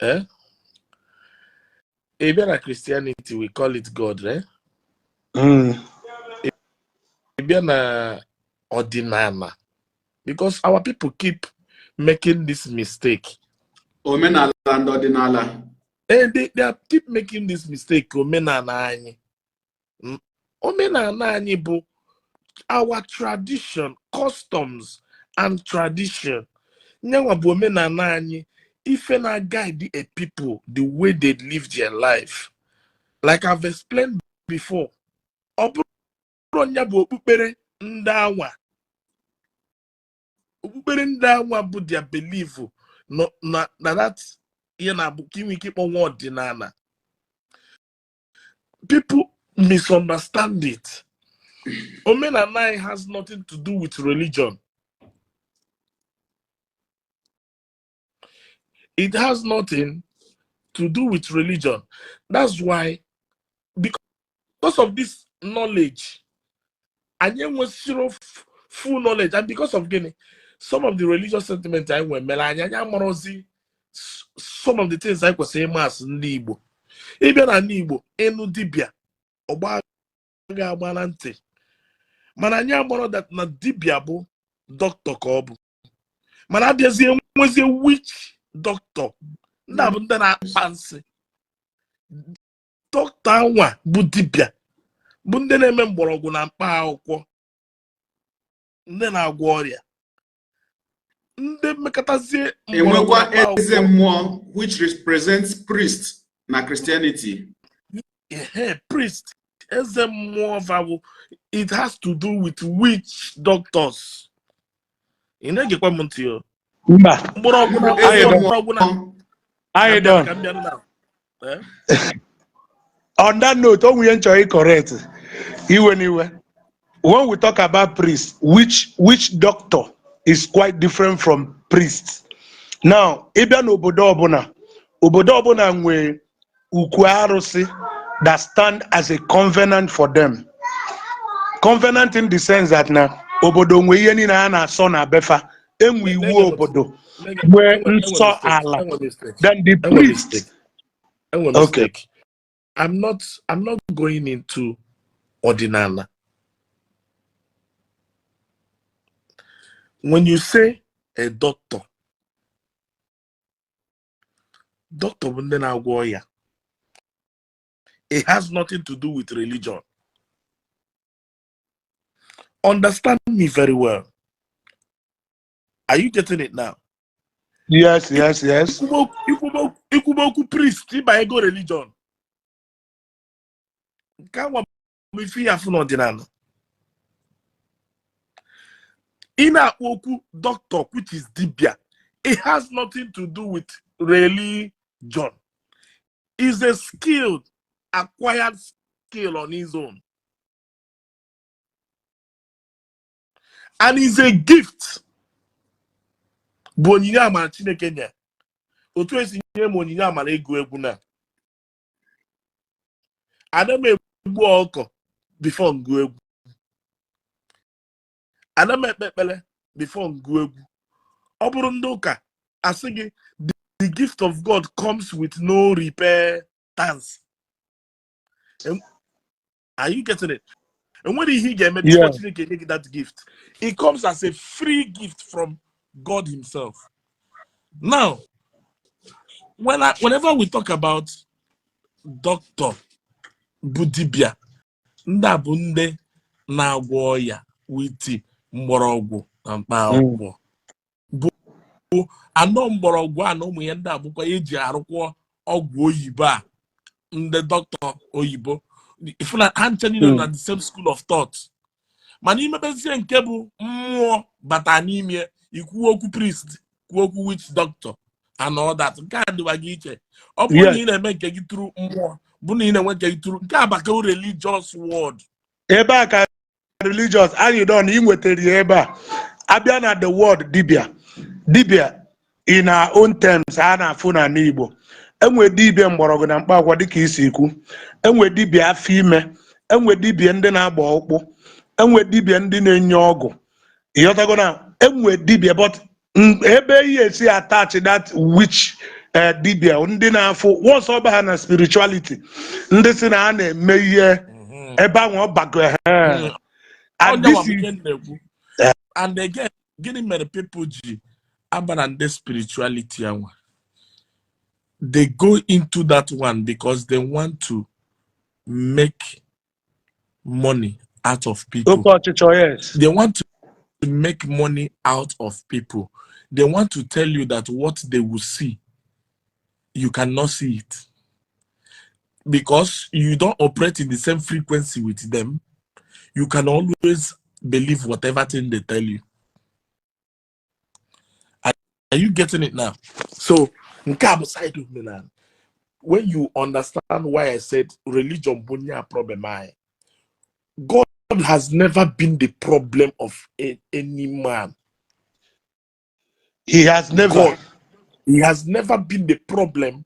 Eh? Ị bịa na Christianity, we call it God, eh? Ị bịa na ọdịnala, because our people keep making this mistake. Omenala and ọdịnala. And they keep making this mistake. Omenala anyị. Omenala anyị bụ our tradition, customs and tradition. Nyanwa bụ omenala anyị, ife na-guide a people the way they live their life. Like I've explained before, ọ bụrụ nya bụ okpukpere ndị anwa. Okpukpere ndị anwa bụ their belief no, na na that ihe na-abụ ka inwe ike ịkpọ nwa ọdịnala. People misunderstand it. Omenala anyị has nothing to do with religion. It has nothing to do with religion. That's why, because of this knowledge, anyị enwesịrị full knowledge, and because of gịnị, some of the religious sentiment anyị nwere mere anyị anyị amarọzi some of the things anyị kwesịrị ịma as ndị Igbo. Ị bịa na ndị Igbo, ịnụ dibịa ọgba ga-agba na ntị, mana anyị amarọ that na dibịa bụ dọkịta ka ọ bụ, mana abịazie nwezie witch doctor, ndị a bụ ndị na-akpa nsị. Dọkịta anwa bụ dibịa bụ ndị na-eme mgbọrọgwụ na mkpa akwụkwọ, ndị na-agwọ ọrịa, ndị mmekọtazie Enwekwa eze mmụọ, which represents priest na Christianity. Ehe, priest, eze mmụọ vawo, it has to do with witch doctors. Ị na-egekwa m ntị o? Mba. Mgbọrọgwụ na Eze mgbọrọgwụ na Anyị done. Ka m bịa na. Eh? On that note, o nwere ihe m chọrọ ịcorrect. Iwe n'iwe. When we talk about priest, which doctor is quite different from priest. Now, ị bịa n'obodo ọbụla, obodo ọbụla nwee ukwu arụsị that stand as a covenant for them. Covenant in the sense that na obodo nwee ihe niile a na-asọ na befa, enwe iwu obodo, nwee nsọ ala. Then the priest. Okay. I'm not going into ọdịnala. When you say a doctor, Doctor bụ ndị na-agwọ ọya. It has nothing to do with religion. Understand me very well. Are you getting it now? Yes. Ikwube okwu priest, ịba ego religion. Nke anwa bụ ife ya afụ n'ọdịnala. Ị na-akpọ okwu doctor, which is dibia, it has nothing to do with religion. Is a skill, acquired skill on his own. And is a gift. Bụ onyinye amara Chineke nye. Otu esi nye m onyinye amara ịgụ egwu na. Ana m egbu ọkụkọ before m gụọ egwu. Ana m ekpe ekpere before m gụọ egwu. Ọ bụrụ ndị ụka, asị gị the gift of God comes with no repentance. Are you getting it? Enwere ihe ị ga-eme before Yeah. Chineke nye gị that gift. It comes as a free gift from God himself. Now, whenever we talk about doctor bụ dibia, ndị a bụ ndị na-agwọ ọya with mgbọrọgwụ na mkpa akwụkwọ. Bụ anọ mgbọrọgwụ a na ụmụ ya ndị a bụkwa eji arụkwọ ọgwụ oyibo a ndị dọkịta oyibo ifuna ha nche niile na the same school of thought. Mana imebezie nke bụ mmụọ bata n'ime, ikwuo okwu priest, kwuo okwu witch doctor and all that, nke a dịwa gị iche. Ọ bụrụ na ị na-eme nke gị tụrụ mmụọ, bụ na ị na-enwe nke gị tụrụ nke abaka religious world. Ebe a ka religious anyị don ị nwetara ya. Ebe a abịa na the word dibia, dibia in our own terms a na-afụ n'ala Igbo, enwe dibia mgbọrọgwụ na mkpa akwụkwọ dịka isi ikwu, enwe dibia afọ ime, enwe dibia ndị na-agba ọkpụ, enwe dibia ndị na-enye ọgwụ. Ịghọtago na enwe dibia, but ebe ihe esi attach that which dibia ndị na-afụ once ọba ha na spirituality, ndị si na ha na-eme ihe ebe ahụ ọ bago and this is na-ekwu. And again, gịnị mere people ji aba na ndị spirituality anwa? They go into that one because they want to make money out of people. Oke ọchịchọ, yes. They want to make money out of people. They want to tell you that what they will see, you cannot see it because you don't operate in the same frequency with them. You can always believe whatever thing they tell you. Are you getting it now? So nke a bụ side omenala. When you understand why I said religion bụ nye a problem anyị, God has never been the problem of any man. He has never. God, he has never been the problem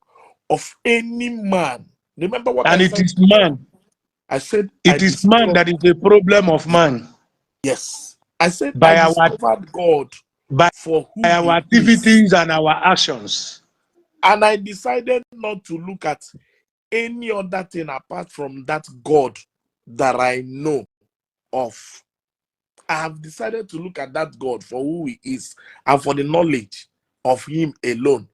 of any man. Remember what And I it said? is man. I said It I is man discovered that is the problem of man. Yes. I said By I our discovered God by for who our he is. activities and our actions. And I decided not to look at any other thing apart from that God that I know of. I have decided to look at that God for who he is and for the knowledge of him alone.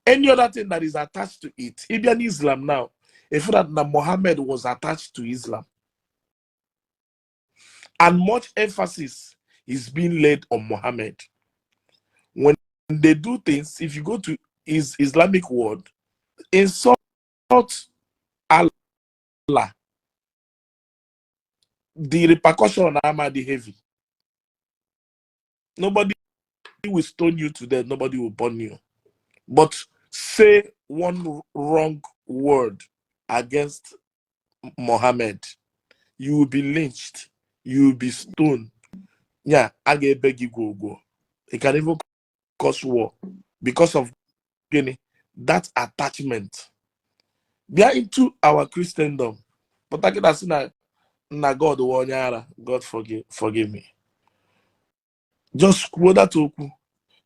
Any other thing that is attached to it, even Islam now, if that Muhammad was attached to Islam, and much emphasis is being laid on Muhammad. When they do things, if you go to his Islamic world, insult Allah, the repercussion are the heavy. Nobody will stone you to death, nobody will burn you. But say one wrong word against Muhammad, you will be lynched, you will be stoned. Yeah, a ga-ebe gị gwogwo. It can even cause war because of gịnị? That attachment. Bịa into our Christendom. Pụta kịta sị na God wụ onye ara. God forgive me. Just kwuo that okwu.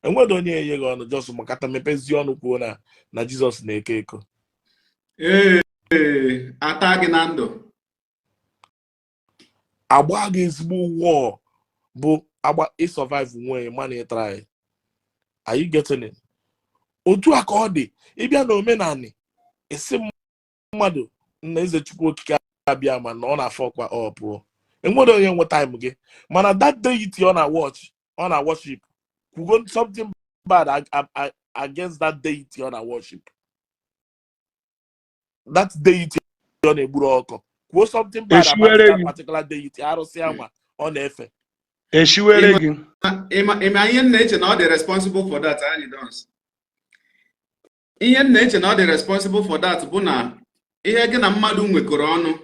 Enweghị onye enye gị ọnụ, just makata mepezie ọnụ kwuo na Jizọs na-eke eko. Ee, ata gị na ndụ. Agba gị ezigbo war bụ agba ị survive nwee mana ị try. Are you getting it? Otu a ka ọ dị, ịbịa na omenani, esi mmadụ na eze Chukwu Okike abịa ma na ọ na-afọkwa ọ pụọ, enwere onye nwe time gị. Mana that deity ọ na-watch, ọ na-worship, kwugo something bad against that deity ọ na-worship, that deity ọ na-egburu ọkọ, kwuo something bad about Eshiwere that gị. particular deity, arụsị anwa ọ na-efe. Eshiwere gị. Ịma ihe m na-eche na ọ dị responsible for that, anyị dons, ihe m na-eche na ọ dị responsible for that bụ na ihe gị na mmadụ nwekọrọ ọnụ,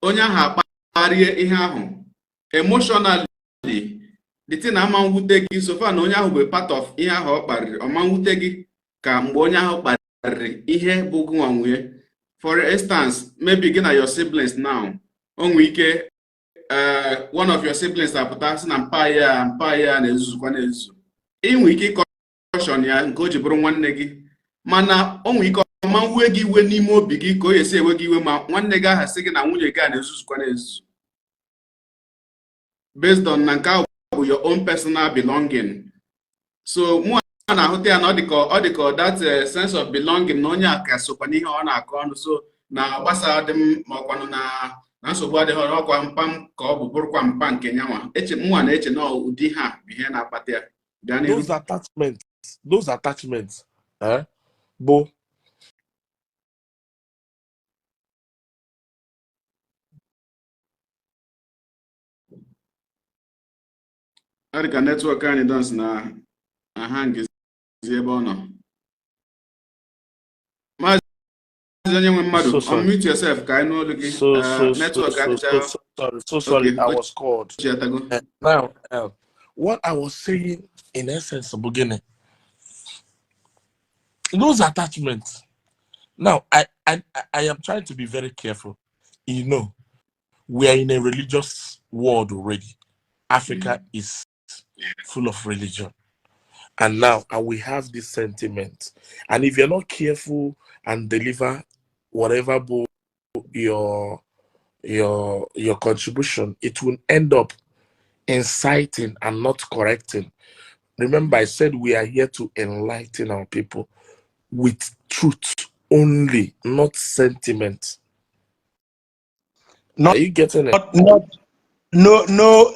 onye ahụ akparịa ihe ahụ emotionally, the thing ama nwute gị so far na onye ahụ bụ part of ihe ahụ ọ kparịrị. Ọma nwute gị ka mgbe onye ahụ kparịrị ihe bụ gị nwa nwunye. For instance, maybe gị na your siblings now, o nwee ike one of your siblings apụta sị na mpa ya na-ezuzukwa na-ezuzu. Ị nwee ike ịcaution ya nke o ji bụrụ nwanne gị, mana o nwee ike ọma nwee gị iwe n'ime obi gị ka o esi ewe gị iwe ma nwanne gị aha sị gị na nwunye gị a na-ezuzukwa na-ezuzu, based on na nke ahụ bụ your own personal belonging. So mụ na-ahụta ya na ọ dị ka that sense of belonging na onye a ka sokwa n'ihe ọ na-akọ ọnụ, so na gbasa dị m, ma ọkwanụ na nsogbu adịghị, ọkwa mpa m ka ọ bụ, bụrụkwa mpa nke nyanwa eche. Mụnwa na-eche na ụdị ha bụ ihe na-akpata ya. Gaa n'ihu. Those attachments bụ Ọ dị ka network anyị dons na aha ngezi ebe ọ nọ. Maazị onye nwe mmadụ, So sorry. unmute yourself ka anyị nụ olu gị. So so so Network so adịcha. So sorry, so sorry. Okay. I was called. Chiatago. Now, what I was saying in essence bụ gịnị? Those attachments. Now, I am trying to be very careful. We are in a religious world already. Africa is full of religion. And now, and we have this sentiment. And if you're not careful and deliver whatever your contribution, it will end up inciting and not correcting. Remember, I said we are here to enlighten our people with truth only, not sentiment. Not Are you getting it? not no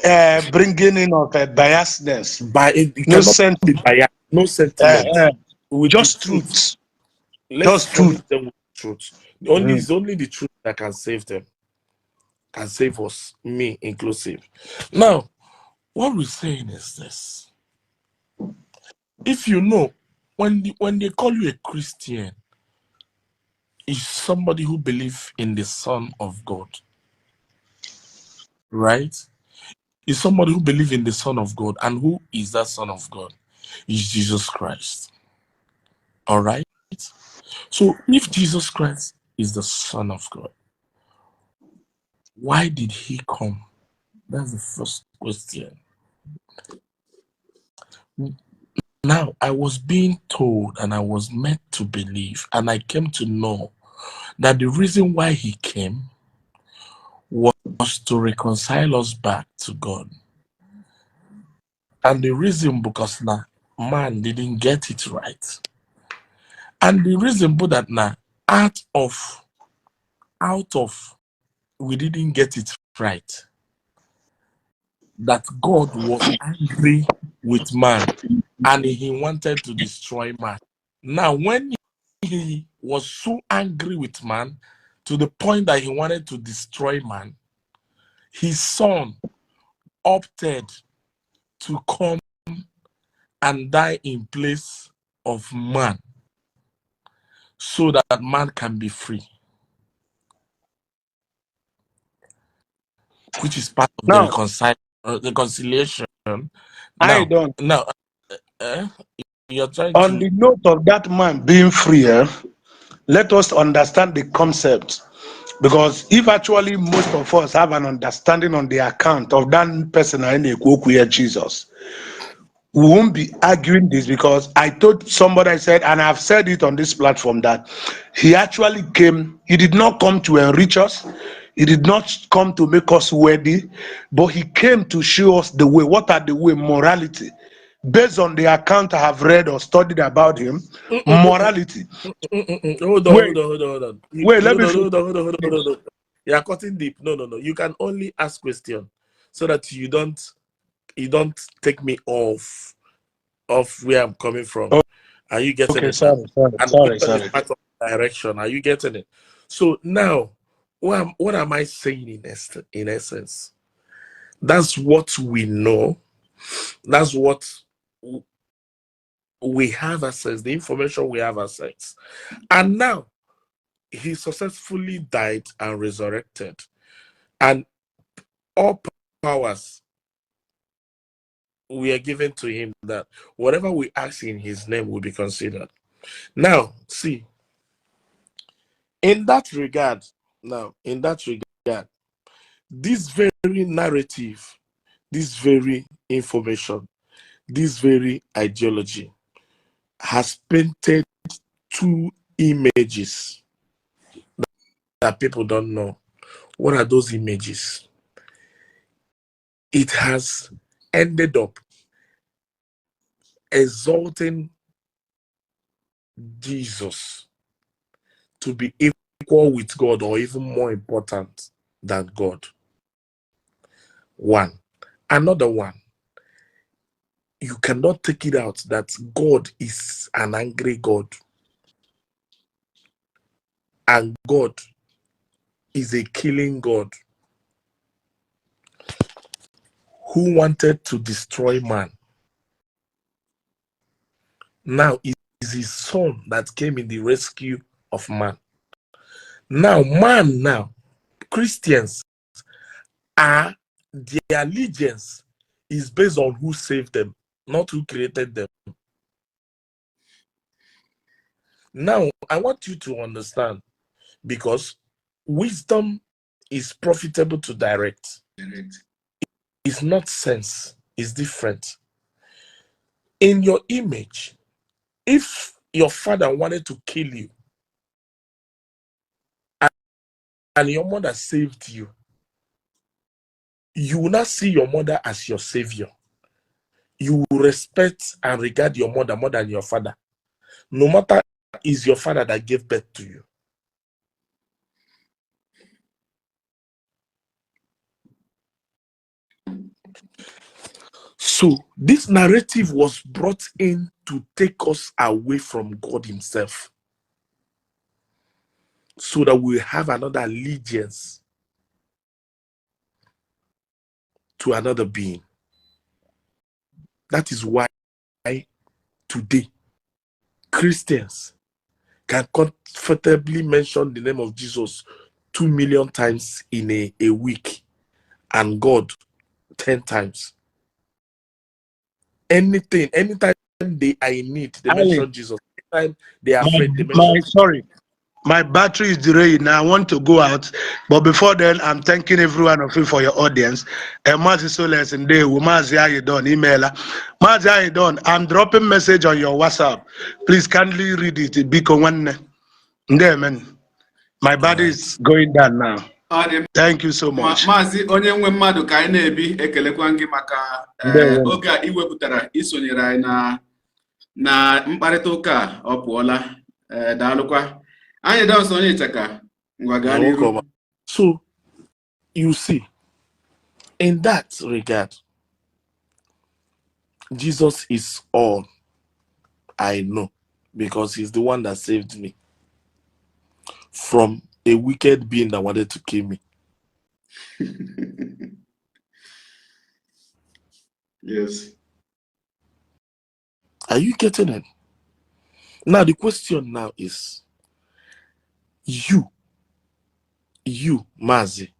bringing in of biasness. By it No cannot be biased, no sentiment. With the Just truth. truth. Let's Just truth. punish them with truth. Only It's only the truth that can save them, can save us, me inclusive. Now, what we're saying is this: if you know, when they call you a Christian, is somebody who believes in the Son of God, right? Is somebody who believes in the Son of God, and who is that Son of God? Is Jesus Christ. All right. So if Jesus Christ is the Son of God, why did he come? That's the first question. Now, I was being told and I was meant to believe, and I came to know that the reason why he came was to reconcile us back to God. And the reason because now man didn't get it right. And the reason but that now out of we didn't get it right, that God was angry with man and he wanted to destroy man. Now, when he was so angry with man to the point that he wanted to destroy man, his son opted to come and die in place of man so that man can be free, which is part of the Now, reconciliation. I Now, don't. now, you're trying On to the note of that man being free, let us understand the concept. Because if actually most of us have an understanding on the account of that person, I here, Jesus, we won't be arguing this. Because I told somebody, I said, and I've said it on this platform, that he actually came, he did not come to enrich us, he did not come to make us worthy, but he came to show us the way. What are the way? Morality. Based on the account I have read or studied about him, morality. Hold on, Wait, hold on, hold on, hold on. Wait, let Hold me on, finish. hold on, hold on, hold on, hold on. You are cutting deep. No, no, no. You can only ask question so that you don't take me off where I'm coming from. Oh, Are you getting okay, it now? sorry, sorry, And sorry, question is sorry. part of direction. Are you getting it? So now, what am I saying in essence? That's what we know. That's what we have access, the information we have access. And now he successfully died and resurrected. And all powers we are given to him that whatever we ask in his name will be considered. Now, see, in that regard, now, in that regard, this very narrative, this very information, this very ideology has painted two images that people don't know. What are those images? It has ended up exalting Jesus to be equal with God or even more important than God. One. Another one, you cannot take it out that God is an angry God. And God is a killing God who wanted to destroy man. Now it is his son that came in the rescue of man. Now, man, now, Christians are, their allegiance is based on who saved them, not who created them. Now, I want you to understand, because wisdom is profitable to direct. Direct. It's not sense, it's different. In your image, if your father wanted to kill you and your mother saved you, you will not see your mother as your savior. You will respect and regard your mother more than your father, no matter is your father that gave birth to you. So this narrative was brought in to take us away from God Himself, so that we have another allegiance to another being. That is why today Christians can comfortably mention the name of Jesus 2 million times in a week and God 10 times. Anything, anytime they are in need, they Ali, mention Jesus. Anytime they are my, afraid, they mention my sorry, my battery is derailed now. I want to go out, but before then, I'm thanking every one of you for your audience. And Mazi Soles and Day, Mazi Ayedon, emailer. Mazi Ayedon, I'm dropping message on your WhatsApp. Please kindly read it. Biko nwanne. Ndemen. My body is going down now. Ọ dị Thank you so mma. Much. Maazị onye nwe mmadụ ka anyị na-ebi, ekelekwa gị maka Ndewo. Oge a iwepụtara isonyere anyị na mkparịta ụka a. Ọ pụọla. Ee, daalụkwa anyị dọsọ onye ịchaka ngwa gaa You're n'iru. Welcome. So you see, in that regard, Jesus is all I know because he's the one that saved me from a wicked being that wanted to kill me. Are you getting it? Now, the question now is you, Mazi,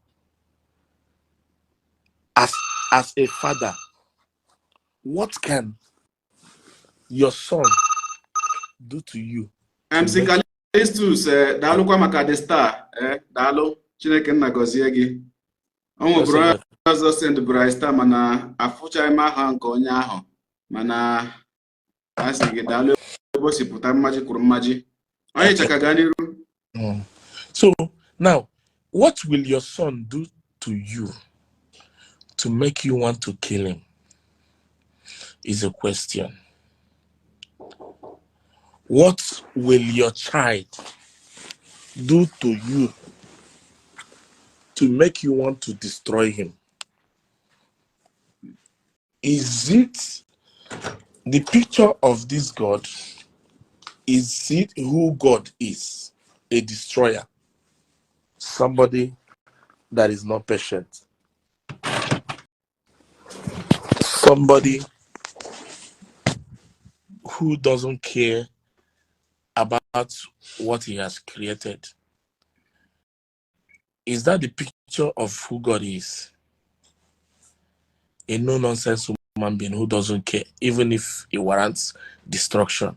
as a father, what can your son do to you to MC make Callistus, daalụkwa maka the star. Daalụ, Chineke nna gọzie gị. O nwebụrụ onye ọzọ sendbụrụ anyị star, mana afụchaghị m aha nke onye ahụ, mana a sị gị daalụ ebe o si pụta mmaji kwuru mmaji. Onye ịchaka gaa n'iru. So now, what will your son do to you to make you want to kill him? Is a question. What will your child do to you to make you want to destroy him? Is it the picture of this God? Is it who God is? A destroyer, somebody that is not patient, somebody who doesn't care about what he has created. Is that the picture of who God is? A no nonsense human being who doesn't care, even if it warrants destruction.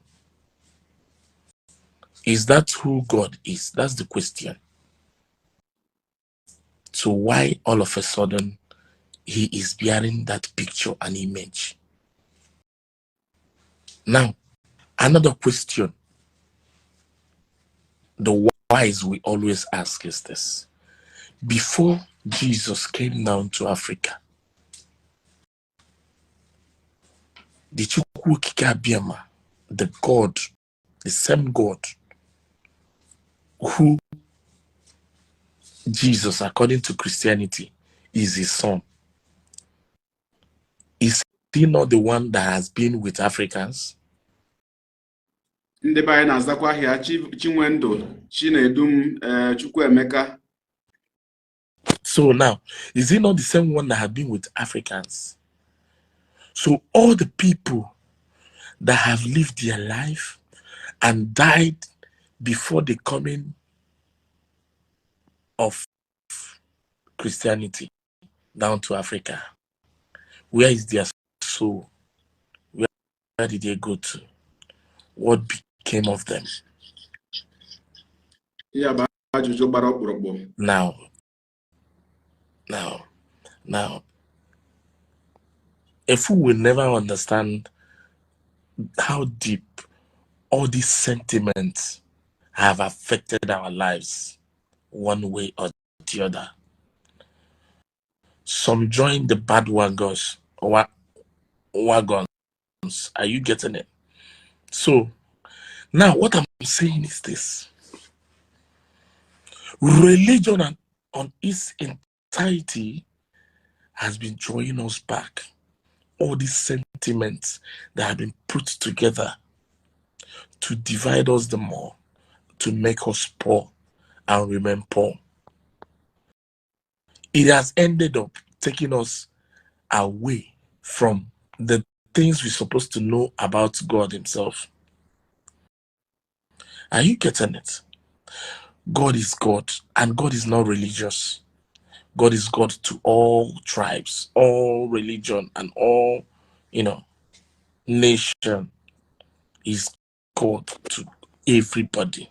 Is that who God is? That's the question. So, why all of a sudden he is bearing that picture and image? Now, another question the wise we always ask is this: before Jesus came down to Africa, the Chukwu Okike Abiama, the God, the same God who Jesus, according to Christianity, is his son, is he not the one that has been with Africans? Ndị be anyị na-azakwa ahịa Chinwendụ Chinedum, Chukwuemeka. So now, is he not the same one that have been with Africans? So all the people that have lived their life and died before the coming of Christianity down to Africa, where is their soul? Where did they go to? What became of them? Ya bụ ajụjụ gbara ọkpụrụkpụ. Now, a fool will never understand how deep all these sentiments have affected our lives one way or the other. Some join the bad wagons. Are you getting it? So now what I'm saying is this: religion and on its entirety has been drawing us back. All these sentiments that have been put together to divide us the more, to make us poor and remain poor. It has ended up taking us away from the things we're supposed to know about God Himself. Are you getting it? God is God, and God is not religious. God is God to all tribes, all religion, and all nation. Is God to everybody.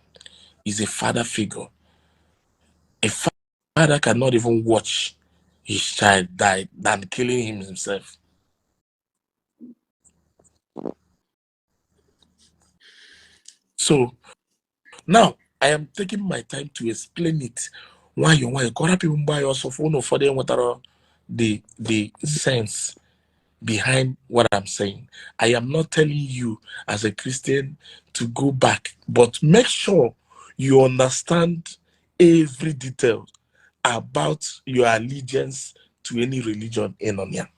He's a father figure. A father cannot even watch his child die than killing him himself. So now I am taking my time to explain it. Nwayọọ nwayọọ ka ọ rapụ mgbe anyị ọsọ fụ na ụfọdụ enwetara the sense behind what I'm saying. I am not telling you as a Christian to go back, but make sure you understand every detail about your allegiance to any religion in Onya.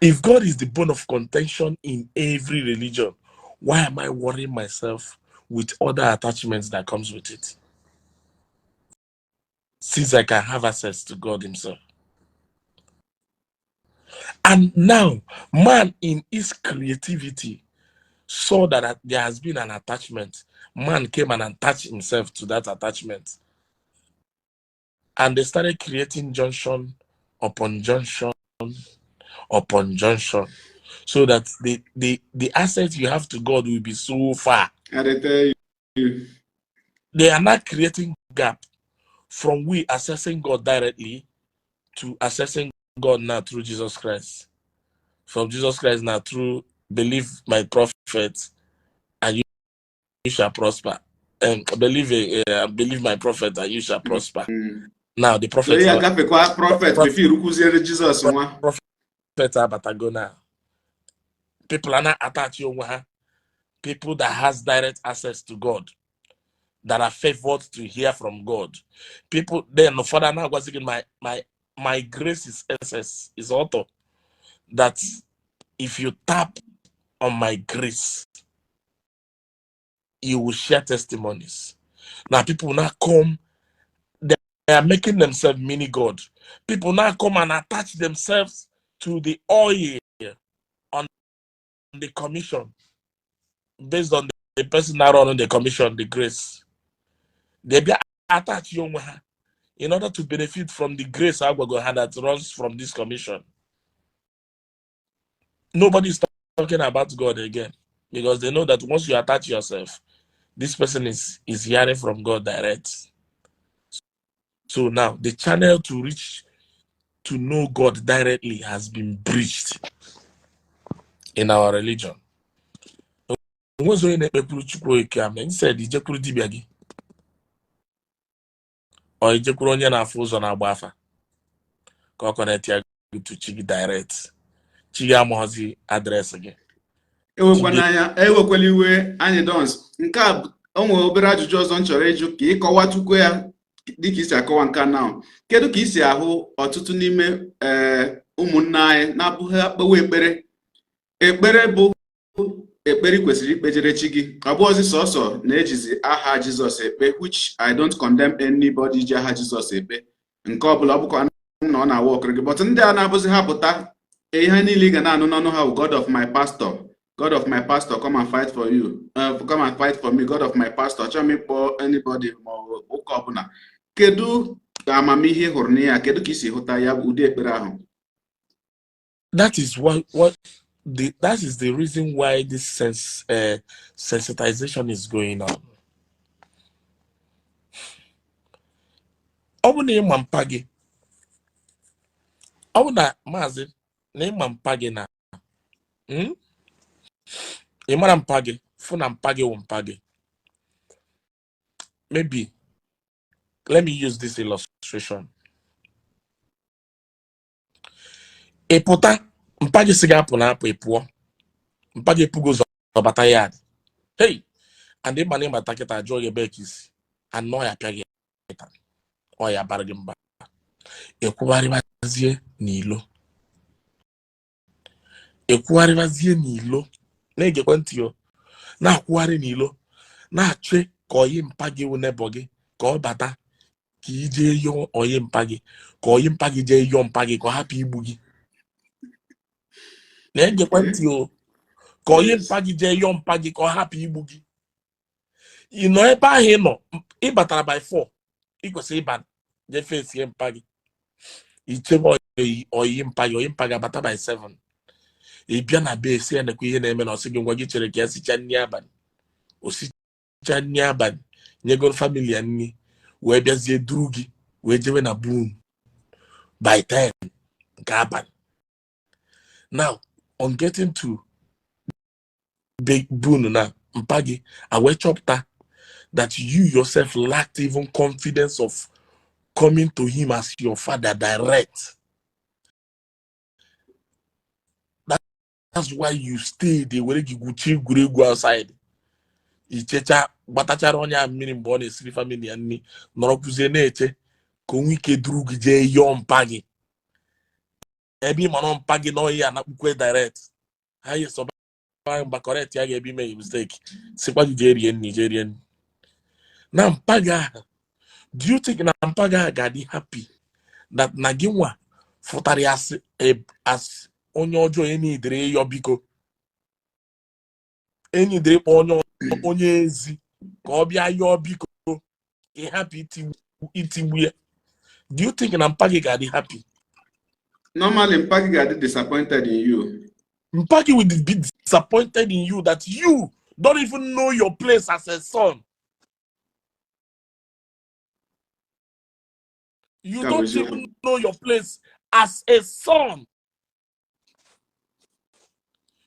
If God is the bone of contention in every religion, why am I worrying myself with other attachments that comes with it? Since I can have access to God Himself. And now, man in his creativity saw that there has been an attachment. Man came and attached himself to that attachment. And they started creating junction upon junction upon junction so that the access you have to God will be so far. I dey tell you. They are not creating gap from we accessing God directly to accessing God now through Jesus Christ. From Jesus Christ now through believe my prophet and you shall prosper. And believe my prophet and you shall prosper. Now the So prophet ihe agafekwa prophet before irukwuziere Jizọs nwa. Prophet Abatago na people are not attach onwe ha, people that has direct access to God, that are favored to hear from God. People then ụfọdụ na-agwazi gị, My grace is ss is auto, that if you tap on my grace, you will share testimonies." Now people now come, they are making themselves mini God. People now come and attach themselves to the oil on the commission based on the person that running the commission, the grace. They be attach onwe ha in order to benefit from the grace agwago ha that runs from this commission. Nobody is talking about God again because they know that once you attach yourself, this person is hearing from God direct. So now the channel to reach to know God directly has been breached in our religion. Onwezi onye na-ekpepụrụ Chukwu oke ama. Instead, ijekwuru dibịa gị ọ ijekwuru onye na-afụ ụzọ na-agba afa ka ọ connect ya to chi gị direct. Chi gị amaghịzi address gị. Ewekwana anya, ewekwala iwe, anyị dons nke a o nwere obere ajụjụ ọzọ m chọrọ ịjụ ka ị kọwatukwu ya dịka isi akọwa nke a. Now, kedu ka isi ahụ ọtụtụ n'ime ee ụmụnne anyị na-abụghị akpewe ekpere? Ekpere bụ ekpere ị kwesịrị ikpejere chi gị, ọ bụghịzi sọsọ na-ejizi aha Jizọs ekpe, which I don't condemn anybody ji aha Jizọs ekpe nke ọbụla, ọ bụkwa na ọ na-awa ọkịrị gị, but ndị a na-abụzi ha pụta, ihe niile ị ga na-anụ n'ọnụ ha bụ, "God of my pastor, God of my pastor, come and fight for you, come and fight for me, God of my pastor." Chọọ m ịkpọ anybody ma ọ bụ ụka ọbụla. Kedu amamihe ị hụrụ na ya? Kedu ka i si hụta ya bụ ụdị ekpere ahụ? That is what the that is the reason why this sensitization is going on. Ọ bụ na ịma mpa gị, ọ bụ na maazị na ịma mpa gị na ị mara mpa gị, fụ na mpa gị wụ mpa gị. Maybe let me use this illustration. Ị pụta, mpa gị sị gị apụ na apụ, ị pụọ, mpa gị epugo ụzọ bata yard. Hey, and ịma na ịbata kịta, jụọ gị ebe ka isi anọ, ya apịa gị ịta, ọ ya bara gị mba, ekwugharịbazie n'ilo, ekwugharịbazie n'ilo, na-egekwe ntị o, na-akwụgharị n'ilo, na-achọ ka oyi mpa gị wụ neighbour gị ka ọ bata ka ị jee yọọ oyi mpa gị, ka oyi mpa gị jee yọọ mpa gị ka ọ hapụ igbu gị. Na-egekwe ntị o, ka oyi mpa gị jee yọọ mpa gị ka ọ hapụ igbu gị. Ị nọ ebe ahụ ị nọ, ị batara by 4, ị kwesịrị ịba jee fesie mpa gị, ichebe oyi mpa gị, oyi mpa gị abata by 7. Ị bịa na be esi ya, nekwa ihe na-eme, na ọsị gị ngwa, gị chere ka ya sichaa nri abalị. O sichaa nri abalị, nyegoro family ya nri, wee bịazie duru gị wee jewe na boom by 10 nke abalị. Now, on getting to big boon na mpa gị, a wee chọpụta that you yourself lacked even confidence of coming to him as your father direct. That's why you stayed. Were gị gwuchi egwuregwu outside, ichecha gbatachara onye a mmiri mgbe ọ na-esiri family ya nri, nọrọkwuzie na-eche ka o nwee ike duru gị jee yọọ mpa gị, ebe ị mara mpa gị n'ọhịa ya anakpukwe direct ha yi sọba mba correct ya ga-ebe ime mistake, sikwa gị jee rie nri, jee rie nri na mpa gị ahụ. Do you think na mpa gị ahụ ga-adị happy that na gị nwa fụtara ya as onye ọjọọ enyi dịrị ịyọ biko, enyi dịrị ịkpọ onye ezi ka ọ bịa yọọ biko ka ị hapụ itigbu ya? Do you think na mpa gị ga-adị happy? Normally, mpa gị ga-adị disappointed in you. Mpa gị will be disappointed in you that you don't even know your place as a son. You That don't was your even know your place as a son.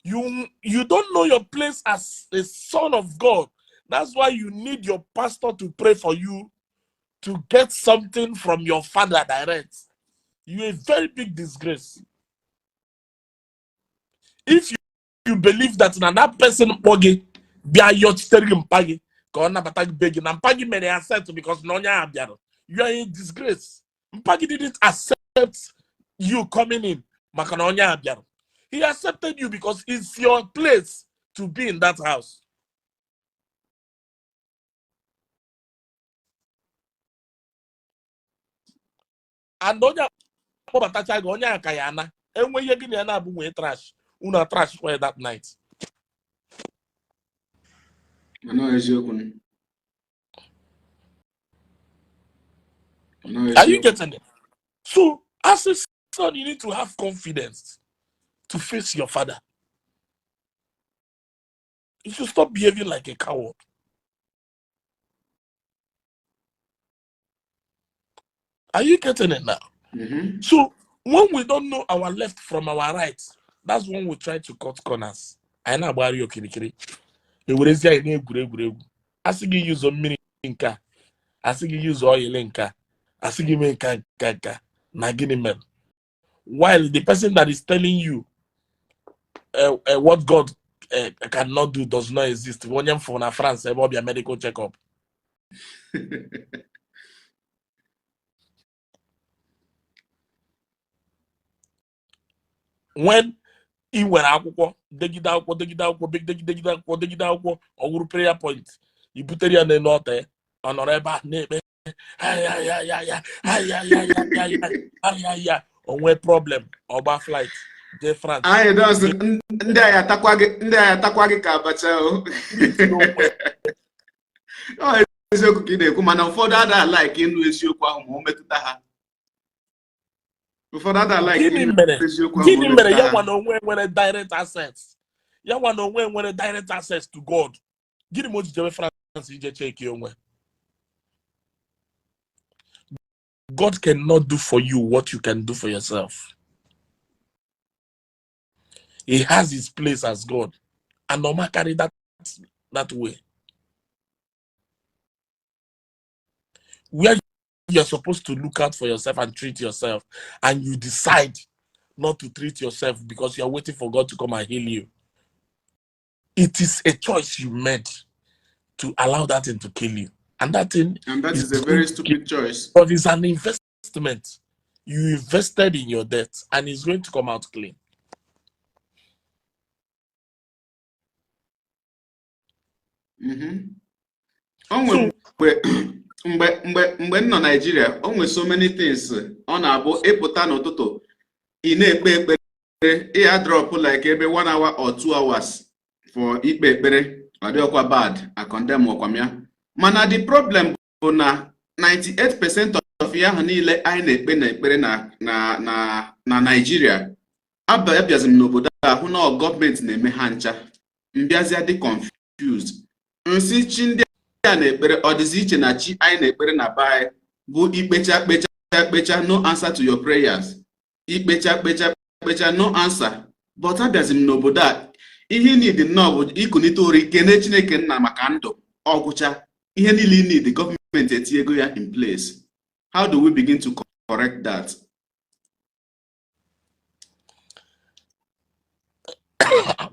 You don't know your place as a son of God. That's why you need your pastor to pray for you to get something from your father direct. You're a very big disgrace. If you believe that na that person kpọ gị bịa yọchitere gị mpa gị ka ọ nabata gị be gị na mpa gị mere ya accept because na onye ahụ bịara, you are in disgrace. Mpa gị didn't accept you coming in maka na onye ahụ bịara. He accepted you because it's your place to be in that house. And onye akpọbatacha gị, onye a ka ya ana enwe ihe gị na ya na-abụ nwee trash, unu trash kwa that night. Mana ọ eziokwu. Mana ọ Are you eziokwu. getting it? So, as a son, you need to have confidence to face your father. You should stop behaving like a coward. Are you getting it now? Mhm. So, when we don't know our left from our right, that's when we try to cut corners. Anyị na-agbagharị okirikiri. Ewerezie anyị na-egwuri egwuregwu. Asị gị yuzo mmiri nke a, asị gị yuzo oil nke a, asị gị mee nke a, nke a, nke a. Na gịnị mere? While the person that is telling you what God cannot do does not exist. Onye m fụrụ na France ebe ọ bịa medical check-up. When ị nwere akwụkwọ degide akwụkwọ degide akwụkwọ degide degide akwụkwọ degide akwụkwọ, ọ wụrụ prayer point, i butere ya n'elu ọta ya, ọ nọrọ ebe a na-ekpe ya ya ya ya ya ya ya, o nwee problem, ọ gba flight jee France. Anyị dọsị ndị agha atakwa gị, ndị agha atakwa gị ka abacha o. Ọ eziokwu ka ị na-ekwu, mana ụfọdụ ada like ịnụ eziokwu ahụ ma o metụta ha. Ụfọdụ ada like Gịnị ịnụ mere eziokwu ahụ ma gịnị o mere metụta ya ha. nwa na onwe nwere direct access, ya nwa na onwe nwere direct access to God, gịnị ma o ji jebe France ije cheki onwe? God cannot do for you what you can do for yourself. He has his place as God and ọ ma carry that way. Where you're supposed to look out for yourself and treat yourself, and you decide not to treat yourself because you're waiting for God to come and heal you. It is a choice you made to allow that thing to kill you. And that thing And that is is a very stupid choice. But it's an investment. You invested in your debt and it's going to come out clean. O nwere mgbe mgbe mgbe mgbe m nọ Nigeria, o nwere so many things ọ na-abụ ịpụta n'ụtụtụ, ị na-ekpe ekpere, ị ya drop like ebe 1 hour or 2 hours for ikpe ekpere. Ọ dịghịkwa bad, I condemn ọkwa m ya, mana the problem bụ na 98% of ihe ahụ niile anyị na-ekpe na ekpere na Nigeria, abịazi m n'obodo a hụ na ọ gọọmenti na-eme ha ncha. Mbịazịa dị confused, nsị chi ndị a na-ekpere ọ dịzi iche na chi anyị na-ekpere na be anyị, bụ ikpecha kpecha kpecha, no answer to your prayers, ikpecha kpecha kpecha, no answer. But abịazi m n'obodo a, ihe need nnọọ bụ ikunite ụra, ikene Chineke nna maka ndụ, ọgwụcha ihe niile ị need, gọọmenti etinyego ya in place. How do we begin to correct that?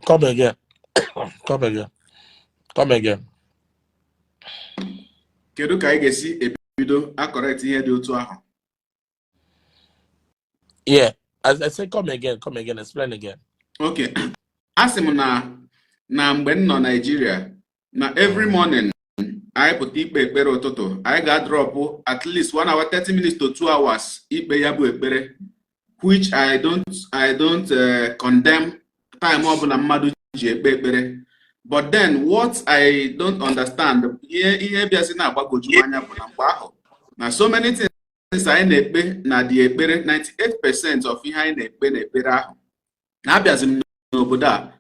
Come again. Come again. Come again. Kedu ka anyị ga-esi ebido a correct ihe dị otu ahụ? Yeah. As I say, come again, come again, explain again. Okay, a sị m na mgbe m nọ Nigeria, na every morning anyị pụta ikpe ekpere ụtụtụ, anyị ga-adrop at least 1 hour 30 minutes to 2 hours ikpe ya bụ ekpere, which I don't condemn time ọbụla mmadụ ji ekpe ekpere. But then what I don't understand, ihe bịazi na-agbagwoju m anya, bụ na mgbe ahụ na so many things anyị na-ekpe na the ekpere, 98% of ihe anyị na-ekpe na ekpere ahụ, na-abịazi m n'obodo a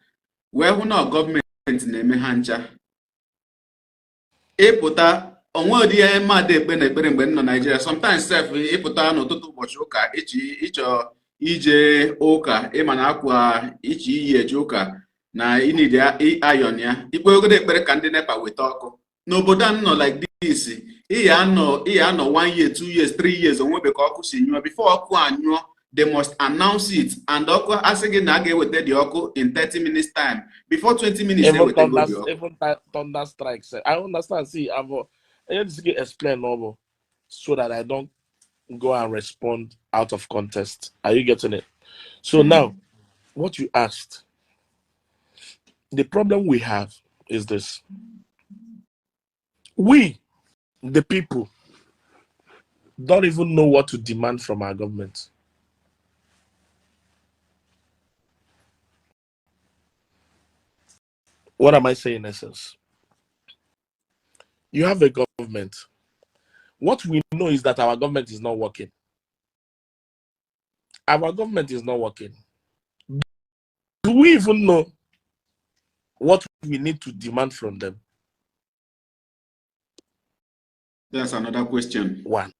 wee hụ na gọọmenti na-eme ha ncha. Ịpụta onwe ụdị ihe mmadụ ekpe na ekpere mgbe m nọ Naijiria, sometimes sef, ịpụta n'ụtụtụ ụbọchị ụka, ịchị ịchọ ije ụka, ịma na akwa iche iyi eje ụka na ịnidi ayọn ya, ikpegodo ekpere ka ndị NEPA weta ọkụ. N'obodo a m nọ like this, ịya anọ 1 year, 2 years, 3 years, onwebe ka ọkụ si nyụọ before ọkụ anyụọ. They must announce it, and ọkụ asị gị na a ga-eweta the ọkụ in 30 minutes time, before 20 minutes Even ewetego thunder, the ọkụ. Even thunder strikes. I understand. See, I just get explain normal so that I don't go and respond out of context. Are you getting it? So now, what you asked, the problem we have is this: we, the people, don't even know what to demand from our government. What am I saying in essence? You have a government. What we know is that our government is not working. Our government is not working. Do we even know what we need to demand from them? That's another question. One.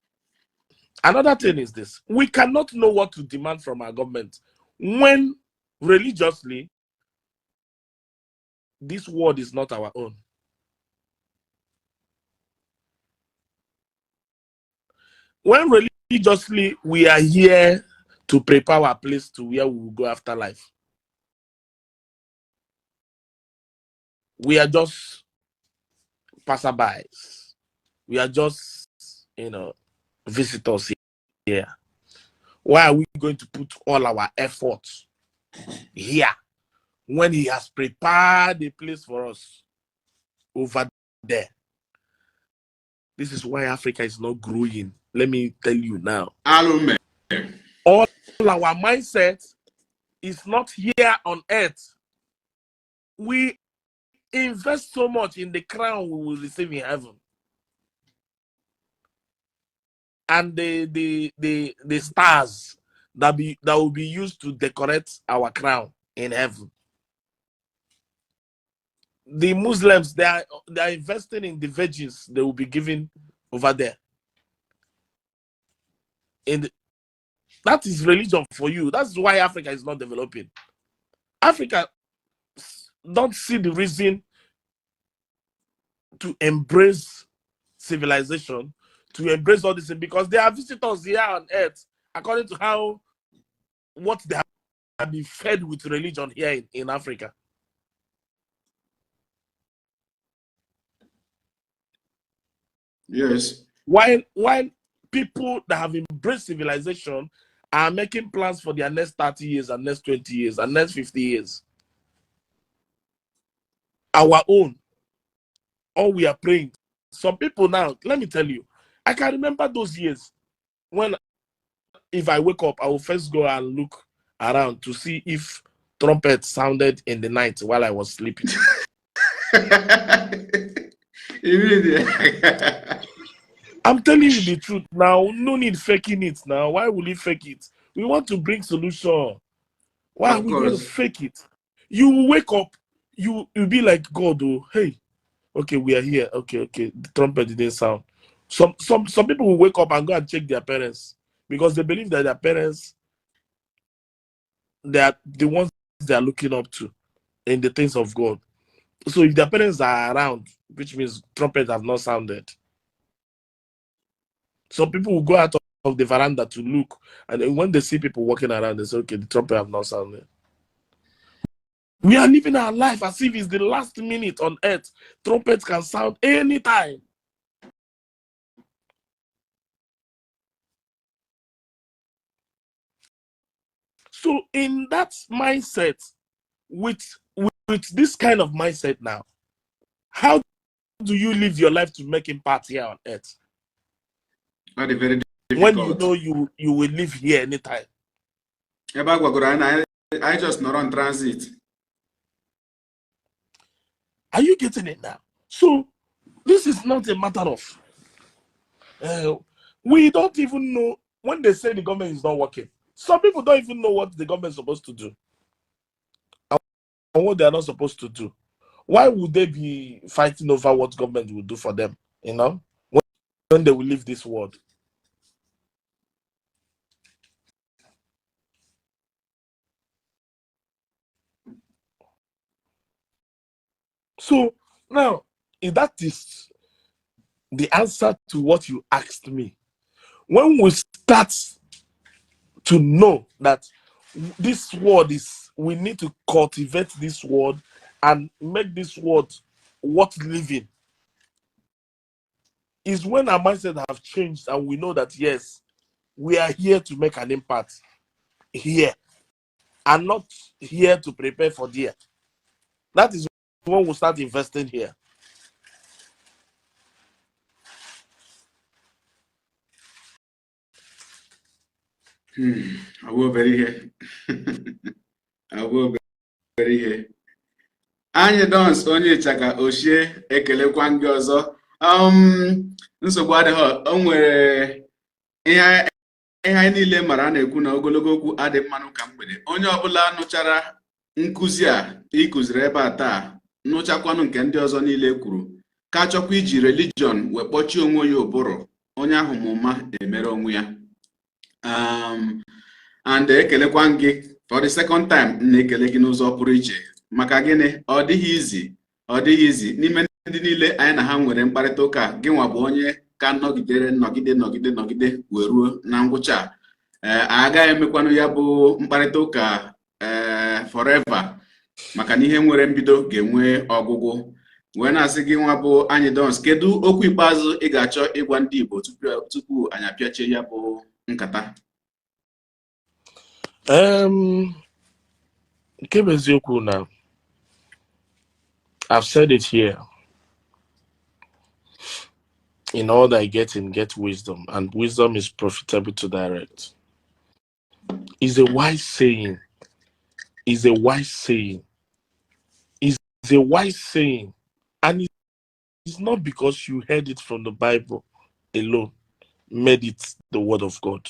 Another thing is this: we cannot know what to demand from our government when religiously this world is not our own. When religiously we are here to prepare our place to where we will go after life. We are just passerbys. We are just visitors here. Why are we going to put all our efforts here when he has prepared a place for us over there? This is why Africa is not growing. Let me tell you now. Alụ. All our mindset is not here on earth. We invest so much in the crown we will receive in heaven. And the stars that will be used to decorate our crown in heaven. The Muslims, they are investing in the virgins they will be given over there. That is religion for you. That's why Africa is not developing. Africa don't see the reason to embrace civilization, to embrace all this, because they are visitors here on earth, according to how what they have been fed with religion here in Africa. While people that have embraced civilization are making plans for their next 30 years and next 20 years and next 50 years. Our own, all we are praying. Some people now, let me tell you, I can remember those years when if I wake up, I will first go and look around to see if trumpet sounded in the night while I was sleeping. Immediately. I'm telling you the truth now. No need faking it now. Why will you fake it? We want to bring solution. Why are Of we going to course. fake it? You will wake up, you be like God, oh hey, okay, we are here. Okay. The trumpet didn't sound. Some people will wake up and go and check their parents because they believe that their parents, they are the ones they are looking up to in the things of God. So if their parents are around, which means trumpets have not sounded. Some people will go out of the veranda to look, and then when they see people walking around, they say, "Okay, the trumpet have not sounded." We are living our life as if it's the last minute on earth. Trumpets can sound anytime. So in that mindset, with this kind of mindset now, how do you live your life to make impact here on earth? Ọ dị very When you difficult. Know you will live here anytime. Ebe a gwagoro anyị na anyị just nọrọ on transit. Are you getting it now? So this is not a matter of we don't even know when they say the government is not working. Some people don't even know what the government is supposed to do and what they are not supposed to do. Why would they be fighting over what government will do for them? When they will leave this world. So now, if that is the answer to what you asked me, when we start To know that this world is, we need to cultivate this world and make this world worth living. Is when our mindset have changed and we know that yes, we are here to make an impact here and not here to prepare for there. That is when we start investing here. Ọ bụ obere ihe. Ọ bụ obere ihe. Anyị Dons onye ịchaka ochie, ekelekwa gị ọzọ. Nsogbu adịghị. O nwere ihe ihe anyị niile mara a na-ekwu na ogologo okwu adị mma n'ụka mgbede. Onye ọbụla nụchara nkụzi a ị kụziri ebe a taa, nụchakwanụ nke ndị ọzọ niile kwuru, ka chọkwa iji religion wee kpọchie onwe ya ụbụrụ, onye ahụ ma ụma emere onwe ya. And ekelekwa m gị for the second time. M na-ekele gị n'ụzọ pụrụ iche. Maka gịnị? Ọ dịghị izi, ọ dịghị izi. N'ime ndị niile anyị na ha nwere mkparịta ụka, gị nwa bụ onye ka nọgidere, nọgide, nọgide, nọgide wee ruo na ngwụcha. Ee, agaghị emekwanụ ya bụ mkparịta ụka ee forever, maka na ihe nwere mbido ga-enwe ọgwụgwụ. Wee na-asị gị nwa bụ anyị Dons, kedu okwu ikpeazụ ị ga-achọ ịgwa ndị Igbo tupu anyị apịachie ya bụ nkata? Nke bụ eziokwu na I've said it here. In all thy getting, get wisdom, and wisdom is profitable to direct. Is a wise saying. Is a wise saying. Is a wise saying. And it's not because you heard it from the Bible alone made it the word of God.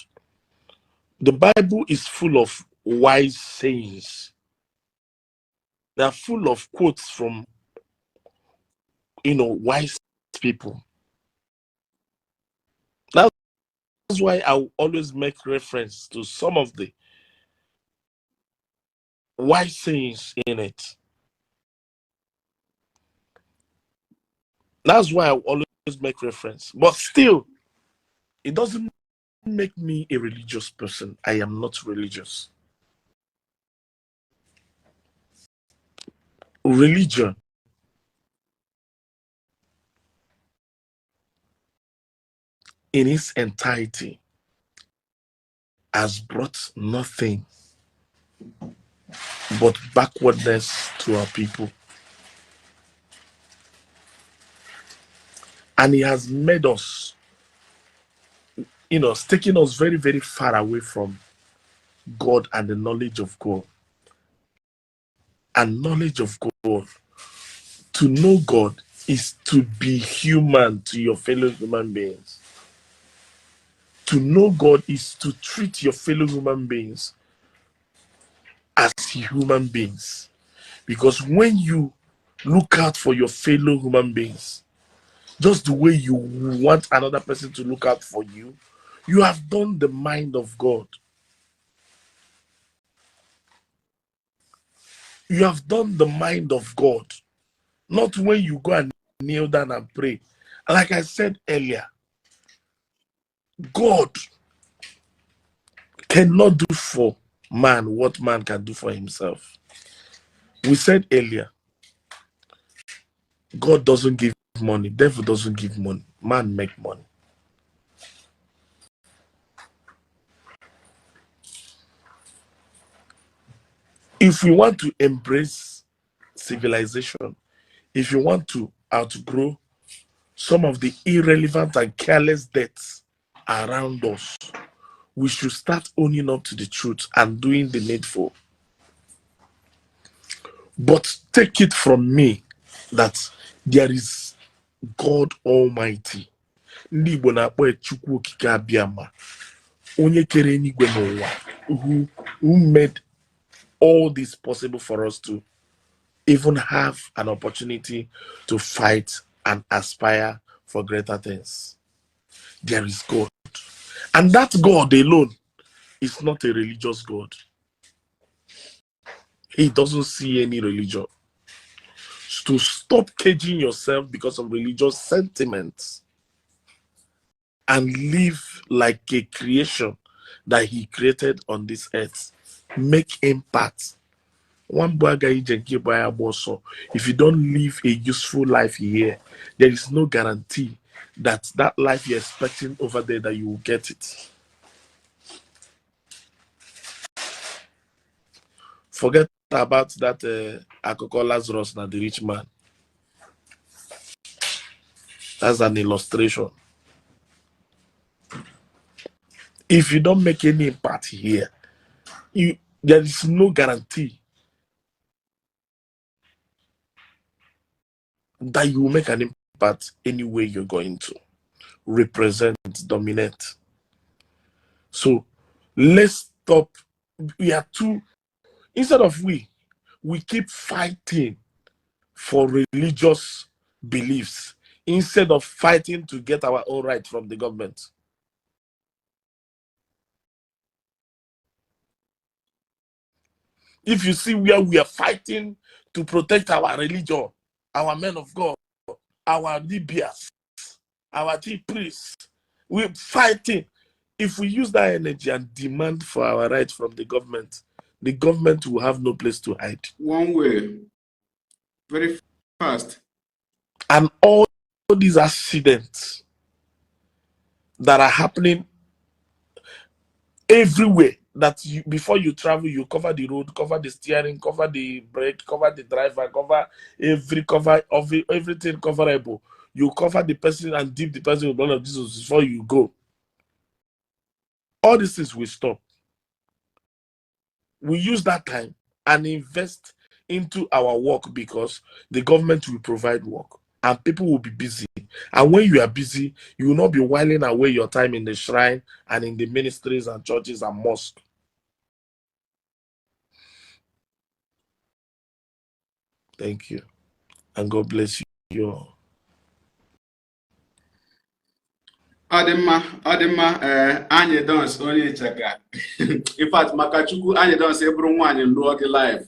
The Bible is full of wise sayings. They are full of quotes from wise people. That's why I will always make reference to some of the wise sayings in it. That's why I always make reference. But still, it doesn't make me a religious person. I am not religious. Religion in its entirety has brought nothing but backwardness to our people. And it has made us, taking us very, very far away from God and the knowledge of God. And knowledge of God, to know God is to be human to your fellow human beings. To know God is to treat your fellow human beings as human beings. Because when you look out for your fellow human beings, just the way you want another person to look out for you, you have done the mind of God. You have done the mind of God. Not when you go and kneel down and pray. Like I said earlier, God cannot do for man what man can do for himself. We said earlier, God doesn't give money, devil doesn't give money, man make money. If we want to embrace civilization, if you want to outgrow some of the irrelevant and careless debts around us, we should start owning up to the truth and doing the needful. But take it from me that there is God Almighty. Ndị Igbo na-akpọ ya Chukwu Okike Abịama, onye kere eluigwe n'ụwa, who made all this possible for us to even have an opportunity to fight and aspire for greater things. There is God. And that God alone is not a religious God. He doesn't see any religion. To stop caging yourself because of religious sentiments and live like a creation that he created on this earth. Make impact. Nwa mbụ agaghị ije nke ịbụ ya gba ọsọ. If you don't live a useful life here, there is no guarantee that that life you're expecting over there that you will get it. Forget about that akụkọ Lazarus na the rich man. That's an illustration. If you don't make any impact here, you there is no guarantee that you will make an impact anywhere you're going to represent, dominate. So let's stop. We are too, instead of we keep fighting for religious beliefs instead of fighting to get our own right from the government. If you see where we are fighting to protect our religion, our men of God, our Libyans, our chief priests, we're fighting. If we use that energy and demand for our right from the government will have no place to hide. One way, very fast. And all these accidents that are happening everywhere, that you, before you travel, you cover the road, cover the steering, cover the brake, cover the driver, cover every cover of everything coverable. You cover the person and dip the person with blood of Jesus before you go. All these things will stop. We use that time and invest into our work, because the government will provide work and people will be busy. And when you are busy, you will not be whiling away your time in the shrine and in the ministries and churches and mosques. Thank you. And God bless you all. Ọ dị mma, ọ dị mma. Ee, anyị dons onye ịchaka. In fact, maka Chukwu, anyị dons, ị bụrụ nwaanyị, lụọ gị live.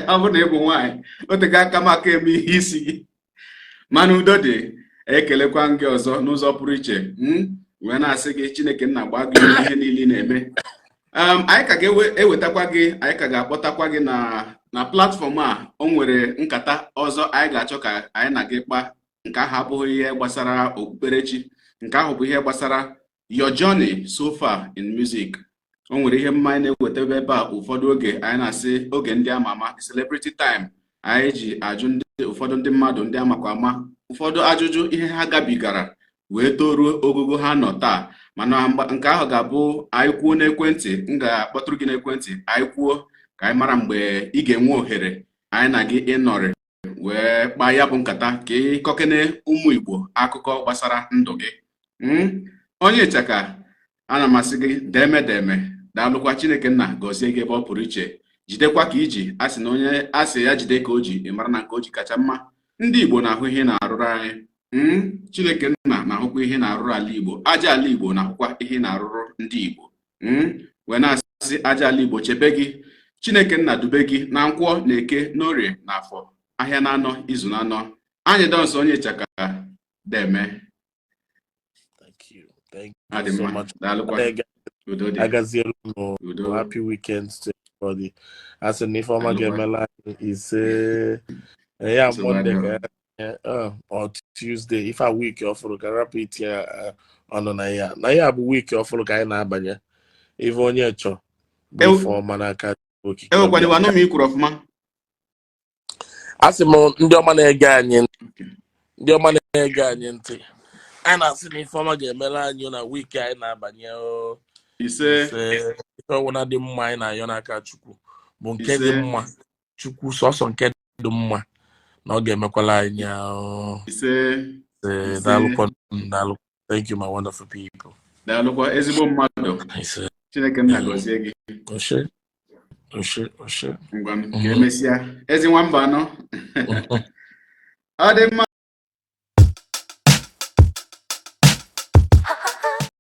Ọ bụrụ na ị bụ nwaanyị, o tego aka maka eme ihe isi gị, mana udo dị. Ekelekwa m gị ọzọ n'ụzọ pụrụ iche, wee na-asị gị Chineke nna gbaa gị ume ihe niile ị na-eme. Anyị ka ga-ewetakwa gị, anyị ka ga-akpọtakwa gị na platform a. O nwere nkata ọzọ anyị ga-achọ ka anyị na gị kpaa. Nke ahụ abụghị ihe gbasara okpukperechi, nke ahụ bụ ihe gbasara your journey so far in music. O nwere ihe mma anyị na-eweta ebe a. Ụfọdụ oge anyị na-asị oge ndị ama ama, celebrity time, anyị ji ajụ ndị ụfọdụ ndị mmadụ ndị amakwa ama ụfọdụ ajụjụ, ihe ha gabigara wee toruo ogogo ha nọ taa. Mana nke ahụ ga-abụ anyị kwuo n'ekwentị. M ga-akpọtụrụ gị n'ekwentị, anyị kwuo ka anyị mara mgbe ị ga-enwe ohere anyị na gị ịnọrị wee kpaa ya bụ nkata, ka ị kọkene ụmụ Igbo akụkọ gbasara ndụ gị. Onye ịchaka, ana m asị gị deme deme, daalụkwa. Chineke nna gọzie gị ebe ọ pụrụ iche. Jidekwa ka iji a sị na onye a sị ya jide ka o ji, ị mara na nke o ji kacha mma. Ndị Igbo na-ahụ ihe na-arụrụ anyị. Chineke nna na-ahụkwa ihe na-arụrụ ala Igbo, aja ala Igbo na-ahụkwa ihe na-arụrụ ndị Igbo. Wee na-asị aja ala Igbo chebe gị, Chineke nna dube gị na nkwọ na eke n'orie na afọ ahịa na anọ izu na anọ. Anyị dọnsọ onye ịchaka, deme. Thank you. Thank Adị you so mma. much. Daalụkwa, udo dị. Agaziere unu. Udo. Happy weekend to everybody. A sị na ife ọma Daalụkwa. ga-emela anyị. Ise ya. Nsogbu Monday adịrọ. ka ọ Tuesday, ife a week ọfụrụ ka rapụ itinye ọnụ na ya, na ya bụ week ọfụrụ ka anyị na-abanye. Ife onye chọ bụ ife ọma n'aka okike. Ewekwana iwe, anụ m i kwuru ọfụma. A sị m ndị ọma na-ege anyị, ndị ọma na-ege anyị ntị, a na-asị na ife ọma ga-emere anyị na week anyị na-abanye o. Ise. Ise. Ife ọbụla dị mma anyị na-ayọ n'aka Chukwu bụ nke dị Ise. mma. Chukwu sọsọ nke dị mma na ọ ga-emekwala anyị ya o. Ise. Ise. Ise. Daalụkwa, daalụ. Thank you, my wonderful people. Daalụkwa, ezigbo mmadụ. Ise. Chineke nna gọzie gị. Oshe oshe oshe. Ngwa, ka emesịa, ezi nwamba anọ. Ọ dị mma.